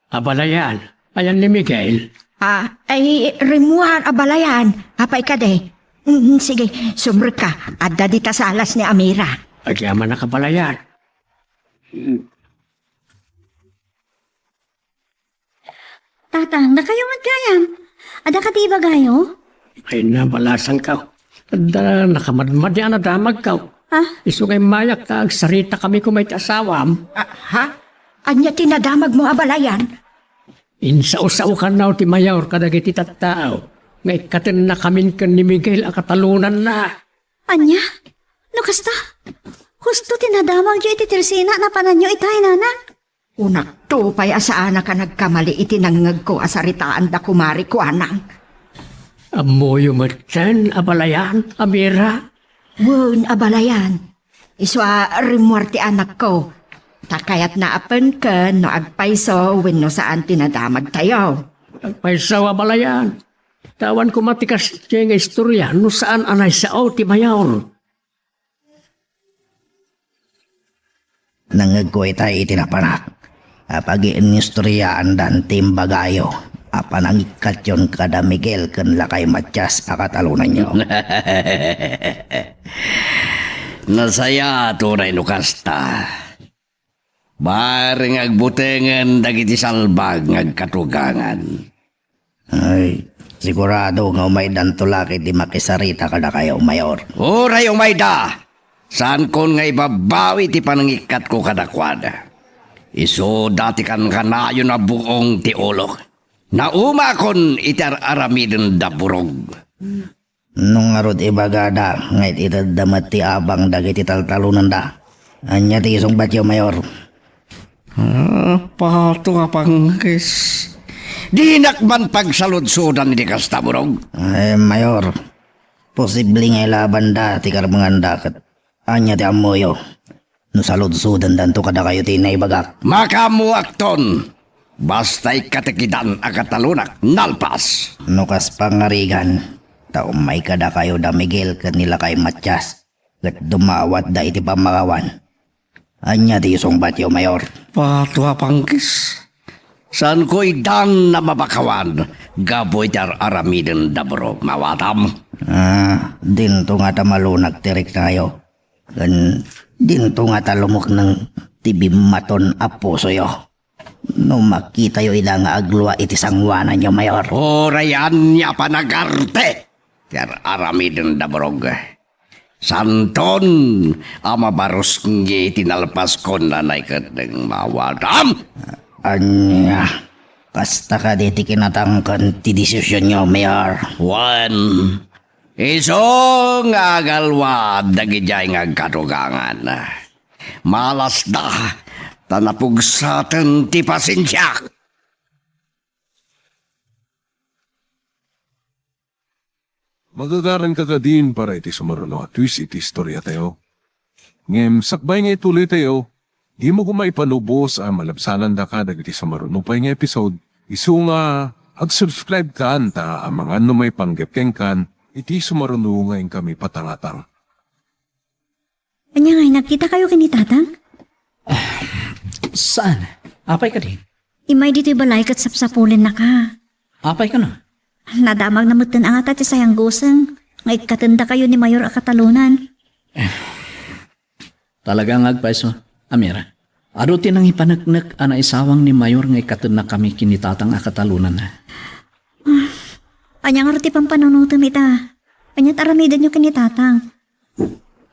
Abalayan, ayan ni Miguel? Ah, ay, rimmuar, Abalayan. Apay kadi? Mm, sige, sumrekka. Adda dita salas ni Amira. Agyamanak, Abalayan. Tatang, dakayo met gayam. Adda kadi ibagayo? Ay, nabalasangko. Adda nakamadmadi a nadamagko. Ha? Isu nga immayak ta agsaritakami koma iti asawam. Ah, ha? Ania ti nadamagmo, Abalayan? Insao-saokanna ti Mayor kadagiti tattao nga ikkatennakamin ken ni Miguel a katalonanna. Ania? No kasta, husto ti nadamagyo iti tersena a napananyo itay, nanang? Kunakto pay a saanak a nagkamali iti nangngegko a saritaanda kumari Kuanang. Ammoyo metten, Abalayan, Amira? Wen, Abalayan. Isu a rimmuar ti anakko. Ta kayatna a penken no agpayso wenno saan ti nadamagtayo. Agpayso, Abalayan. Ta awan koma ti kasdiay nga istoria no saan a naisao ti Mayor. Nangngegko itay iti napanak a pagiinistoriaandan ti imbagayo a panangikkatyon kada Miguel ken lakay Matias a katalonanyo. Nasayaat uray no kasta. Bareng agbutengen dagiti salbag nga agkatugangan. Ay, sigurado nga umaydanto la iti makisarita kadakayo, Mayor. Uray umayda, saankon nga ibabawi ti panangikkatko kadakuada. Isuda ti kankanayon a buong ti ulok. Naumakon iti ar-aramidenda, Burog. No ngarud ibagada nga it-itedda met ti abang dagiti taltalonanda, ania ti isungbatyo, Mayor? Ah, pato a panggis. Dinak man pagsaludsodan iti kasta, Burog. Eh, Mayor, posible nga ilabanda ti karmenganda ket ania ti ammoyo no saludsodandanto kadakayo ti naibagak? Makaammoakton. Basta ikkatekidan a katalonak nalpas. No kas pangarigan, ta ummay kadakayo da Miguel ken ni Lakay Matias, ket dumawatda iti pammakawan. Ania ti isungbatyo, Mayor? Pato a panggis. Saanko idan a mapakawan gapu iti ar-aramiden da Burog. Mawatam? Ah, dinto ngata malunag ti riknayo. Ken dinto ngata lumukneng ti bimmaton a pusoyo. No makitayo ida nga aglua iti sangoananyo, Mayor. Uray ania a panagarte ti ar-aramiden da Burog. Saanton a mabarusngi iti nalpaskon a naikeddeng. Mawatam? Ania, kasta kadi ti kinatangken ti desisionyo, Mayor? Wen, isu nga agalwad dagidiay nga agkadugangan. Malasda, ta napugsaten ti pasensiak. Magagaranka kadin para iti sumaruno a twist iti istoriatayo. Ngem sakbay nga ituloytayo, dimo koma ipalubos a malabsanandaka dagiti sumaruno pay nga episode, isu nga ag-subscribe kan ta amangan no maipanggep kenkan iti sumaruno nga inkami patangatang. Ania ngay, nagkitakayo ken ni Tatang? Saan? Apay kadi? Immay ditoy balay ket sapsapulennaka. Apay kano? Nadamagna metten a ngata ti sayangguseng nga ikkatendakayo ni Mayor a katalonan. Talaga nga agpayso, Amira. Adu ti nangipaneknek a naisawang ni Mayor nga ikkatennakami ken ni Tatang a katalonanna. Ania ngarud ti pampanunotem ita? Ania ti aramidenyo ken ni Tatang?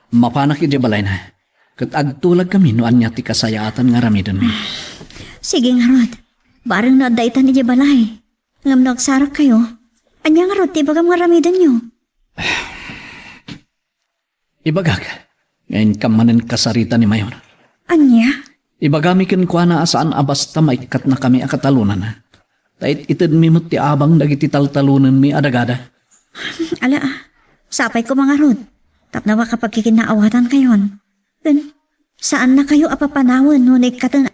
Mapanak idiay balayna, ket agtulagkami no ania ti kasayaatan nga aramidenmi. Sige ngarud. Bareng no adda itan idiay balay. Ngem no agsarakkayo, ania ngarud ti ibagam nga aramidenyo? Ibagak nga inka manen kasarita ni Mayor. Ania? Ibagami kenkuana a saan a basta maikkatnakami a katalonanna. Ta it-itedmi met ti abang dagiti taltalonenmi a dagada. Ala, sapay koma ngarud tapno makapagkikinnaawatankayon. Ken, saannakayo a papanawen no naikkaten.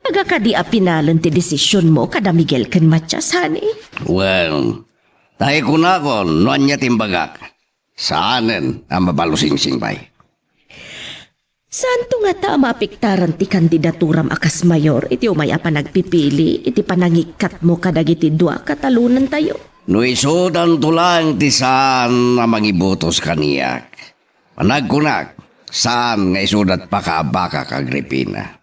Aga kadi a pinalen ti desisionmo kada Miguel ken Matias, honey? Wen, ta ikunakon no ania ti imbagak. Saanen a mabalusingsing pay. Saanto ngata a maapektaran ti kandidaturam a kas mayor iti umay a panagpipili iti panangikkatmo kadagiti dua a katalonantayo? No isudanto laeng ti saan a mangibotos kaniak, panagkunak, saan nga isudat pakaabakak, Agripina.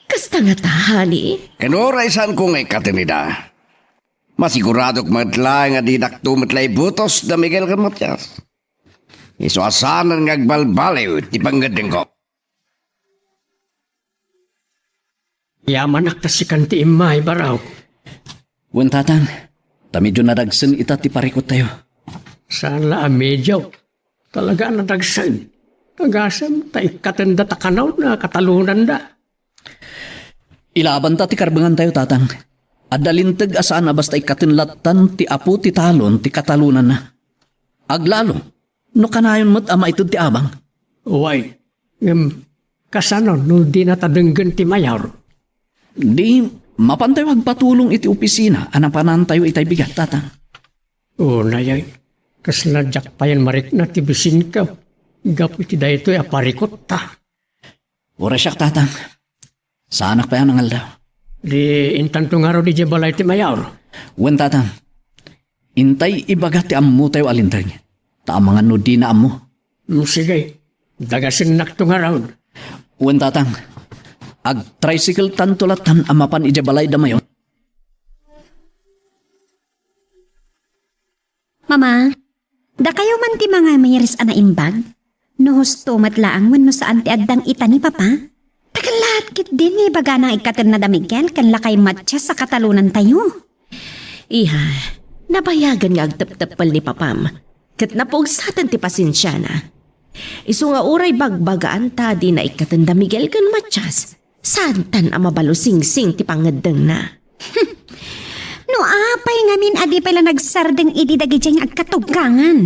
Kasta ngata, honey? Ken uray saanko nga ikkaten ida, masiguradok met laeng a didakto met la ibotos da Miguel ken Matias. Isu a saanen nga agbalbaliw ti pangngeddengko. Yamanak ta sikan ti immay, Barok. Wen, Tatang, ta medyo nadagsen ita ti parikottayo. Saan la a medyo. Talaga a nadagsen. Agasem ta ikkatenda ta kanayon a katalonanda. Ilabanta ti karbengantayo, Tatang. Adda linteg a saan a basta ikkaten lattan ti apo ti talon ti katalonanna. Aglalo, no kanayon met a maited ti abang. Wen, ngem kasano no dinata denggen ti mayor? Di, mapantayo agpatulong iti opisina a napanantayo itay bigat, Tatang. Unay, kasla diak payen marikna ti bisinko gapu iti daytoy a parikotta. Uray siak, Tatang. Saanak pay a nangaldaw. Di intanto ngarud idiay balay ti mayor? Wen, Tatang. Intay ibaga ti ammotayo a linteg. Ta amangan no dina ammo. Mm, sige. Dagasennakto ngarud. Wen, Tatang. Agtricycle tanto lattan a mapan idiay balay da mayor. Mama, dakayo man ti mangamiris a naimbag? No husto met laeng wenno saan ti addang ita ni Papa? Takellaat ketdin nga ibagana nga ikkatenna da Miguel ken lakay Matias a katalonantayo. Iha, nabayagen nga agtepteppel ni Papam, ket napugsaten ti pasensiana. Isu nga uray bagbagaan ta dina ikkaten da Miguel ken Matias, saantan a mabalusingsing ti pangngeddengna. No apay ngamin a di pay la nagsardeng idi dagidiay nga agkatuggangan?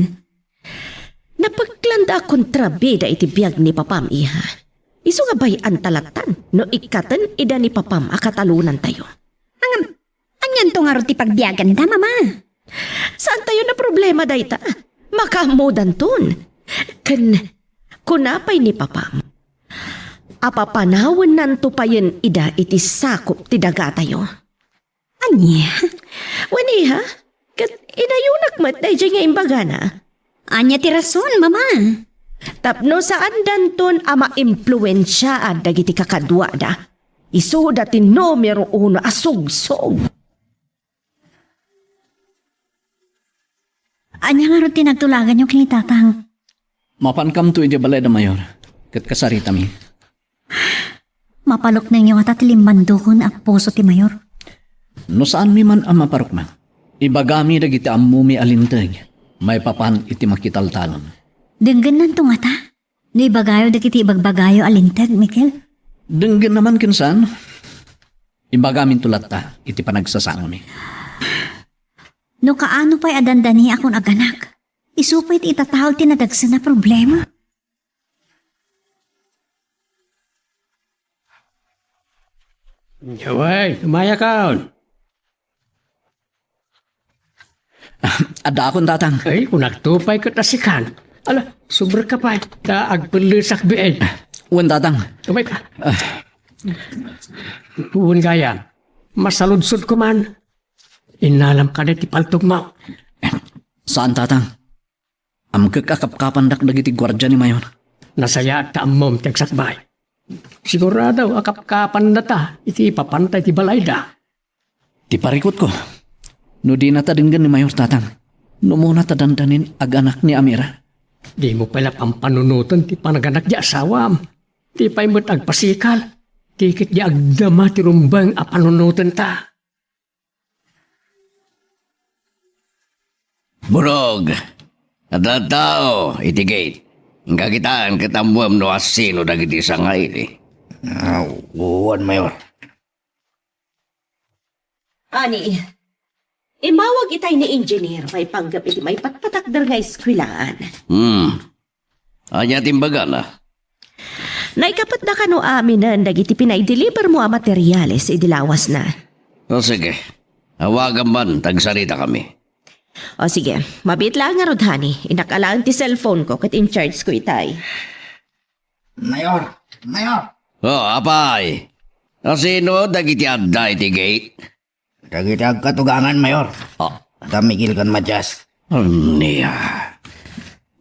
Napeklanda a kontrabida iti biag ni Papam, iha. Isu nga bay-anta lattan no ikkaten ida ni Papam a katalonantayo. Ngem, anianto ngarud ti pagbiaganda, Mama? Saantayo a problema dayta. Makaammodanton. Ken kuna pay ni Papam, a papanawennanto payen ida iti sakup ti dagatayo. Ania? Wen, iha, ket idayunak met daydiay nga imbagana. Ania ti rason, Mama? Tapno saandanton a maimpluensiaan dagiti kakaduada, isuda ti numero uno a sugsog. Ania ngarud ti nagtulaganyo ken ni Tatang? Mapankamto idiay balayda, Mayor, ket kasaritami. Mapaluknengyo ngata ti limmandukon a puso ti Mayor. No saanmi man a maparukneng, ibagami dagiti ammomi a linteg maipapan iti makitaltalon. Denggennanto ngata? No ibagayo dagiti ibagbagayo a linteg, Mikel? Denggenna man ken saan. Ibagaminto latta iti panagsasaanmi. No kaano pay a dandaniakon a ganak, isu pay ti itataul ti nadagsen a problema. Yaway, umayakon. Addaakon, Tatang. Ay, kunakto pay ket asikan. Ala, subrek ka pay. Ta agpellesak biin. Wen, Tatang. Umayka. Wen gayam. Masaludsodko man. Innalam kadi ti paltogmo. Saan, Tatang. Amkek a kapkapandak dagiti guardia ni Mayor. Nasayaat ta ammom ti agsakbay. Sigurado a kapkapannata iti ipapanta iti balayda. Ti parikutko, no dinata denggen ni Mayor, Tatang, no umuna ta dandanin a ganak ni Amira. Dimo pay la pampanunoten ti panaganak ti asawam. Di pay met agpasikal. Ti ket di agdama ti rumbeng a panunotenta. Burog, adda tao iti gate. Inka kitaan ket ammuem no asino dagiti sangaili. Ah, wen, Mayor. Ani, imawag itay ni Engineer pay panggep iti maipatpatakder nga eskuelaan. Hmm. Ania ti imbagana? Naikapetda kano aminen dagiti pinaidelivermo a materiales idi lawasna. O sige, awagam man, ta agsaritakami. O sige, mabiit laeng ngarud, honey. Innak alaen ti cellphone ko ket in-charge ko itay. Mayor! Mayor! O, apay! Asino dagiti adda iti gate? Dagiti agkatugangan, Mayor. Ah. Damigil ken Matias. Ania?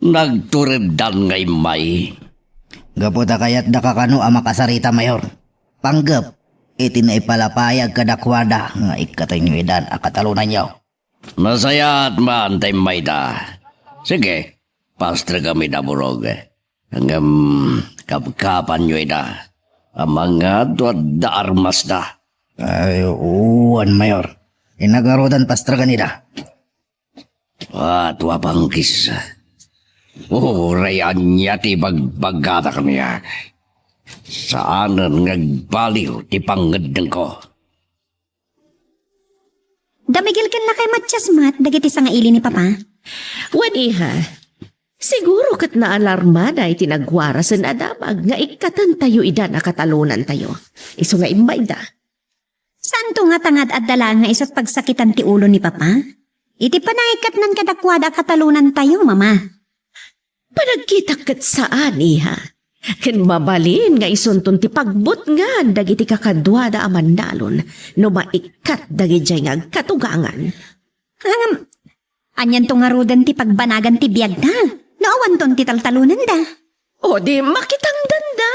Nagtureddan nga immay? Gapu ta kayatdaka kano a makasarita, Mayor. Panggep iti naipalapayag kadakuada nga ikkatenyo idan a katalonanyo. Nasayaat man ta immayda. Sige, pastrekam ida, Burog. Ngem kapkapanyo ida. Amangan no adda armasda. Ay, wen, Mayor. Inagarudan pastreken ida. Ah, tua Bangkis. Uray ania ti ibagbagada kaniak, saanen nga agbaliw ti pangngeddengko. Damigil ken lakay Matias met dagiti sangaili ni Papa. Wen, iha, siguro ket naalarmada iti nagwarasen a damag nga ikkatentayo idan a katalonantayo. Isu nga immayda. Saanto nga tangad adda laeng nga isu ti pagsakitan ti ulo ni Papa? Iti panangikkatnan kadakuada a katalonantayo, Mama. Panagkitak ket saan, iha. Ken mabalin nga isunton ti pagbutngan dagiti kakaduada a mannalon no maikkat dagidiay nga agkatugangan. Ngem, anianto ngaruden ti pagbanagan ti biagda no awanton ti taltalonanda? O di makitangdanda?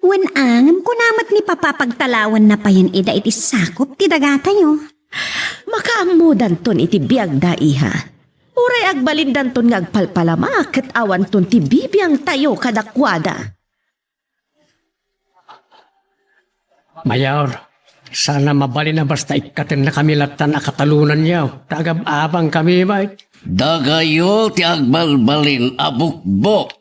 Wen, ngem kuna met ni Papa pagtalawenna payen ida iti sakup ti dagatayo. Makaammodanton iti biagda, iha. Uray agbalindanton nga agpalpalama ket awanton ti bibiangtayo kadakuada. Mayor, saan a mabalin a basta ikkatennakami lattan a katalonanyo, ta agab-abangkami met. Dakayo ti agbalbalin a bukbok.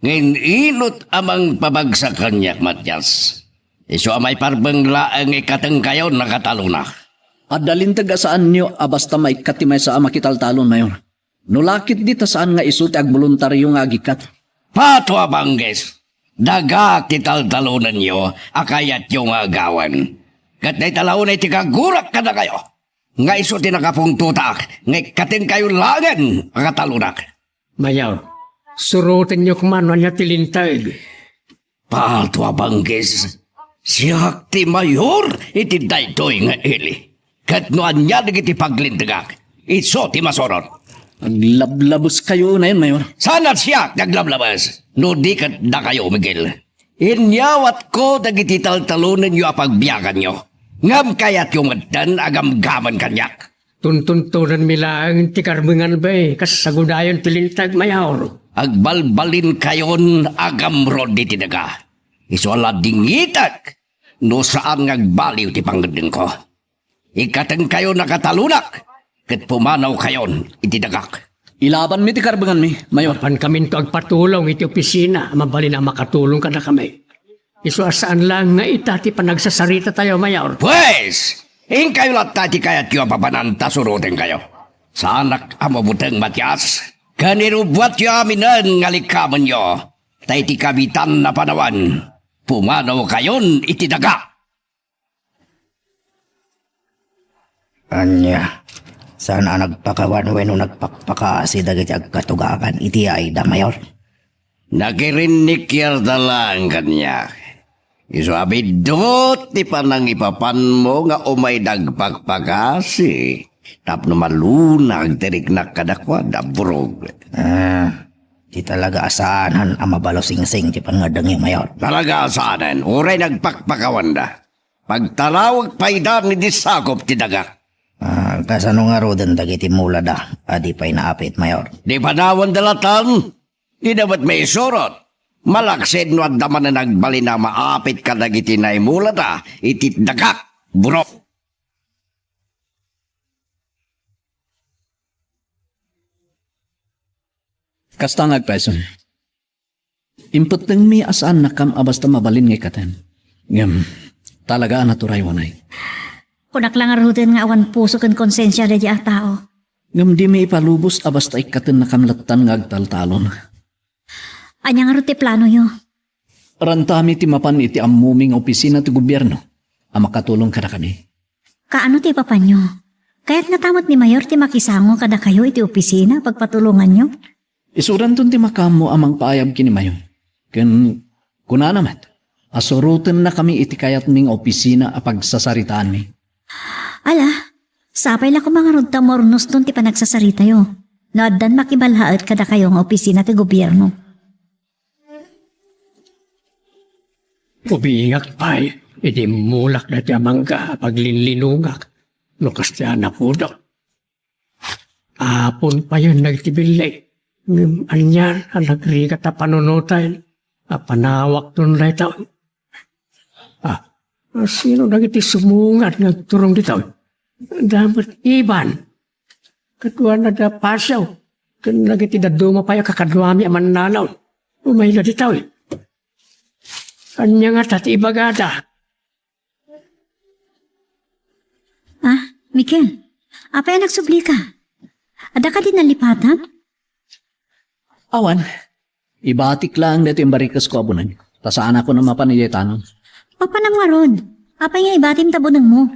Ngem inot a mangpabagsak kaniak, Matias. Isu a maiparbeng laeng ikkatengkayon a katalonak. Adda linteg a saanyo a basta maikkat ti maysa a makitaltalon, Mayor. No la ketdi ta saan nga isu ti agboluntario nga agikkat. Patua Bangkis, dagak ti taltalonenyo a kayatyo nga agawen. Ket dayta la unay ti kagurak kadakayo. Nga isu ti nakapungtotak nga ikkatengkayo laengen a katalonak. Mayor, surotenyo koma no ania ti linteg. Palto a banggis. Siak ti mayor iti daytoy nga ili. Ket no ania dagiti paglintegak, isu ti masurot. Aglablabeskayo unayen, Mayor. Saan a siak ti aglablabes, no di ket dakayo, Miguel. Inyawatko dagiti taltalonenyo a pagbiaganyo. Ngem kayatyo metten a gamgamen kaniak. Tuntuntonanmi laeng ti karbengan, bay, kas sagudayon ti linteg, Mayor. Agbalbalinkayon a gamrod iti daga. Isu a la dingitek no saan nga agbaliw ti pangngeddengko. Ikkatengkayon a katalonak, ket pumanawkayon iti dagak. Ilabanmi ti karbenganmi, Mayor. Apankaminto agpatulong iti opisina a mabalin a makatulong kadakami. Isu a saan laeng nga ita ti panagsasaritatayo, Mayor. Pues, inkayo latta ti kayatyo a papanan ta surotenkayo. Saanak a mabuteng, Matias. Ken irubbuatyo aminen nga likkamenyo. Ta iti kabitan a panawen, pumanawkayon iti daga. Ania, saan a nagpakawan wenno nagpakpakasi dagiti agkatugakan iti ayda, Mayor? Nakirinnik yarda laeng kaniak. Isu a biddut ti panangipapanmo nga umayda agpakpakasi tapno malunag ti riknak kadakuada, burog. Ah, di talaga a saanen a mabalusingsing ti pangngeddengyo, Mayor. Talaga a saanen, uray nagpakpakawanda. Pagtarawek payda ni di sakop ti dagak. Ah, kasano ngaruden dagiti mulada a di pay naapit, Mayor? Di panawenda latan, dida met maisurot. Malaksid no adda manen agbalin a maapit kadagiti naimulada iti dagak, burok. Kasta nga agpayso. Impettengmi a saannakam a basta mabalin nga ikkaten. Ngem, talaga a naturay unay. Kunak la ngaruden nga awan puso ken konsensia daydiay a tao. Ngem dimi ipalubos a basta ikkatennakam lattan nga agtaltalon. Ania ngarud ti planoyo? Rantami ti mapan iti ammomi nga opisina ti gobierno a makatulong kadakami. Kaano ti ipapanyo? Kayat ngata met ni Mayor ti makisango kadakayo iti opisina a pagpatulonganyo? Isudanton ti makaammo a mangpaayab ken ni Mayor. Ken kunana met a surotennakami iti kayatmi nga opisina a pagsasaritaanmi. Ala, sapay la koma ngarud ta maurnoston ti panagsasaritayo. No addan makibalhaet kadakayo nga opisina ti gobierno. Ubingak pay idi immulak daytoy a mangga a paglinlinungak no kasdiay a napudot. Apon payen dagiti billig, ngem anian a nagrigat a panunoten a panawakton daytoy? Ah, sino dagiti sumungad nga agturong ditoy? Adda met Iban, kaduana da Pasio, ken dagiti dadduma pay a kakaduami a mannalon. Umayda ditoy. Ania ngata ti ibagada? Ah, Mikel, apay a nagsublika? Adda kadi nalipatan? Awan. Ibatik laeng daytoy imbarikesko a buneg, ta saanakon a mapan idiay tanong. Mapanam ngarud. Apay nga ibatim ta bunegmo?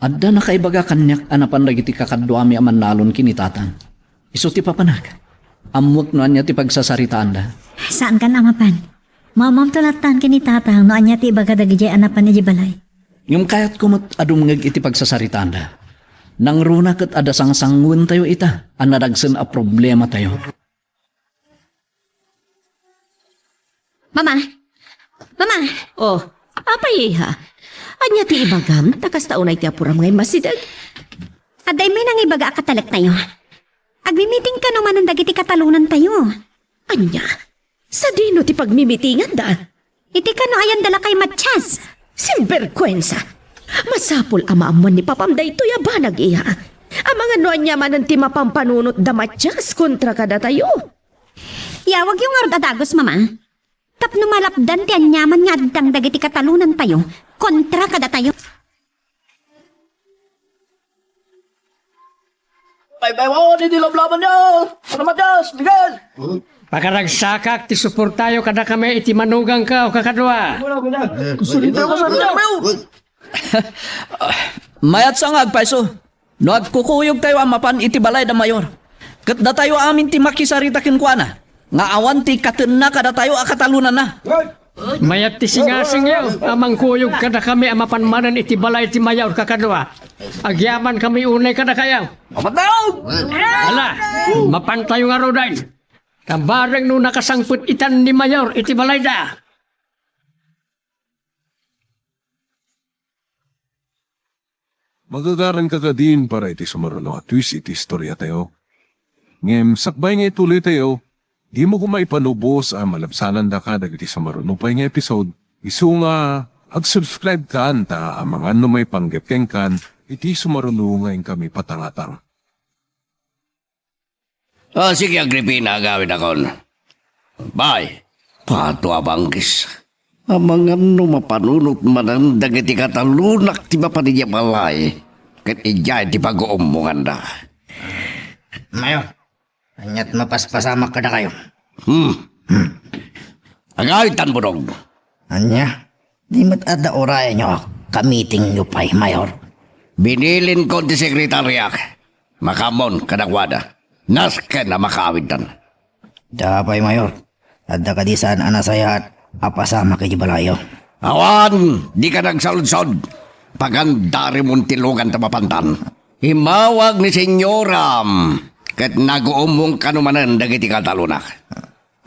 Adda nakaibaga kaniak a napan dagiti kakaduami a mannalon ken ni Tatang. Isu ti papanak. Ammok no ania ti pagsasaritaanda. Saankan a mapan. Maammoam to lattan ken ni Tatang no ania ti ibaga dagidiay a napan idiay balay. Ngem kayatko met a dumngeg iti pagsasaritaanda. Nangruna ket adda sangsanguentayo ita a nadagsen a problematayo. Mama! Mama! Oh, apay, iha? Ania ti ibagam? Ta kasta unay ti apuram nga immasideg. Adda immay nangibaga a katalektayo. Agmimiting kano manen dagiti katalonantayo. Ania? Sadino ti pagmimitinganda? Iti kano ayanda la kay Matias. Sinberkuensa! Masapul a maammuan ni papam daytoy a banag, iha. Amangan no ania manen ti mapampanunot da Matias kontra kadatayo. Yawagyo ngarud a dagus, Mama. Tapno malapdan ti aniaman nga addang dagiti katalonantayo kontra kadatayo. Baybayaw idi lablabanyo! Ano, Matias, Miguel? Pakaragsakak ti suportayo kadakami iti manugangko a kakadua. Wala, wala. Kusurin tayo, kusurin tayo. Mayat sa nga agpayso. No agkukuyogtayo a mapan iti balay da Mayor, ket datayo amin ti makisarita kenkuana nga awan ti ikkatenna kadatayo a katalonanna. Mayat ti singasingyo a mangkuyog kadakami a mapan manen iti balay ti mayor kakadua. Agyamankami unay kadakayo. Mapatnaw! Ala, mapantayo ngaruden. Ta bareng no nakasangpet itan ni mayor iti balayda. Magagaranka kadin para iti sumaruno a twist iti istoriatayo. Ngem sakbay nga ituloytayo, dimo koma ipalubos a malabsanandaka dagiti sumaruno pay nga episode. Isu nga, ag-subscribe kan ta amangan no maipanggep kenkan iti sumaruno nga inkami patangatang. Ah, sige, Agripina, agawidakon. Bay, pato a banggis. Amangan no mapanunot manen dagiti katalunak ti mapan idiay balay, ket idiay ti paguummonganda. Mayor, ania't mapaspasamak kadakayo? Hmm. Agawidtan, Burog. Ania? Di met adda urayenyo a kamitingyo pay, Mayor? Binilinko ti sekretariak. Makaammon kadakuada. Nasken a makaawidtan. Apay, Mayor, adda kadi saan a nasayaat a pasamak iti balayyo? Awan, dika nagsaludsod. Pagandarimon ti lugan ta mapantan. Immawag ni senyoram, ket naguummong kano manen dagiti katalunak.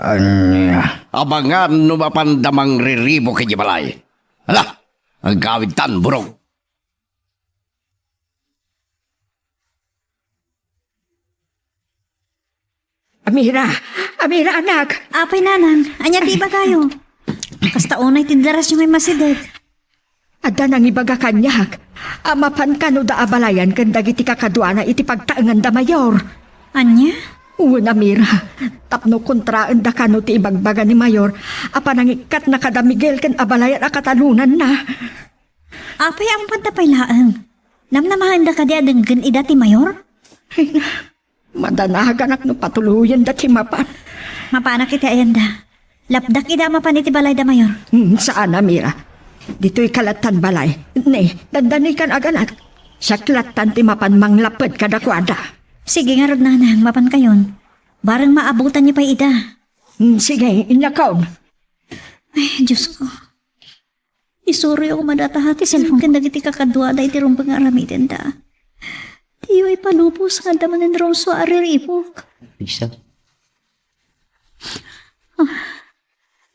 Ania? Amangan no mapanda mangriribuk iti balay. Ala, agawidtan, Burog. Amira! Amira, anak! Apay, nanang, ania ti ibagayo? Kasta unay ti darasyo nga immasideg. Adda nangibaga kaniak a mapan kano da a balayan ken dagiti kakaduana iti pagtaenganda, Mayor. Ania? Wen, Amira, tapno kontraenda kano ti ibagbaga ni Mayor a panangikkatna kada Miguel ken abalayan a katalonanna. Apay a mapanda pay laeng? Namnamaenda kadi a denggen ida ti Mayor? Ay, madanaganak no patuloyenda ti mapan. Mapanak iti ayanda. Lapdak ida a mapan iti balayda, Mayor. Hmm, saan, Amira. Ditoy kalattan balay. Ne, dandanikan, aganak. Siak lattan ti mapan manglapped kadakuada. Sige ngarud, nanang, mapankayon. Bareng maabutanyo pay ida. Hmm, sige, inyakon. Ay, Diyos ko. Isuroyo koma data ti cellphone ken dagiti kakaduada iti rumbeng nga aramidenda. Diyo ipalubos nga adda manen Rosa a riribuk. Lisa? Ah,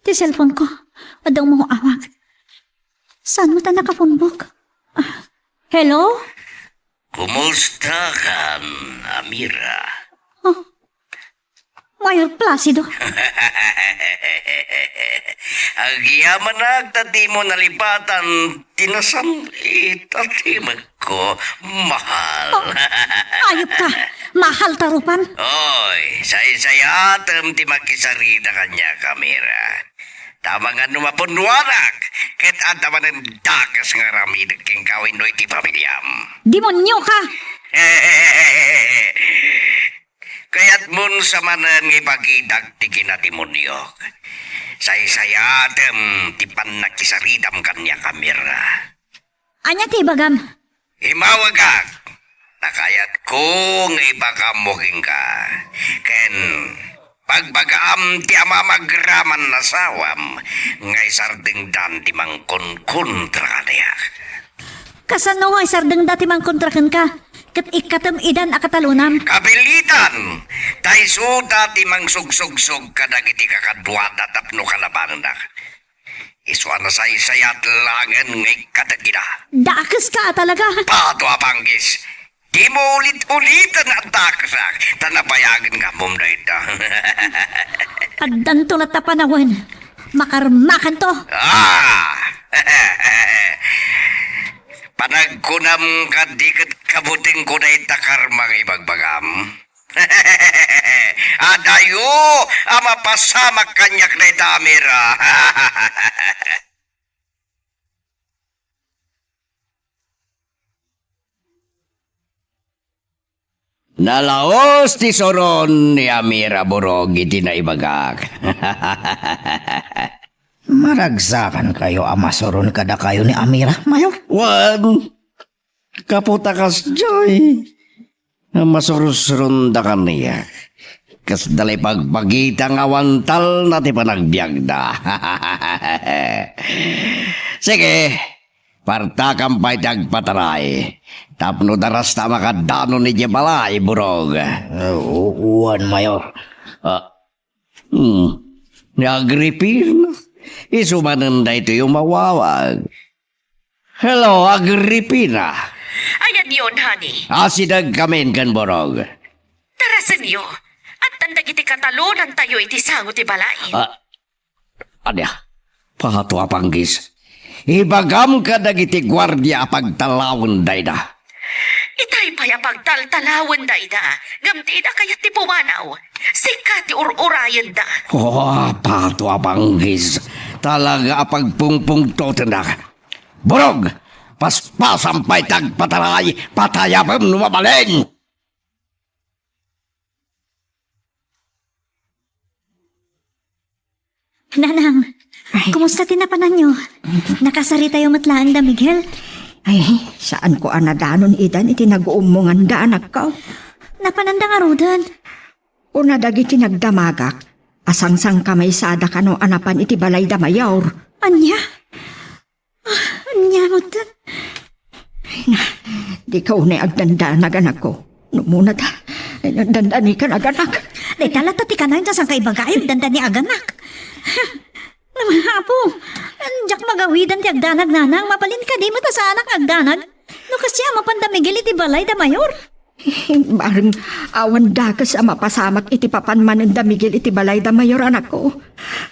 ti cellphone ko. Adda umanguawag. Saan mo ta nakapunbok? Ah, hello? Kumusta kan, Amira? Oh, Mayor Placido. Agyamanak ta dimo nalipatan ti nasamlit a timekko, mahal. Oh, ayop ka. Mahal ta rupan. Oy, saysayaatem ti makisarita kaniak, Amira. Ta amangan no mapunnoanak, ket adda manen dakes nga aramidek kenka wenno iti pamiliam. Demonio ka! Kayatmon sa manen nga ipakitak ti kinademoniok. Saysayaatem ti pannakisaritam kaniak, Amira. Ania ti ibagam? Immawagak, ta kayatko nga ibagammo kenka. Ken pagbagaam ti amamagraman asawam nga isardengdan ti mangkonkontra kaniak. Kasano nga isardengda ti mangkontra kenka? Ket ikkatem idan a katalonam? Kapilitan! Ta isuda ti mangsugsugsog kadagiti kakaduada tapno kalabannak. Isu a nasaysayat laengen nga ikkatek ida. Dakes ka a talaga! Pato a panggis! Dimo ulit-uliten a dakesak, ta nabayagen nga ammom dayta. Addanto latta panawen. Makarmakanto! Ah! Panagkunam kadi ket kabutengko dayta karma nga ibagbagam? Adayo a mapasamak kaniak dayta, Amira. Nalaus ti suron ni Amira Burog iti naibagak. Maragsakankayo a masuron kadakayo ni Amira, Mayor? Wen, gapu ta kasdiay a masursuronda kaniak. Kasda la ipagbagita nga awan talna ti panagbiagda. Sige, partakam pay ti agpataray. Tapno darasta a makadanon idiay balay, Burog. Ah, u-, uwan, Mayor. Ah, hmm. Ni Agripina. Isu manen daytoy umawawag. Hello, Agripina. Ayanyon, honey. Asidegkamin ken Burog. Tarasenyo. Addan dagiti katalonantayo iti sango ti balay. Ah, ania? Pato a panggis. Ibagam kadagiti guardia a pagtallawen dayta. Itay pay a pagtaltalawen dayta, ngem dida kayat ti pumanaw. Sika ti ur-urayenda. Oh, pato a panggis. Talaga a pagpungpungtotendak. Burog! Paspasam pay ti agpataray, patayabem no mabalin! Nanang, ay, kumusta ti napananyo? Nakasaritayo met laeng da Miguel? Ay, saanko a nadanon idan iti naguummonganda, anakko. Napananda ngaruden? Kuna dagiti nagdamagak a sangsangkamaysada kano a napan iti balay da Mayor. Ania? Ah, ania met? Ay na, dika unay agdandanag, anakko. No muna ta, ay, nagdandanikan, aganak. Dayta latta ti kanayon ta saan ka ibaga, ay, agdandani, aganak. Apo, diak magawidan ti agdanag, nanang. Mabalin kadi met a saanak nga agdanag? No kasdi a mapan da Miguel iti balay da Mayor? Bareng awan dakes a mapasamak iti papan manen da Miguel iti balay da Mayor, anakko.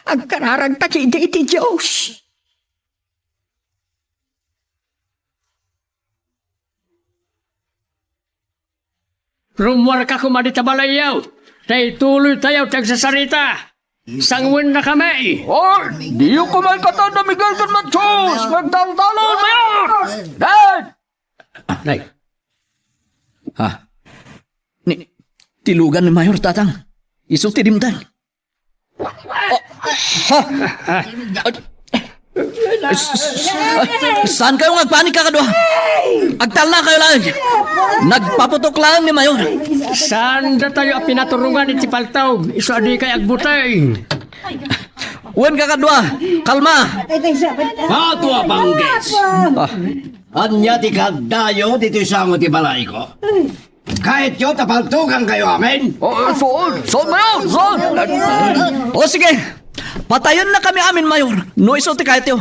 Agkararagta ketdi iti Dios. Rummuarka koma dita balayyo, ta ituloytayo ti agsasarita. Sangwennakami. Hoy, diyo koma ikkaten da Miguel ken Matias nga agtaltalaw, Mayor! Dad! Ah, nay. Ha? Ni, ti lugan ni Mayor, Tatang. Isu ti dimteng. Oh, ha? S-, s-, s-, saan kayo nga agpanik, kakadua? Agtalna kayo laeng. Nagpaputok laeng ni Mayor. Saan datayo a pinaturongan iti paltog? Isu a dikay agbuteng. Wen, kakadua, kalma. Pato a panggis. Ah. Ania ti kaadayo ditoy sango ti balayko? Kayatyo ta paltugankayo amin? Oh, eh, saan? Saan, Mayor? Saan? O, sige. Patayennakami amin, Mayor, no isu ti kayatyo.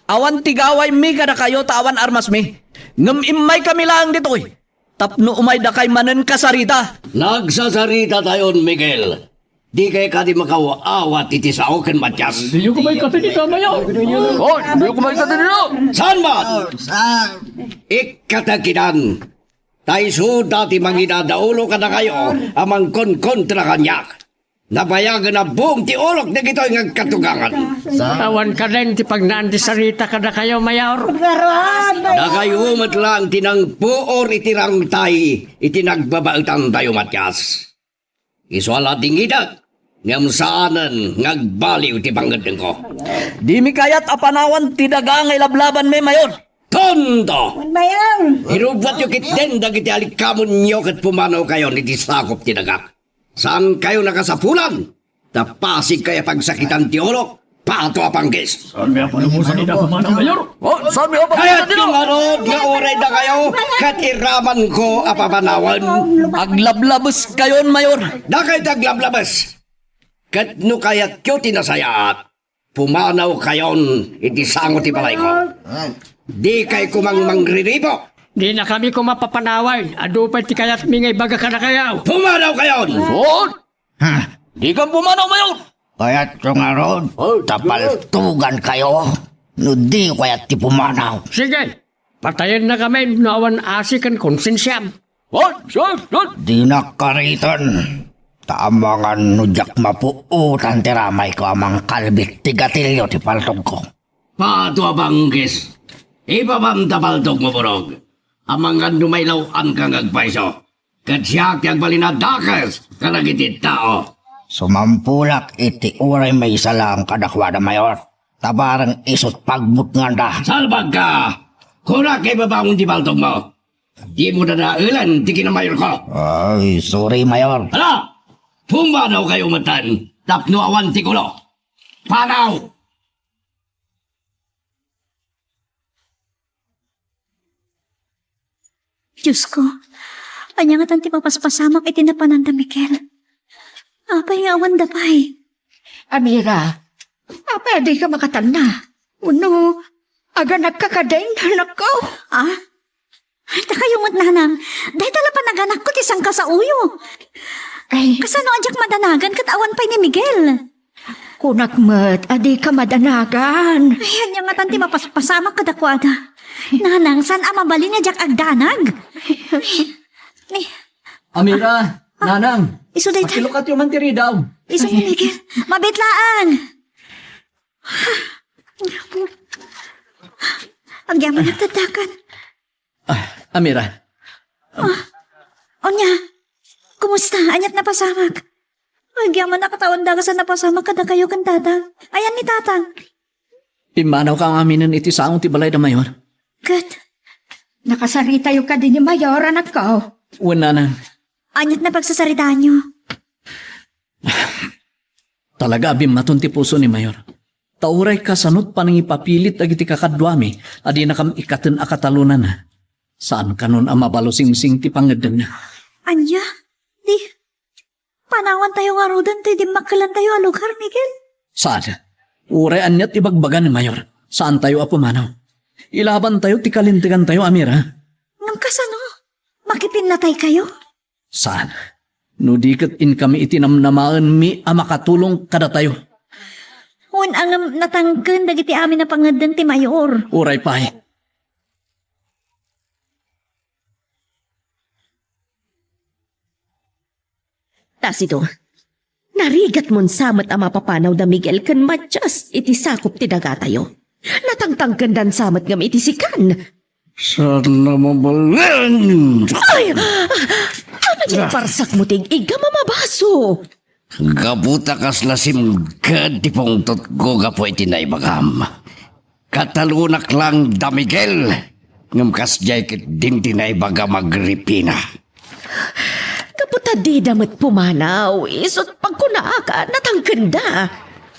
Awan ti gawaymi kadakayo ta awan armasmi. Ngem immaykami laeng ditoy tapno umaydakay manen kasarita. Nagsasaritatayon, Miguel. Dikay kadi makaaw-awat iti sao ken Matias? Diyo koma ikkaten dita, Mayor. Oh, diyo koma ikkaten dita. Saan man? Oh, saan? Ikkatek idan. Ta isuda ti mangidadaulo kadakayo a mangkonkontra kaniak. Nabayagen a buong ti ulok dagitoy nga agkatugangan. Awan kaden ti pagnaan ti sarita kadakayo, Mayor. Dakayo met laeng ti nangpuor iti rangtay iti nagbabaetantayo, Matias. Isu a la dingngidek, ngem saanen nga agbaliw ti pangngeddengko. Dimi kayat a panawan ti daga nga ilablabanmi, Mayor. Tonto! Wen, Mayor! Irubbuatyo ketdin dagiti alikamonyo ket pumanawkayon iti sakop ti daga. Saankayo nakasapulan, ta pasigkayo a pagsakitan ti ulok. Pato a panggis. Saanmi a panamusan ida pumanaw, Mayor? Oh, saanmi a panamusan ida? Kayatyo ngarud nga uray dakayo ket iramanko a papanawen. Aglablabes kayon, Mayor. Dakay ti aglablabes. Ket no kayatyo ti nasayaat, pumanaw kayon iti sango ti balayko. Dikay koma mangriribuk. Dinakami koma papanawen. Adu pay ti kayatmi nga ibaga kadakayo. Pumanaw kayon! Oh! Ha? Dikam pumanaw, Mayor! Kayatyo ngarud, oh, ta paltugankayo no diyo kayat ti pumanaw. Sige, patayennakamin no awan asi ken konsensiam. What? What? What? Dinak kariten, ta amangan no diak mapuotan ti ramayko a mangkalbit ti gatilio ti paltogko. Pato a panggis. Ipapam ta paltogmo, Burog. Amangan no mailaw-anka nga agpayso. Ket siak ti agbalin a dakes kadagiti tao. Sumampulak iti uray maysa laeng kadakuada, Mayor, ta bareng isut' pagbutnganda. Salbagka! Kunak nga ibabangon ti paltogmo. Dimo dadaelen ti kinamayorko. Ay, sorry, Mayor. Hala! Pumanaw kayo metten tapno awan ti kulo. Panaw! Diosko, ania ngatan ti mapaspasamak iti napananda Miguel? Apay nga awan da pay? Amira, apay a dika makatalna? Wenno, aganakka kadin, anakko? Ah? Ay, dakayo met, nanang. Dayta la panaganakko ti sangkasaoyo. Ay. Kasano a diak madanagan ket awan pay ni Miguel? Kunak met a dika madanagan. Ay, ania ngatan ti mapaspasamak kadakuada? Nanang, saan a mabalin nga diak agdanag? Ay, ay. Amira, nanang. Isu dayta. Pakilukatyo man ti ridaw. Isu ni Miguel. Mabit laeng. Agyaman a tadakan. Ah, Amira. Ah, ania? Kumusta? Aniat napasamak? Agyaman a katawan dagas a napasamak kadakayo ken tatang. Ayan ni tatang. Pimmanawka ngaminen iti sango ti balay da Mayor. Ket? Nakasaritayo kadi ni Mayor, anakko? Wen, nanang. Aniat napagsasaritaanyo? Talaga a bimmaton ti puso ni Mayor. Ta uray kasano ti panangipapilit dagiti kakaduami a dinakam ikkaten a katalonana, saan kanon a mabalo singsing ti pangngeddengna. Ania? Di, panawantayo ngaruden ti dimmakkelantayo a lugar, Miguel? Saan? Uray aniat ibagbaga ni Mayor, saantayo a pumanaw. Ilabantayo ti kalintegantayo, Amira. Ngem kasano? Makipinnataykayo? Saan? No di ket inkami iti namnamaenmi a makatulong kadatayo. Wen a ngem natangken dagiti amin a pangngeddeng ti Mayor. Uray pay. Placido, narigatmon sa met a mapapanaw da Miguel ken Matias iti sakup ti dagatayo. Natangtangkendan sa met ngem iti sikan. Saan a mabalin? Ay! Ano ti parsakmo ti ig-iggam a mabaso? Gapu ta kasla simged ti pungtotko gapu iti naibagam. Katalonak lang da Miguel, ngem kasdiay ketdin ti naibagam, Agripina. Gapu ta dida met pumanaw, isut' pagkunak a natangkenda.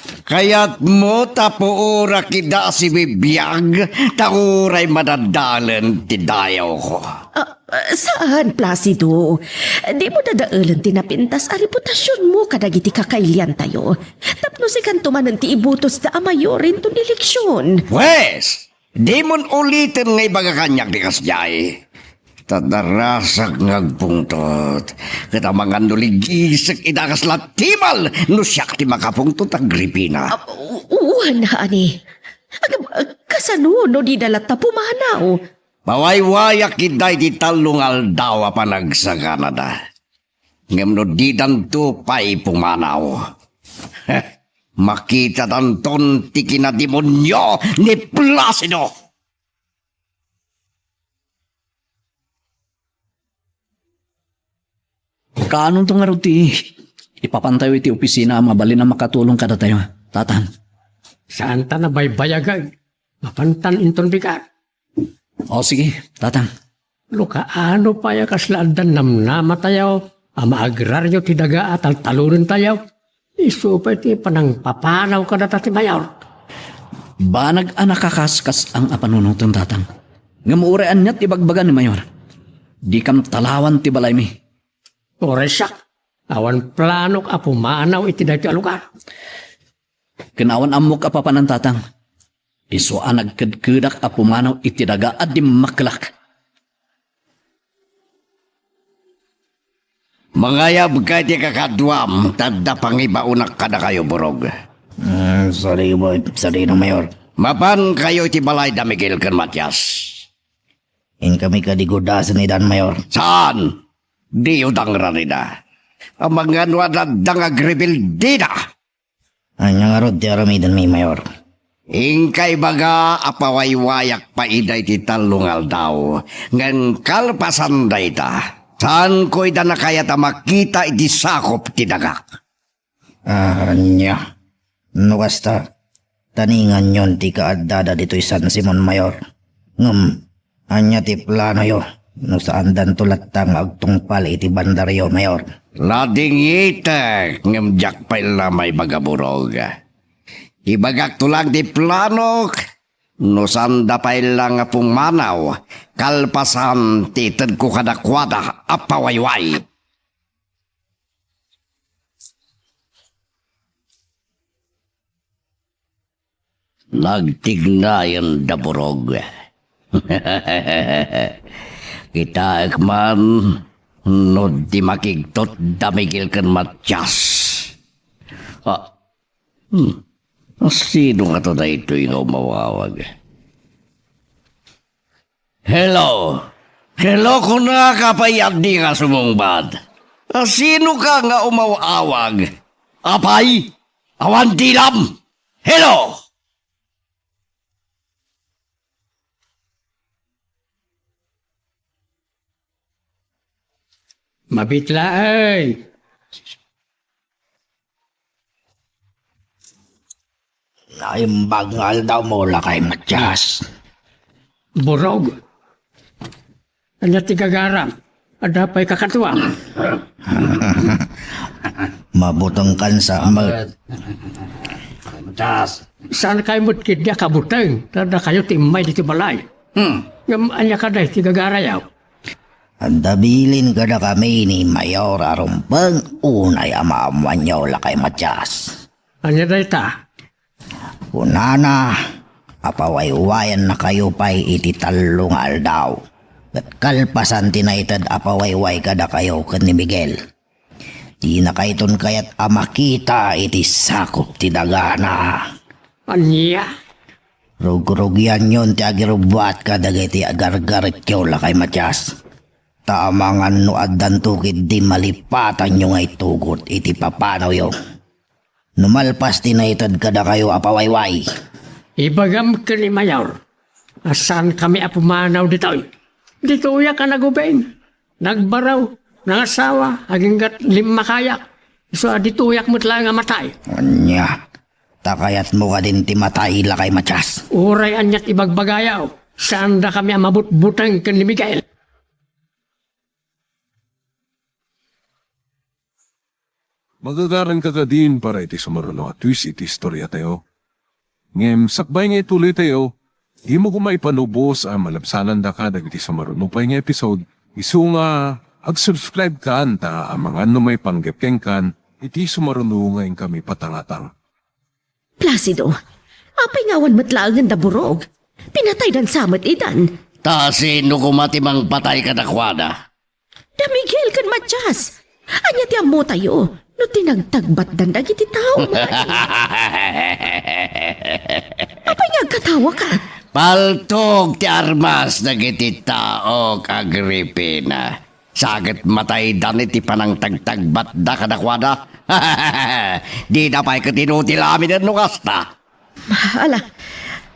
Kayatmo ta puorak ida a sibibiag, ta uray madadaelen ti dayawko. Ah, ah, saan, Placido. Dimo dadaelen ti napintas a reputasionmo kadagiti kakailiantayo. Tapno sikanto manen ti ibutosda a mayor inton eleksion. Pwes, dimon uliten nga ibaga kaniak ti kasdiay. Ta darasak nga agpungtot, ket amangan no ligisek ida kasla timal no siak ti makapungtot, Agripina. Ah, u-, wen, honey. Agam-, kasano no dida latta pumanaw? Pawaywayak ida iti tallo nga aldaw a panagsaganada. Ngem no didanto pay pumanaw, makitadanton ti kinademonio ni Placido. Kaanonto ngarud ti ipapantayo iti opisina a mabalin a makatulong kadatayo, Tatang? Saanta nabaybayagag. Mapantan inton bigat. O, sige, Tatang. No kaano pay a kasla addan namnamatayo a maagrario ti daga a taltalonentayo, isu pay ti panangpapanaw kadata ti mayor. Banag a nakakaskas-ang a panunotem, Tatang. Ngem uray aniat ibagbaga ni Mayor, dikam talawan ti balaymi. Uray siak, awan planok a pumanaw iti daytoy a lugar. Ken awan ammok a papanan, Tatang. Isu a nagkedkedak a pumanaw iti daga a dimmakkelak. Mangayabka iti kakaduam, ta adda pangibaonak kadakayo, Burog. Ah, sorry, boy. Sorry, no, Mayor. Mapankayo iti balay da Miguel ken Matias. Inkami kadi gudasen idan, Mayor. Saan? Diyo dangran ida. Amangan no adda nga agribil dida. Ania ngarud ti aramidenmi, Mayor? Inka ibaga a pawaywayak pay ida iti tallo nga aldaw, ngem kalpasan dayta, saanko ida nakayat a makita iti sakup ti dagak. Ah, ania? No kasta, taninganyon ti kaaddada ditoy San Simon, Mayor. Ngem, ania ti planoyo? No saandanto latta nga agtungpal iti bandaryo, Mayor. Nadingitek, ngem diak pay la maibaga, Burog. Ibagakto lang ti planok, no saanda pay la nga pumanaw, kalpasan ti itedko kadakuada a pawayway. Nagtignayen da, Burog. Kitaek man no di makigtot da Miguel ken Matias. Ah, hmm. Sino nga to daytoy nga umawawag? Hello? Hello, kunaka pay, adi nga sumungbat. Ah, sino ka nga umaw-awag? Apay? Awan dilam? Hello? Mabit laeng. Naimbag nga aldawmo, Lakay Matias. Burog. Ania ti gagaram? Adda pay kakaduam? Mabutengkan sa met. Matias. Saan kayo met ketdi a kabuteng? Ta dakayo ti immay ditoy balay. Hmm. Ngem ania kadi ti gagarayo? Adda bilin kadakami ni Mayor a rumbeng unay a maammoanyo, Lakay Matias. Ania dayta? Kunana, a pawaywayannakayo pay iti tallo nga aldaw, ket kalpasan ti naited a pawayway kadakayo ken ni Miguel, dinakayton kayat a makita iti sakup ti dagana. Ania? Rugrugianyon ti agirubbuat kadagiti agargaretyo, Lakay Matias. Ta amangan no addanto ketdi malipatanyo nga itugot iti papanawyo. No malpas ti naited kadakayo a pawayway. Ibagam ken ni Mayor a saankami a pumanaw ditoy. Ditoyak a nagubing, nagbaraw, nangasawa, aginggat limmakayak. Isu a ditoyak met laeng a matay. Ania? Ta kayatmo kadin ti matay, Lakay Matias? Uray ania ti ibagbagayo, saandakami a mabutbuteng ken ni Miguel. Magagaranka kadin para iti sumaruno a twist iti istoriatayo. Ngem sakbay nga ituloytayo, dimo koma ipanubos a malabsanandaka dagiti sumaruno pay nga episode, isu nga ag-subscribe kan ta amangan no maipanggep kenkan iti sumaruno nga inkami patangatang. Placido, apay nga awan met laengen da Burog? Pinataydan sa met idan. Ta sino koma ti mangpatay kadakuada? Da Miguel ken Matias. Ania ti ammotayo no tinagtagbatdan dagiti tao? Apay nga agkatawaka? Paltog ti armas dagiti tao, Agripina. Sa ket mataydan iti panangtagtagbatda kadakuada. Dida pay ket inutil amiden no kasta. Ala,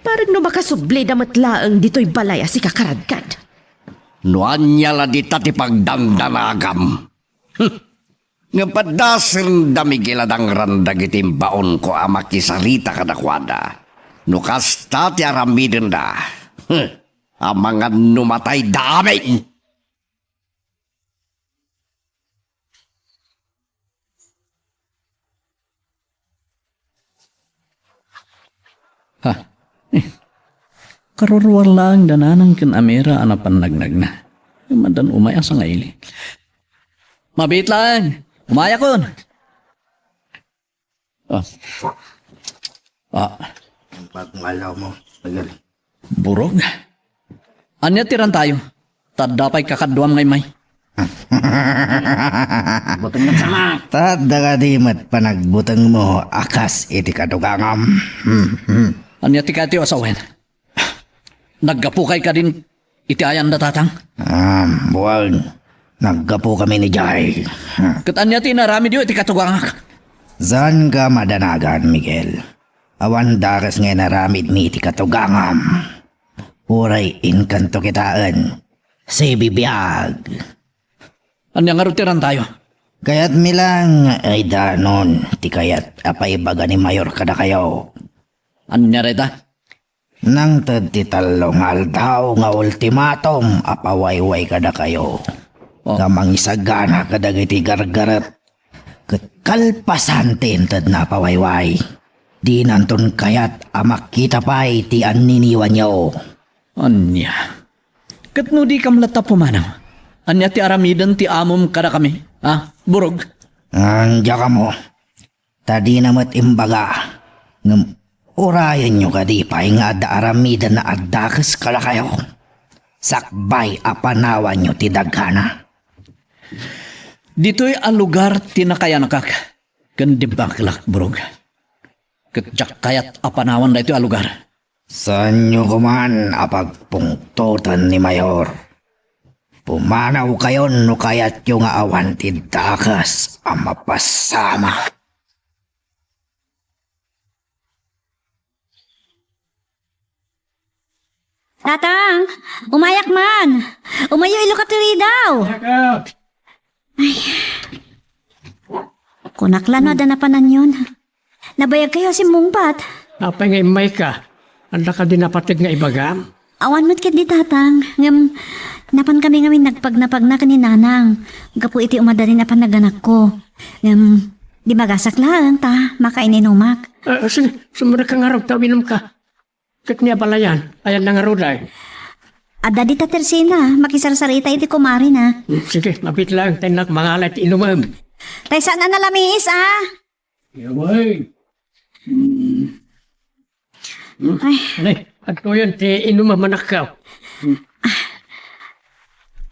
parang no makasublida met laeng ditoy balay a sika karadkad. No ania la dita ti pagdandanagam. Hm. Ngem paddasen da Miguel a dangran dagiti imbaonko a makisarita kadakuada. No kasta ti aramidenda, hm, amangan no matayda amin. Ha? Eh, karuruar laeng da Nanang ken Amira a napannagnagna. Ngem addan umay a sangaili. Mabiit laeng. Umayakon. Ah. Ah. Ang bagong alaw mo, Miguel. Burog. Ania ti rantayo? Ta adda pay kakaduam nga immay. Buteng met sa mak. Ta adda kadi met panagbutengmo a kas iti kadugangam. Hmm, hmm. Ania ti kayatyo a sawen? Naggapokay kadin iti ayan da Tatang? Ah, buag. Naggapokami idiay. Hmm. Ket ania ti inaramidyo iti katugangak? Saanka madanagan, Miguel. Awan dakes nga inaramidmi iti katugangam. Uray inkanto kitaen. Sibibiag. Ania ngarud ti rantayo? Kayatmi laeng nga aydanon ti kayat a paibaga ni Mayor kadakayo. Ania dayta? Nangted ti tallo nga aldaw nga ultimatum a pawayway kadakayo. Oh. Nga mangisagana kadagiti gargaret ket kalpasan ti intedna a pawayway, dinanton kayat a makita pay ti anniniwanyo. Ania? Ket no dikam latta pumanaw, ania ti aramiden ti amom kadakami? Ah, Burog? Ania kamo? Ta dina met imbaga. Ngem urayenyo kadi pay nga adda aramiden a dakes kadakayo, sakbay a panawanyo ti daggana. Ditoy a lugar ti nakayanakak ken di baklak, Burog. Ket diak kayat a panawan daytoy a lugar. Saanyo koman a pagpungtotan ni Mayor. Pumanawkayon no kayatyo nga awan ti dakes a mapasama. Tatang, umayak man. Umayo, iluka ti ridaw. Ay. Kunak la no adda napananyon. Nabayag kayo a simmungbat. Apay nga immayka? Adda kadi napateg nga ibagam? Awan met ketdi, Tatang. Ngem, napan kami ngamin nagpagnapagna ken ni Nanang gapu iti umadalin a panaganakko. Ngem, di magasak laeng ta makaininumak. Ah, sige, sumrek ka ngarud ta uminumka. Ket ni abalayan, ayanna ngarud ay? Adda dita Tersina, makisarsarita iti kumarina. Hmm, sige, mabiit laeng, ta innak mangala iti inumem. Tay saan a nalamiis, a? Yaway. Hmm. Hmm. Ay. Anay, adtoyen ti inumem, anakko.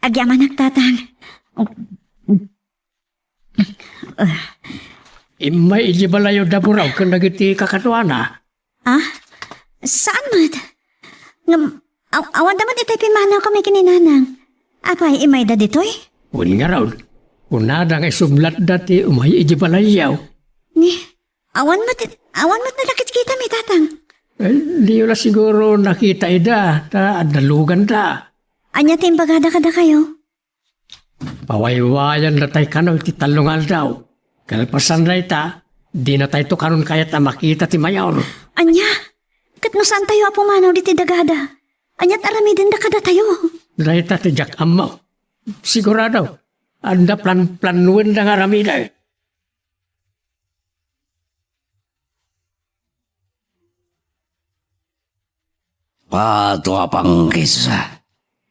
Agyamanak, Tatang. Immay idiay balayo da Burog ken dagiti kakaduana. Ah? Saan met? Ngem, aw-, awanda met itay pimanaw kami ken ni Nanang. Apay, immayda ditoy? Wen ngarud, kunada nga isublatda ti umay idiay balayo. Ni, awan met, awan met nadakit kita mi, Tatang. Eh, diyo la siguro nakita ida, ta adda luganda. Ania ti imbagada kadakayo? Pawaywayanda tay kano iti tallo nga aldaw. Kalpasan dayta, dinatayto kanon kayat a makita ti Mayor. Ania? Ket no saantayo a pumanaw ditoy dagada, aniat aramidenda kadatayo? Dayta ti diak ammo. Sigurado, adda plan-planuenda nga aramiden. Pato a pangkis.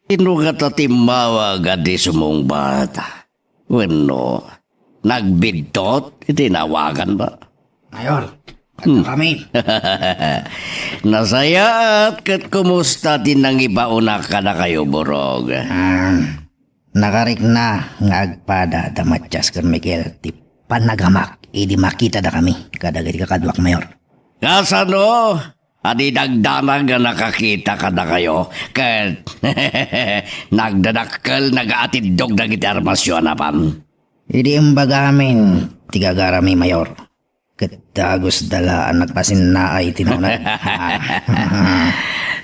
Inno ngata timmawag a di sumungbat? Wenno, nagbidtot iti nawaganna? Mayor, Hmm. Kami. Nasayaat ket kumusta ti nangibaona kadakayo, Burog? Ah, nakarikna nga agpada da Matias ken Miguel ti panagamak idi makitada kami kadagiti kakaduak, Mayor. Kasano? Adi dagdanag nga nakakita kadakayo, ket nagdadakkel nagaatiddog dagiti armasyo a napan. Idi imbagamin ti gagarami, Mayor, ket dagusda la a nagpasinnaay ti naunag.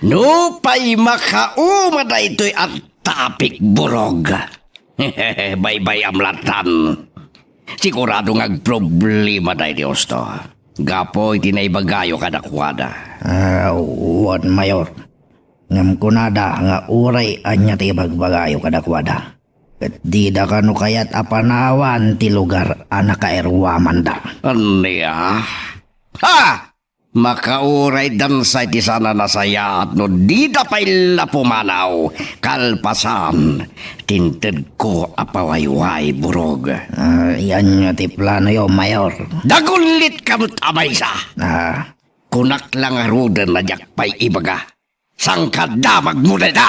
Nupay makauma daytoy a tapik, Burog. Baybay-am lattan. Sigurado nga agproblema daydi husto gapu iti naibagayo kadakuada. Ah, wen, Mayor. Ngem kunada nga uray ania ti ibagbagayo kadakuada, ket dida kano kayat a panawan ti lugar a nakairwamanda. Ania? Ha! Makauray dansa iti saan a nasayaat no dida pay la pumanaw kalpasan ti intedko a pawayway, Burog. Ah, ania ti planoyo, Mayor? Dagullitka met a maysa! Ah. Kunak la ngaruden a diak pay ibaga. Sangkadamagmo dayta!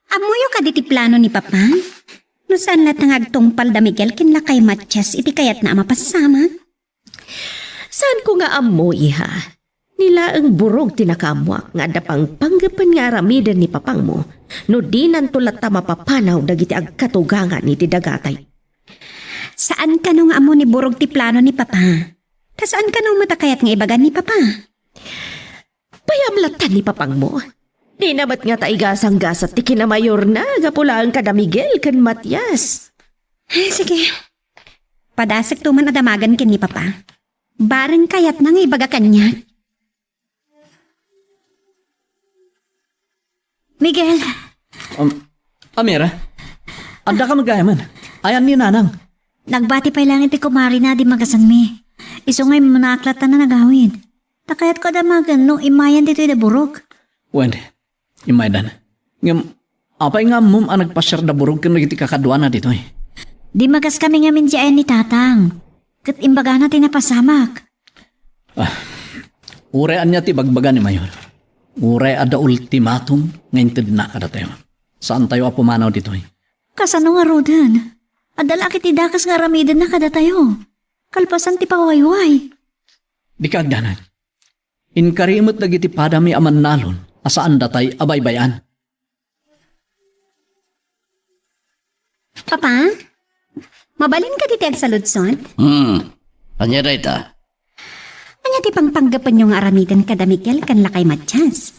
Ammoyo kadi ti plano ni Papa? No saan latta nga agtungpal da Miguel ken lakay Matias iti kayatna a mapasama? Saanko nga ammo, iha. Ni laeng Burog ti nakaammoak nga adda pangpanggepen nga aramiden ni Papangmo no dinanto latta mapapanaw dagiti agkatugangan iti dagatay. Saan kano nga ammo ni Burog ti plano ni Papa? Ta saan kano met a kayat nga ibaga ni Papa? Payam latta ni Papangmo. Dina met ngata igasanggasat ti kinamayorna gapu laeng kada Miguel ken Matias. Ay, sige. Padasekto man a damagen ken ni Papa. Bareng kayatna nga ibaga kaniak. Miguel. Um, Amira, adda ka met gayamen. Ayan ni Nanang. Nagbati pay laeng iti kumarina a dimmagasanmi. Isu nga immunaak latta a nagawid. Ta kayatko a damagen no immayan ditoy da Burog. Wen, immaydan. Ngem, apay nga ammom a nagpasiar da Burog ken dagiti kakaduana ditoy? Dimmagaskami ngamin idiay ayan ni Tatang. Ket imbagana ti napasamak. Ah, uray ania ti ibagbaga ni Mayor. Uray adda ultimatum nga intedna kadatayo. Saantayo a pumanaw ditoy. Kasano ngaruden? Adda la ket ti dakes nga aramidenna kadatayo. Kalpasan ti pawayway. Dika agdanag. Inkari met dagiti padami a mannalon a saandatay a baybay-an. Papa, mabalin kadi ti agsaludsod? Hmm. Ania dayta? Ania ti pangpanggepenyo nga aramiden kada Miguel ken lakay Matias?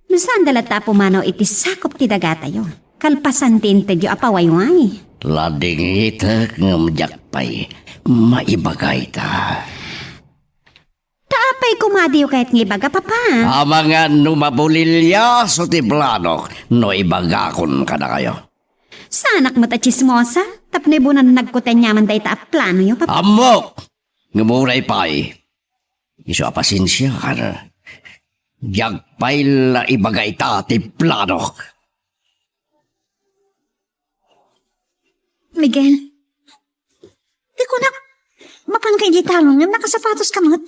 No saanda latta a pumanaw iti sakup ti dagatayo, kalpasan ti intedyo a pawayway. Ladingitek ngem diak pay maibaga ita. Ta apay kumadiyo kayat nga ibaga, Papa? Amangan no mabulilyaso ti planok no ibagakon kadakayo. Saanak met a tsismosa, tapno ibunannagko ti aniaman dayta a planoyo, Papa. Ammok! Ngem uray pay, isu a pasensiakan, diak pay la ibaga ita ti planok. Miguel, ti kunak, mapanka idiay talon ngem nakasapatoska met.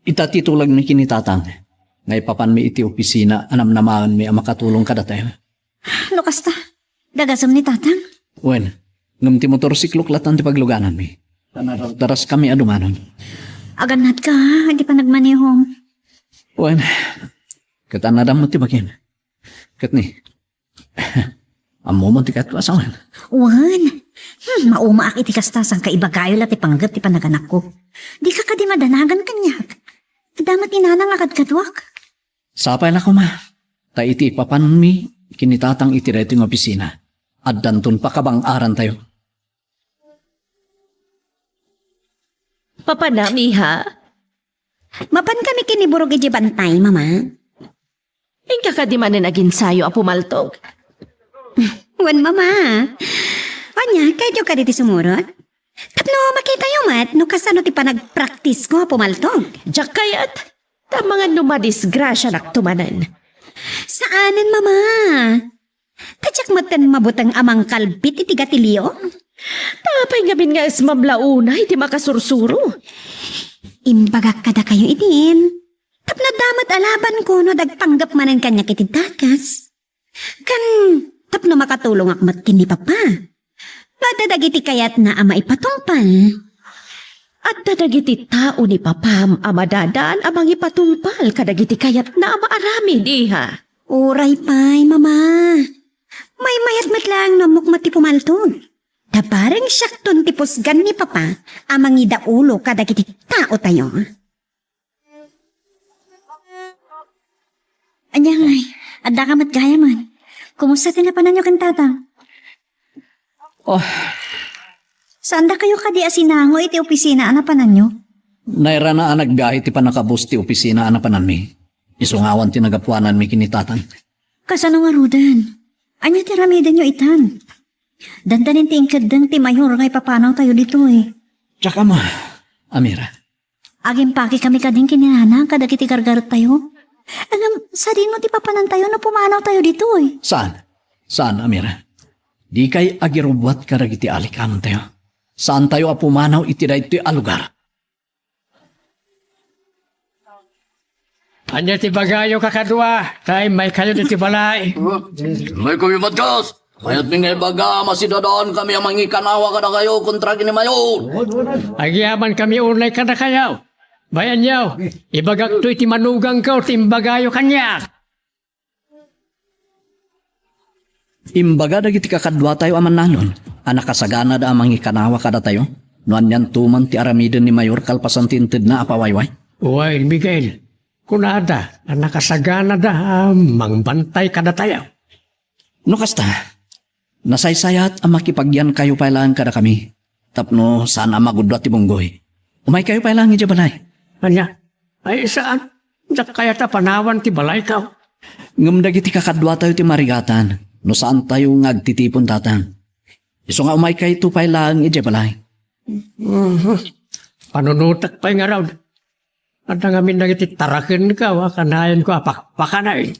Ita ti tulagmi ken ni Tatang nga ipapanmi iti opisina a namnamaenmi a makatulong kadatayo. No kasta, dagasem ni Tatang? Wen, ngem ti motorsiklok latta ti paglugananmi. Dardararaskami a dumanon. Agannadka, ha, iti panagmanehom. Wen, ket annadam met ti bagim. Ket ni, ammo man ti kayatko a sawen. Wen, hmm, maumaak iti kasta, saan ka ibagayo la ti panggep ti panaganakko. Dika kadi madanagan kaniak. Adda met ni Nanang a kadkaduak. Sapay la koma, ta iti ipapanmi ken ni Tatang iti daytoy nga opisina, addanton pakabang-arantayo. Papanam, iha? Mapankami ken ni Burog idiay bantay, Mama. Inka kadi manen aginsayo a pumaltog? Wen, Mama. Ania, kayatyo kadi ti sumurot? Tapno makitayo met no kasano ti panagpraktisko a pumaltog. Diak kayat, ta amangan no madisgrasianakto manen. Saanen, Mama. Ta diak metten mabuteng a mangkalbit iti gatilio. Ta apay ngamin nga ismam la unay ti makasursuro? Imbagak kadakayo idin. Tapno adda met a labanko no dagpanggep manen kaniak iti dakes. Ken tapno makatulongak met ken ni Papa. No adda dagiti kayatna a maipatungpal. Adda dagiti tao ni Papam a madadaan a mangipatungpal kadagiti kayatna a maaramid, iha. Uray pay, Mama. Maymayat met laeng no ammok met ti pumaltog. Ta bareng siakton ti pusgan ni Papa a mangidaulo kadagiti taotayo. Ania ngay, addaka met gayamen. Kumusta ti napananyo ken Tatang? Oh. Saandakayo kadi a sinango iti opisina a napananyo? Nairana a naggahi ti pannakabus ti opisina a napananmi. Isu nga awan ti nagapuananmi ken ni Tatang. Kasano ngaruden? Ania ti aramidenyo itan? Dandanin ti inkeddeng ti Mayor nga ipapanawtayo ditoy. Diak ammo, Amira. Agimpakekami kadin ken ni Nanang kadagiti gargarettayo. Ngem, sadino ti papanantayo no pumanawtayo ditoy? Saan? Saan, Amira? Dikay agirubbuat kadagiti alikanentayo. Saantayo a pumanaw iti daytoy a lugar. Ania ti ibagayo, kakadua? Ta immaykayo ditoy balay. Immaykami, Matias. Kayatmi nga ibaga, masidadaankami a mangikanawa kadakayo kontra ken ni Mayor. Agyamankami unay kadakayo. Bayanyo, ibagakto iti manugangko ti imbagayo kaniak. Imbaga dagiti kakaduatayo a mannalon a nakasaganada a mangikanawa kadatayo no anianto man ti aramiden ni Mayor kalpasan ti intedna a pawayway. Wen, Miguel, kunada a nakasaganada a mangbantay kadatayo. No kasta, nasaysayat a makipagyankayo pay laeng kadakami, tapno saan a magudua ti bunggoy. Umaykayo pay laeng idiay balay. Ania? Ay, saan? Diak kayat a panawan ti balaytayo. Ngem dagiti kakaduatayo ti marigatan no saantayo nga agtitipon, Tatang. Isu nga umaykayto pay laeng idiay balay. Mhm. Panunotek pay ngarud. Adda ngamin dagiti tarakenko a kanayon a pakpakanayon.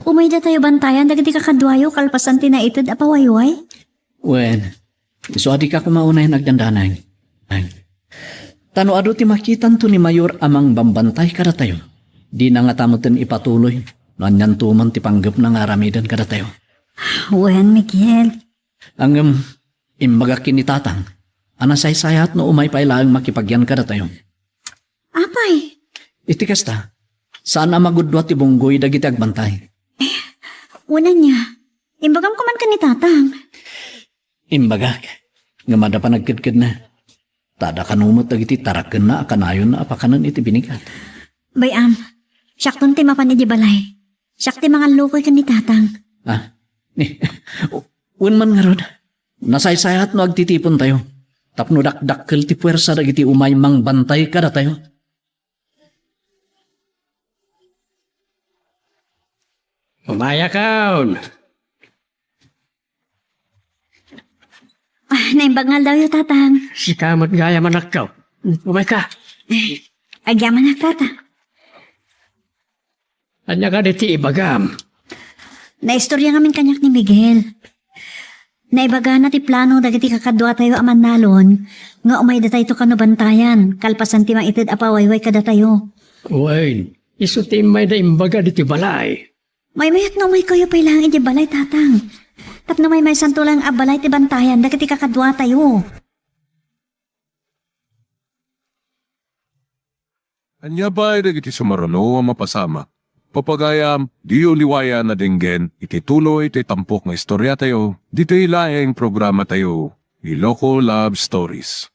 Umay datayo bantayan dagiti kakaduayo kalpasan ti naited a pawayway? Wen, isu a dika koma unayen agdandanag. Ay. Ta no adu ti makitanto ni Mayor a mangbambantay kadatayo, dina ngata metten ipatuloy no anianto man ti panggepna nga aramiden kadatayo. Wen, Miguel. Ngem, imbagak ken ni Tatang a nasaysayat no umay pay laeng makipagyan kadatayo. Apay? Iti kasta, saan a magudua ti bunggoy dagiti agbantay. Wen ania, imbagam koma ken ni Tatang. Imbagak, ngem adda panagkedkedna. Ta adda kano met dagiti tarakenna a kanayonna a pakanen iti binigat. Bay-am, siakton ti mapan idiay balay. Siak ti mangallukoy ken ni Tatang. Ah, ni, wen man ngarud, nasaysayat no agtitipontayo. Tapno dakdakkel ti puersa dagiti umay mangbantay kadatayo. Umayakon. Ah, naimbag nga aldawyo, Tatang. Sika met gayam, anakko. Umayka. Agyamanak, Tatang. Ania kadi ti ibagam? Naistorya ngamin kaniak ni Miguel. Naibagana ti plano dagiti kakaduatayo a mannalon nga umay datayto kano bantayan kalpasan ti maited a pawayway kadatayo. Wen, isu ti immayda imbaga ditoy balay. Maymayat nga umaykayo pay laeng idiay balay, Tatang. Tapno maymaysanto laeng a balay ti bantayan dagiti kakaduatayo. Ania pay dagiti sumaruno a mapasamak? Papagayam, diyo liwayan a denggen iti tuloy ti tampok nga istoriatayo ditoy laeng programatayo, Iloko Love Stories.